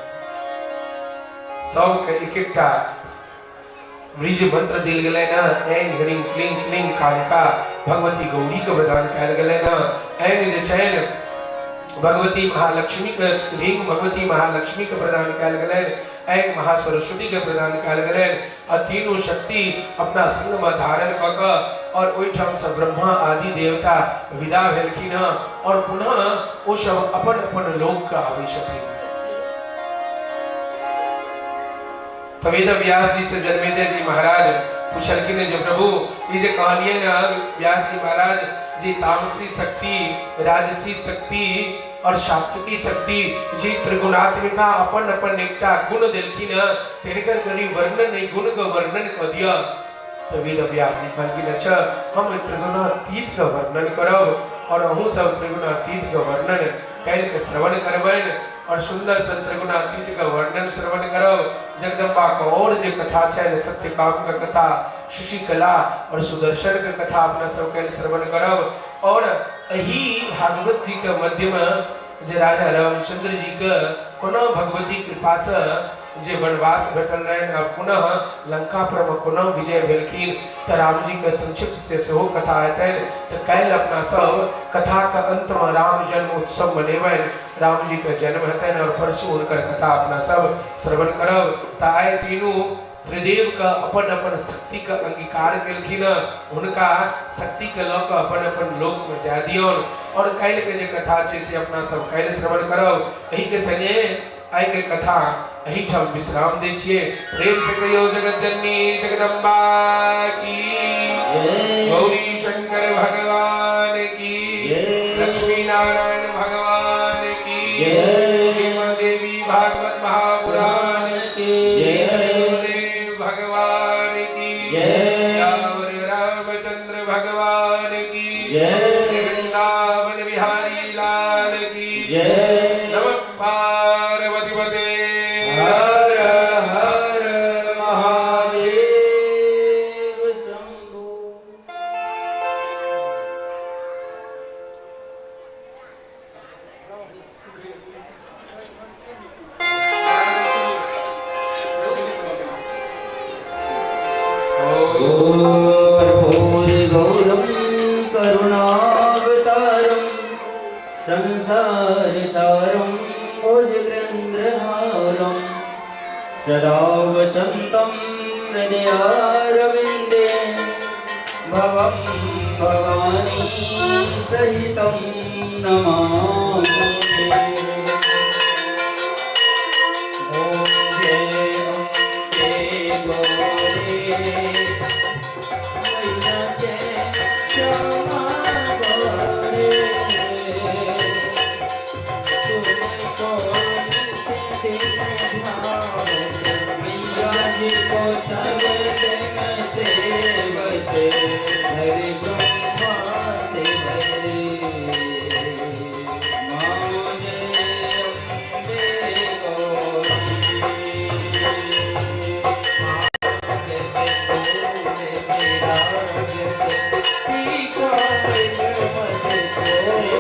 सबके एक एकटा ब्रिज मंत्र देल गेलै ने, ऐं ह्रीं क्लीं क्लीं कालिका भगवती गौरी के प्रदान कयल गेलै ने। ऐं जे छै ने भगवती महालक्ष्मी के ह्रीं भगवती महालक्ष्मी के प्रदान कयल गेलनि, ऐं महासरस्वती के प्रदान कयल गेलनि आ तीनू शक्ति अपना संग में धारण कऽ कऽ और ओहिठाम से ब्रह्मा आदि देवता विदा भेलखिन हँ और पुनः ओ सब अपन अपन लोक के आबै छथिन। तऽ वेद व्यास जी से जन्मेजय जी महाराज पूछलखिन जे प्रभु ई जे कहलियै ने व्यास जी महाराज जी तामसी शक्ति राजसी शक्ति और सात्विकी शक्ति जी त्रिगुणात्मिका अपन अपन एकटा गुण देलखिन हँ, तिनकर कनि वर्णन एहि गुण के वर्णन कऽ दिअ। तऽ वेद व्यास जी कहलखिन अच्छा हम एहि त्रिगुणातीत के वर्णन करब और अहूँ सब त्रिगुणातीत के वर्णन काल्हि के श्रवण करबनि और सुंदर सन त्रिगुणातीत के वर्णन श्रवण करब। जगदम्बा के और जे कथा छै सत्यकाम के कथा, शशिकला और सुदर्शन के कथा अपना सब काल्हि श्रवण करब। और एहि भागवत जी के मध्य में जे राजा रामचंद्र जी के कोना भगवती कृपा से जे वनवास भेटल रहनि आ पुनः लंका पर में कोना विजय भेलखिन तऽ राम जी के संक्षिप्त से सेहो कथा हेतनि। तऽ काल्हि अपना सब कथा के अंत में राम जन्म उत्सव मनेबनि, राम जी के जन्म हेतनि और परसू हुनकर कथा अपना सब श्रवण करब। तऽ आइ तीनू त्रिदेव के अपन अपन शक्ति के अंगीकार केलखिन, हुनका शक्ति के लऽ कऽ अपन अपन लोक में जाय दियौन। और काल्हि के जे कथा छै से अपना सब काल्हि श्रवण करब। एहि के संगे आइ के कथा एहिठाम विश्राम दै छियै। प्रेम से कहियो जगत जननी जगदम्बा की, गौरी शंकर भगवान की, लक्ष्मी नारायण भगवान की, श्रीमद् देवी भागवत महापुराण की, गुरुदेव भगवान की, राम रामचंद्र भगवान की, वृंदावन बिहारी लाल की जय। नमः पार्वती पते हर हर महादेव शंभो। कर्पूर गौरं करुणावतारं संसार सारं भुजगेन्द्रहारं सदा वसन्तं हृदयारविन्दे भवं भवानी सहितं नमामि। ॐ जय अम्बे गौरी, मैया जय क्षमा गौरी। तुमको नित दिन ध्यावत, मैया जी को सब दिन सेवत, हरि ब्रह्मा शिव हरे। माँ जय अम्बे गौरी। जैसे फूल विराजत, टीका मृग मद को।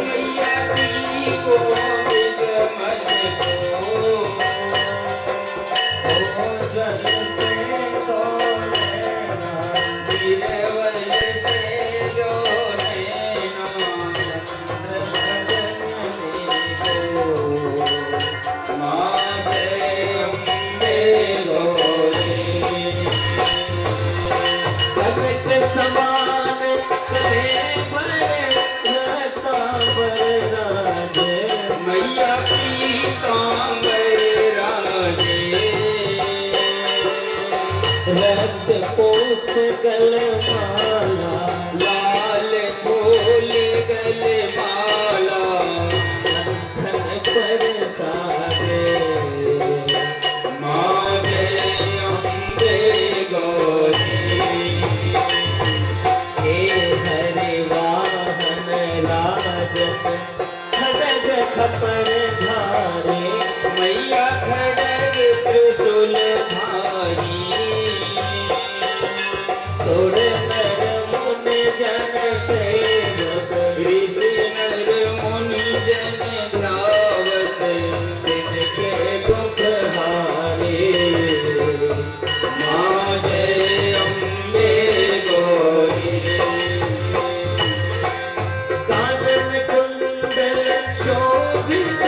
मैया की को मृग मद को। भोजन से तो नैना, बीरबल से जो नैना, चंद्र बदन को। माँ जय अम्बे गौरी। भगत समान कलेवर रतांबर राज। मैया पीताम्बर राजे। रक्त पुष्प गल माला, लाल फूल गल माला, कंठन पर साजे। माँ जय अम्बे गौरी। हे हरि वाहन राजन, खड़ग खपर धारे। मैया खड़ग त्रिशूल धारी। सुर नर मुनि जन सेवक, ऋषि नर मुनि जन ध्यावत, तिनके दुख हारे। माँ जय अम्बे गौरी। कानन कुंडल शोभित,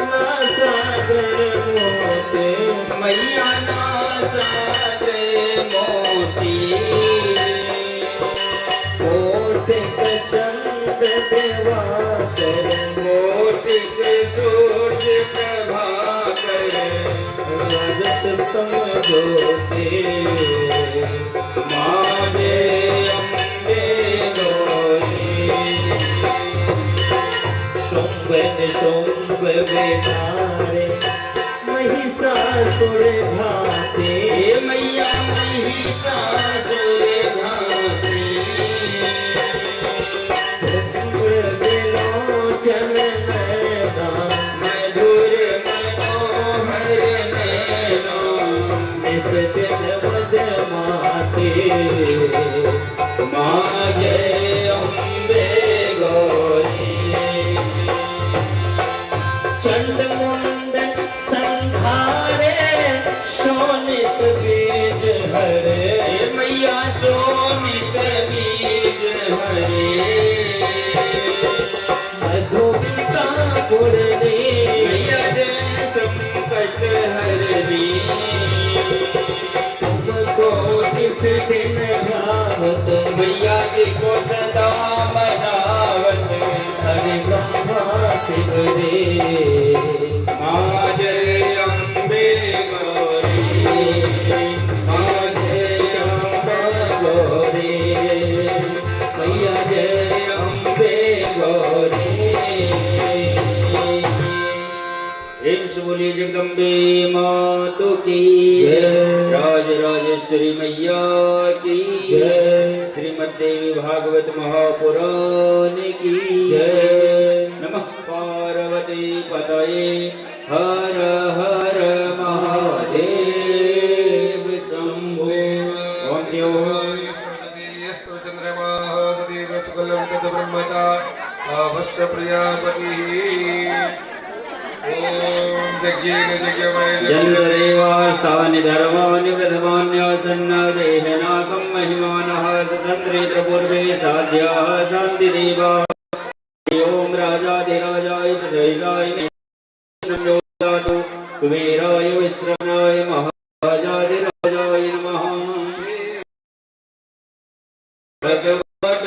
नासागर मोते। मैया नासाते मोती। कोटिक चंद्र दिवाकर, कोटिक सूर्य प्रभाकर, रजत समझोते। माँ जय अम्बे गौरी। शुंभ निशुंभ विनारे, महिषासुर घाते। हे मैया महिषासुर घाती। धूम्र विलोचन नैना, मधुर मनोहर नैना, निस दिन मद माते। माँ जय अम्बे गौरी। चंड मुंड संहारे, शोणित बीज हरे। हे मैया शोणित बीज हरे। मधुका गुरनी, मैया जय संकट हरनी। तुमको निस दिन ध्यावत, मैया जी को सदा मनावत, हरि ब्रह्मा शिव रे। माँ जय अम्बे गौरी। माँ जय श्यामा गौरी, मैया जय अम्बे गौरी। प्रेम से बोलिए जगदम्बे मातु की जय। राज राजेश्वरी मैया की जय। श्रीमद् देवी भागवत महापुराण की जय। नमः पार्वती पतये हर हर महादेव शंभो। ओम देव चन्द्रमाः तदेव सकलं तद् ब्रह्मता अवश्य प्रजापतिः। ॐ यज्ञेन यज्ञमय। जन्मदेवास्तानि धर्माणि प्रथमान्यासन्न देहनाकं महिमानः स्वतन्त्रेत्र पूर्वे साध्याः शान्तिदेवा। ॐ राजाधिराजाय सहिषाय दातु कुबेराय विश्रवणाय महाराजाधिराजाय नमः। भगवत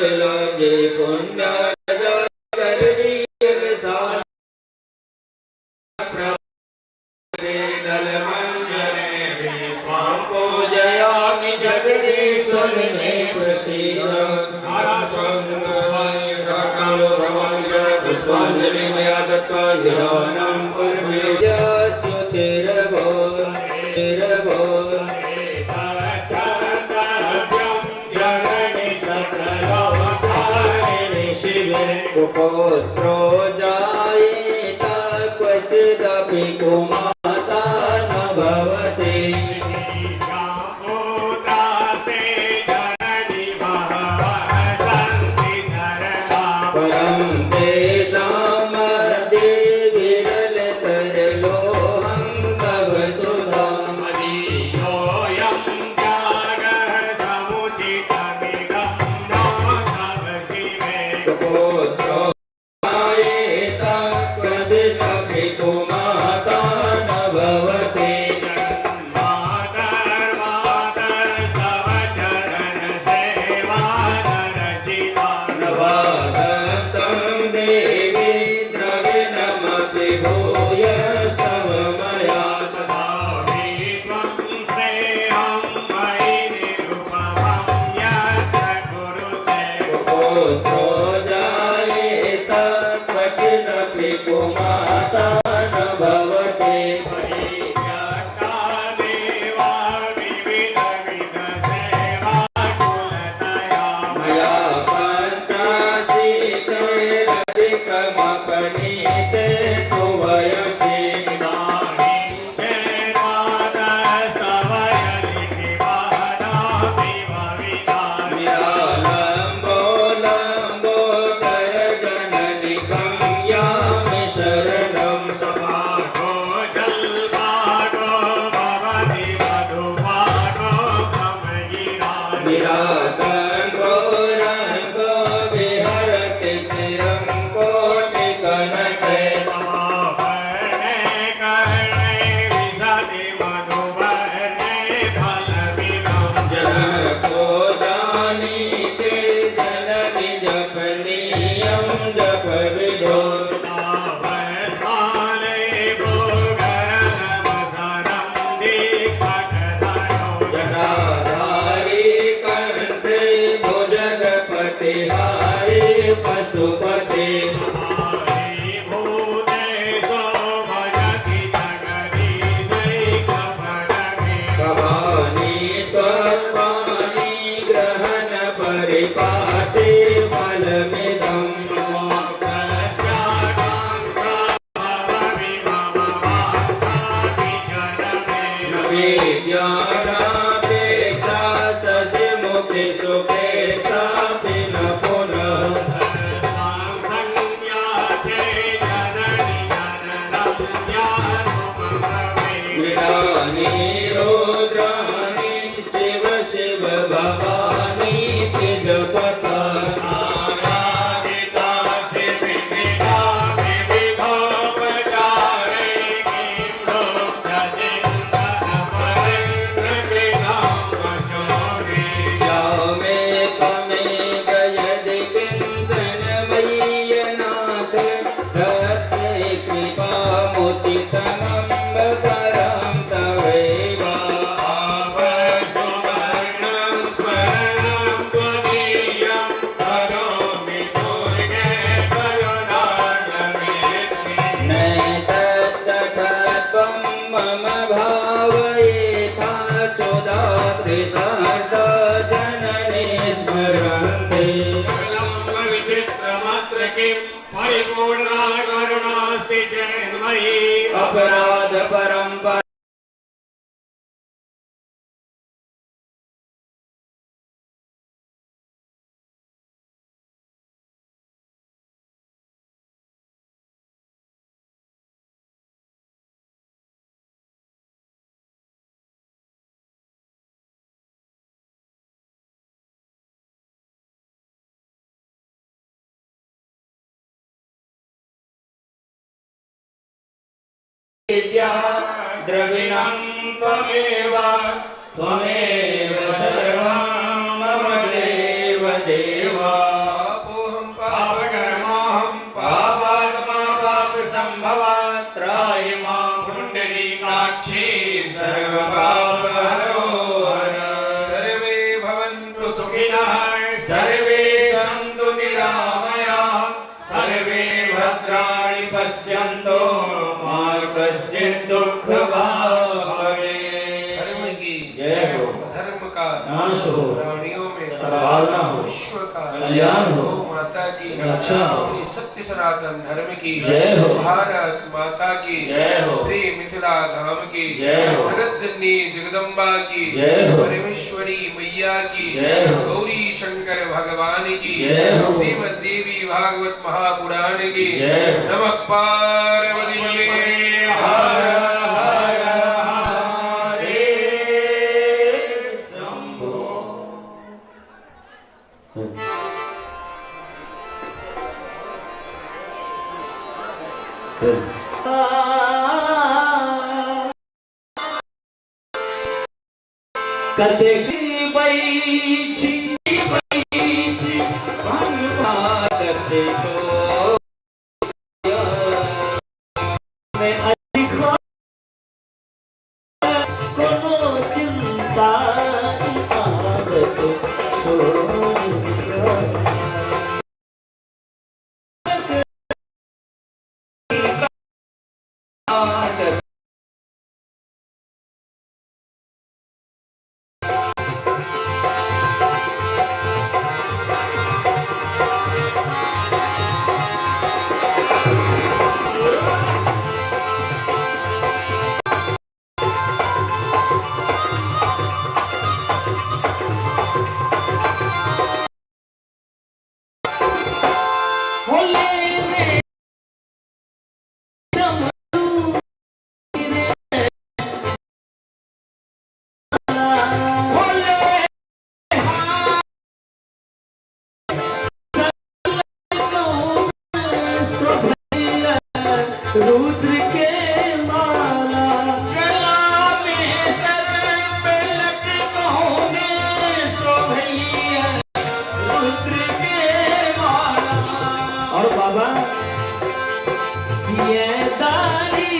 पूजयामि जगदीश्वर मे प्रसीद। पुष्पांजलि मया दत्त्वा हिराणं परमेच्युतिरभो। कुपुत्रो जायेत क्वचिदपि कुमाता न भवति। परं तेषां मध्ये विरलतरलोऽहं तव सुता। कुपुत्रो जायेत क्वचिदपि कुमाता न भवति। न वा दत्तं देवि द्रविणमपि भूयस्तव मया। कुपुत्रो जायेत क्वचिदपि कुमाता न भवति। मया पञ्चाशीतेरधिकमपनीते तु वयसि। निरालम्बो लम्बोदर जननि कं यामि शरणम्। निरातङ्को रङ्को विहरति चिरं कोटिकनके। जनको जानीते जननि जपनीयं जप विधो। जटाधारी कण्ठे भुजगपतिहारी पशुपते। भवानी त्वत्पाणि ग्रहण परिपाटे फलमिदम्। न विद्यानापेक्षा शशिमुखि सुखेक्षापि न पुनः। मृडानी रुद्राणि शिव शिव भवानी जपता। श्यामे त्वमेव यदि किञ्चन मय्यनाथ दत्से कृपामुचितमम्ब परं तवैव। नैतच्चठत्वं मम भावयेथा चोदात्रिशार्दा जननी स्मरन्ति। परिपूर्णा करुणास्ति चेन्मयि। अपराध परम्परा द्रविणं त्वमेव त्वमेव सर्वं मम देव देव। पापोऽहं पापकर्माहं पापात्मा संभवा त्राहि मां पुण्डरीकाक्षी सर्वपापहरो हर। सर्वे भवन्तु सुखिनः सर्वे सन्तु निरामयाः सर्वे भद्राणि पश्यन्तु मा कश्चित् दुःखभाग् भवेत्। धर्म की जय हो। धर्म का नाश हो। प्राणियों में सद्भावना हो। विश्व का कल्याण हो। गौ माता की रक्षा हो। श्री सत्य सनातन धर्म की जय हो। भारत माता की जय हो। श्री मिथिला धाम की जय हो। जगत जननी जगदम्बा की जय हो। परमेश्वरी मैया की जय हो। गौरी शंकर भगवान की जय हो। श्रीमद देवी भागवत महापुराण की जय हो। नमः पार्वती पते। हर हर महादेव शंभो। कतेक बैछी बैछी भंगवादत छोड़ में अधिक कोनो चिंता आदत छोड़ दिया। आदत होले रे डमरू रे होले रुद्र के माला गला में सर्प लटकोने शोभैया रुद्र के माला। और बाबा ये दारी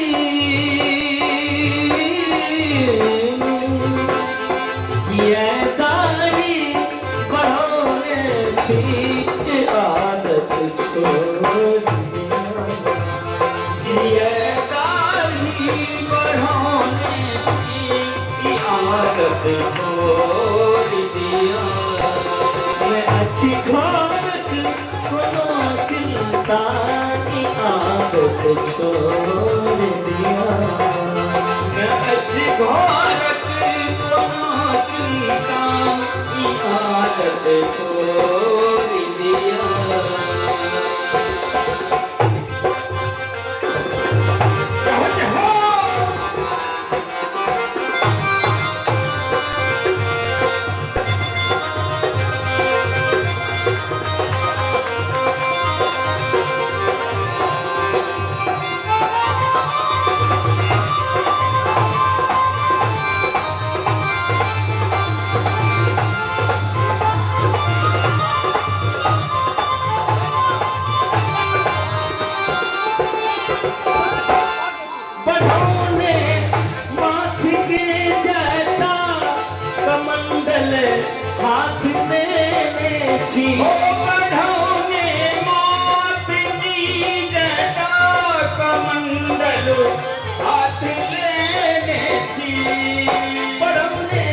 ये दारी बढ़ोने छी आदत छोड़ दिया। ये दाढ़ी बढ़ोने की आदत छोड़ दिया। मैं अच्छी घरक कोनो चिंता की आदत छोड़ दिया। मैं अच्छी घोरक कोनो चिंता की आदत छोड़ दिया। जय हो। बढ़ौने माथ के जटा कमंडल हाथ में छी। ओ बढ़ौने मात की जटा कमंडल हाथ लेने छी। बढ़ौने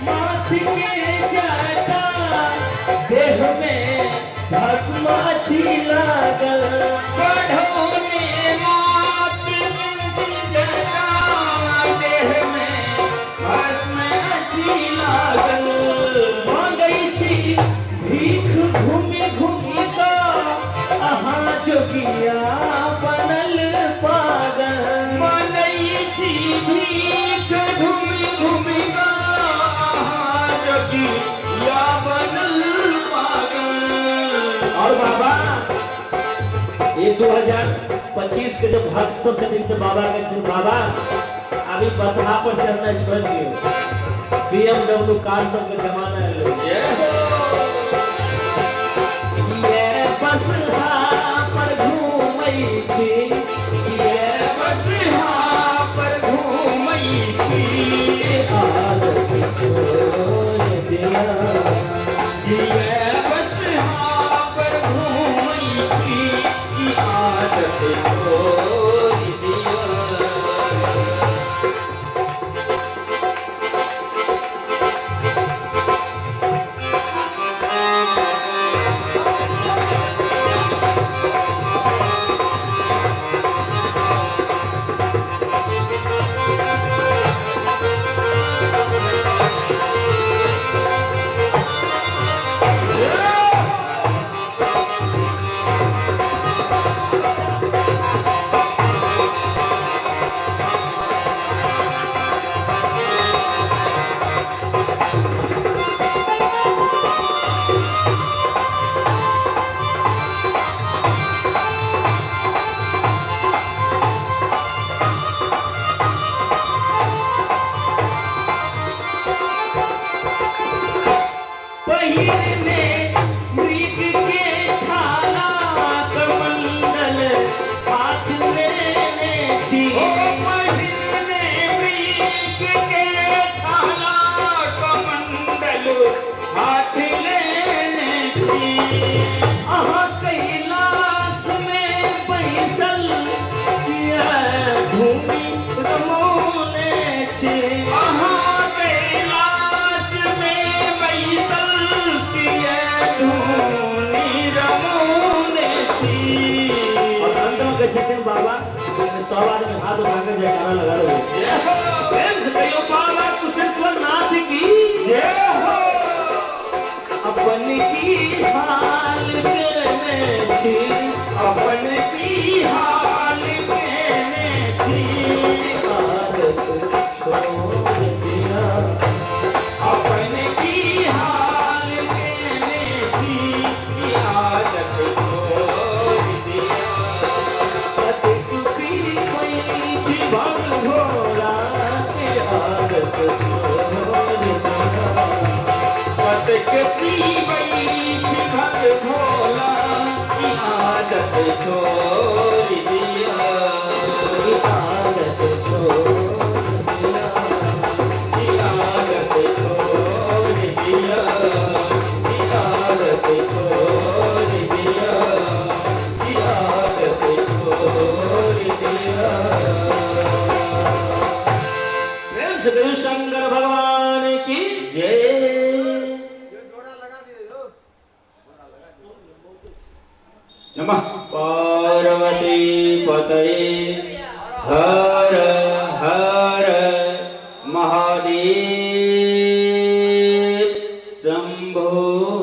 माथ के जटा देह में भस्म अछि लागल। बढ़ौने मात की जटा देह में भस्म अछि लागल। मांगै छी भीख घूमि घूमि कऽ अहाँ जोगिया बनल पागल। मांगै छी भीख घूमि घूमि कऽ अहाँ जोगिया बनल पागल। और बाबा ये 2025 के जब भक्त सब छथिन से बाबा के छथिन, बाबा अभी बसहा पर चढ़ना छोड़ दियो, BMW car सब के जमाना एलै। जय हो। ये बसहा पर घूमै छी। किए बसहा पर घूमै छी। आदत छोड़ दिया। किए बसहा पर घूमै छी, ई आदत छोड़ दिया। पहिरने मृग के छाला कमंडल हाथ लेने छी। ओ पहिरने मृग के छाला कमंडल हाथ लेने छी। अहाँ कैलाश में बैसल किया भूमि रमौने छी। अहाँ कैलाश में बैसल किए धूनी रमौने छी। और अंत में कहै छथिन बाबा, सब आदमी हाथ उठाकर जयकारा लगा रहे। जय हो। प्रेम से कहियो बाबा कुशेश्वर नाथ की जय हो। अपन की हाल केने छी। अपन की हाल केने छी। आदत छोड़ दिया। अपन की हाल केने छी, ई आदत छोड़ दिया। कतेक पीबै छी भंग भोला के आदत छोड़ दिया। कतेक पीबै छी भंग भोला, ई आदत छोड़ दिया। ई आदत छोड़ दिया। ई आदत छोड़ दिया। ई आदत छोड़ दिया। ई आदत छोड़ दिया। प्रेम से कहियो शंकर भगवान की जय। नमः पार्वती पतये हर हर महादेव शंभो।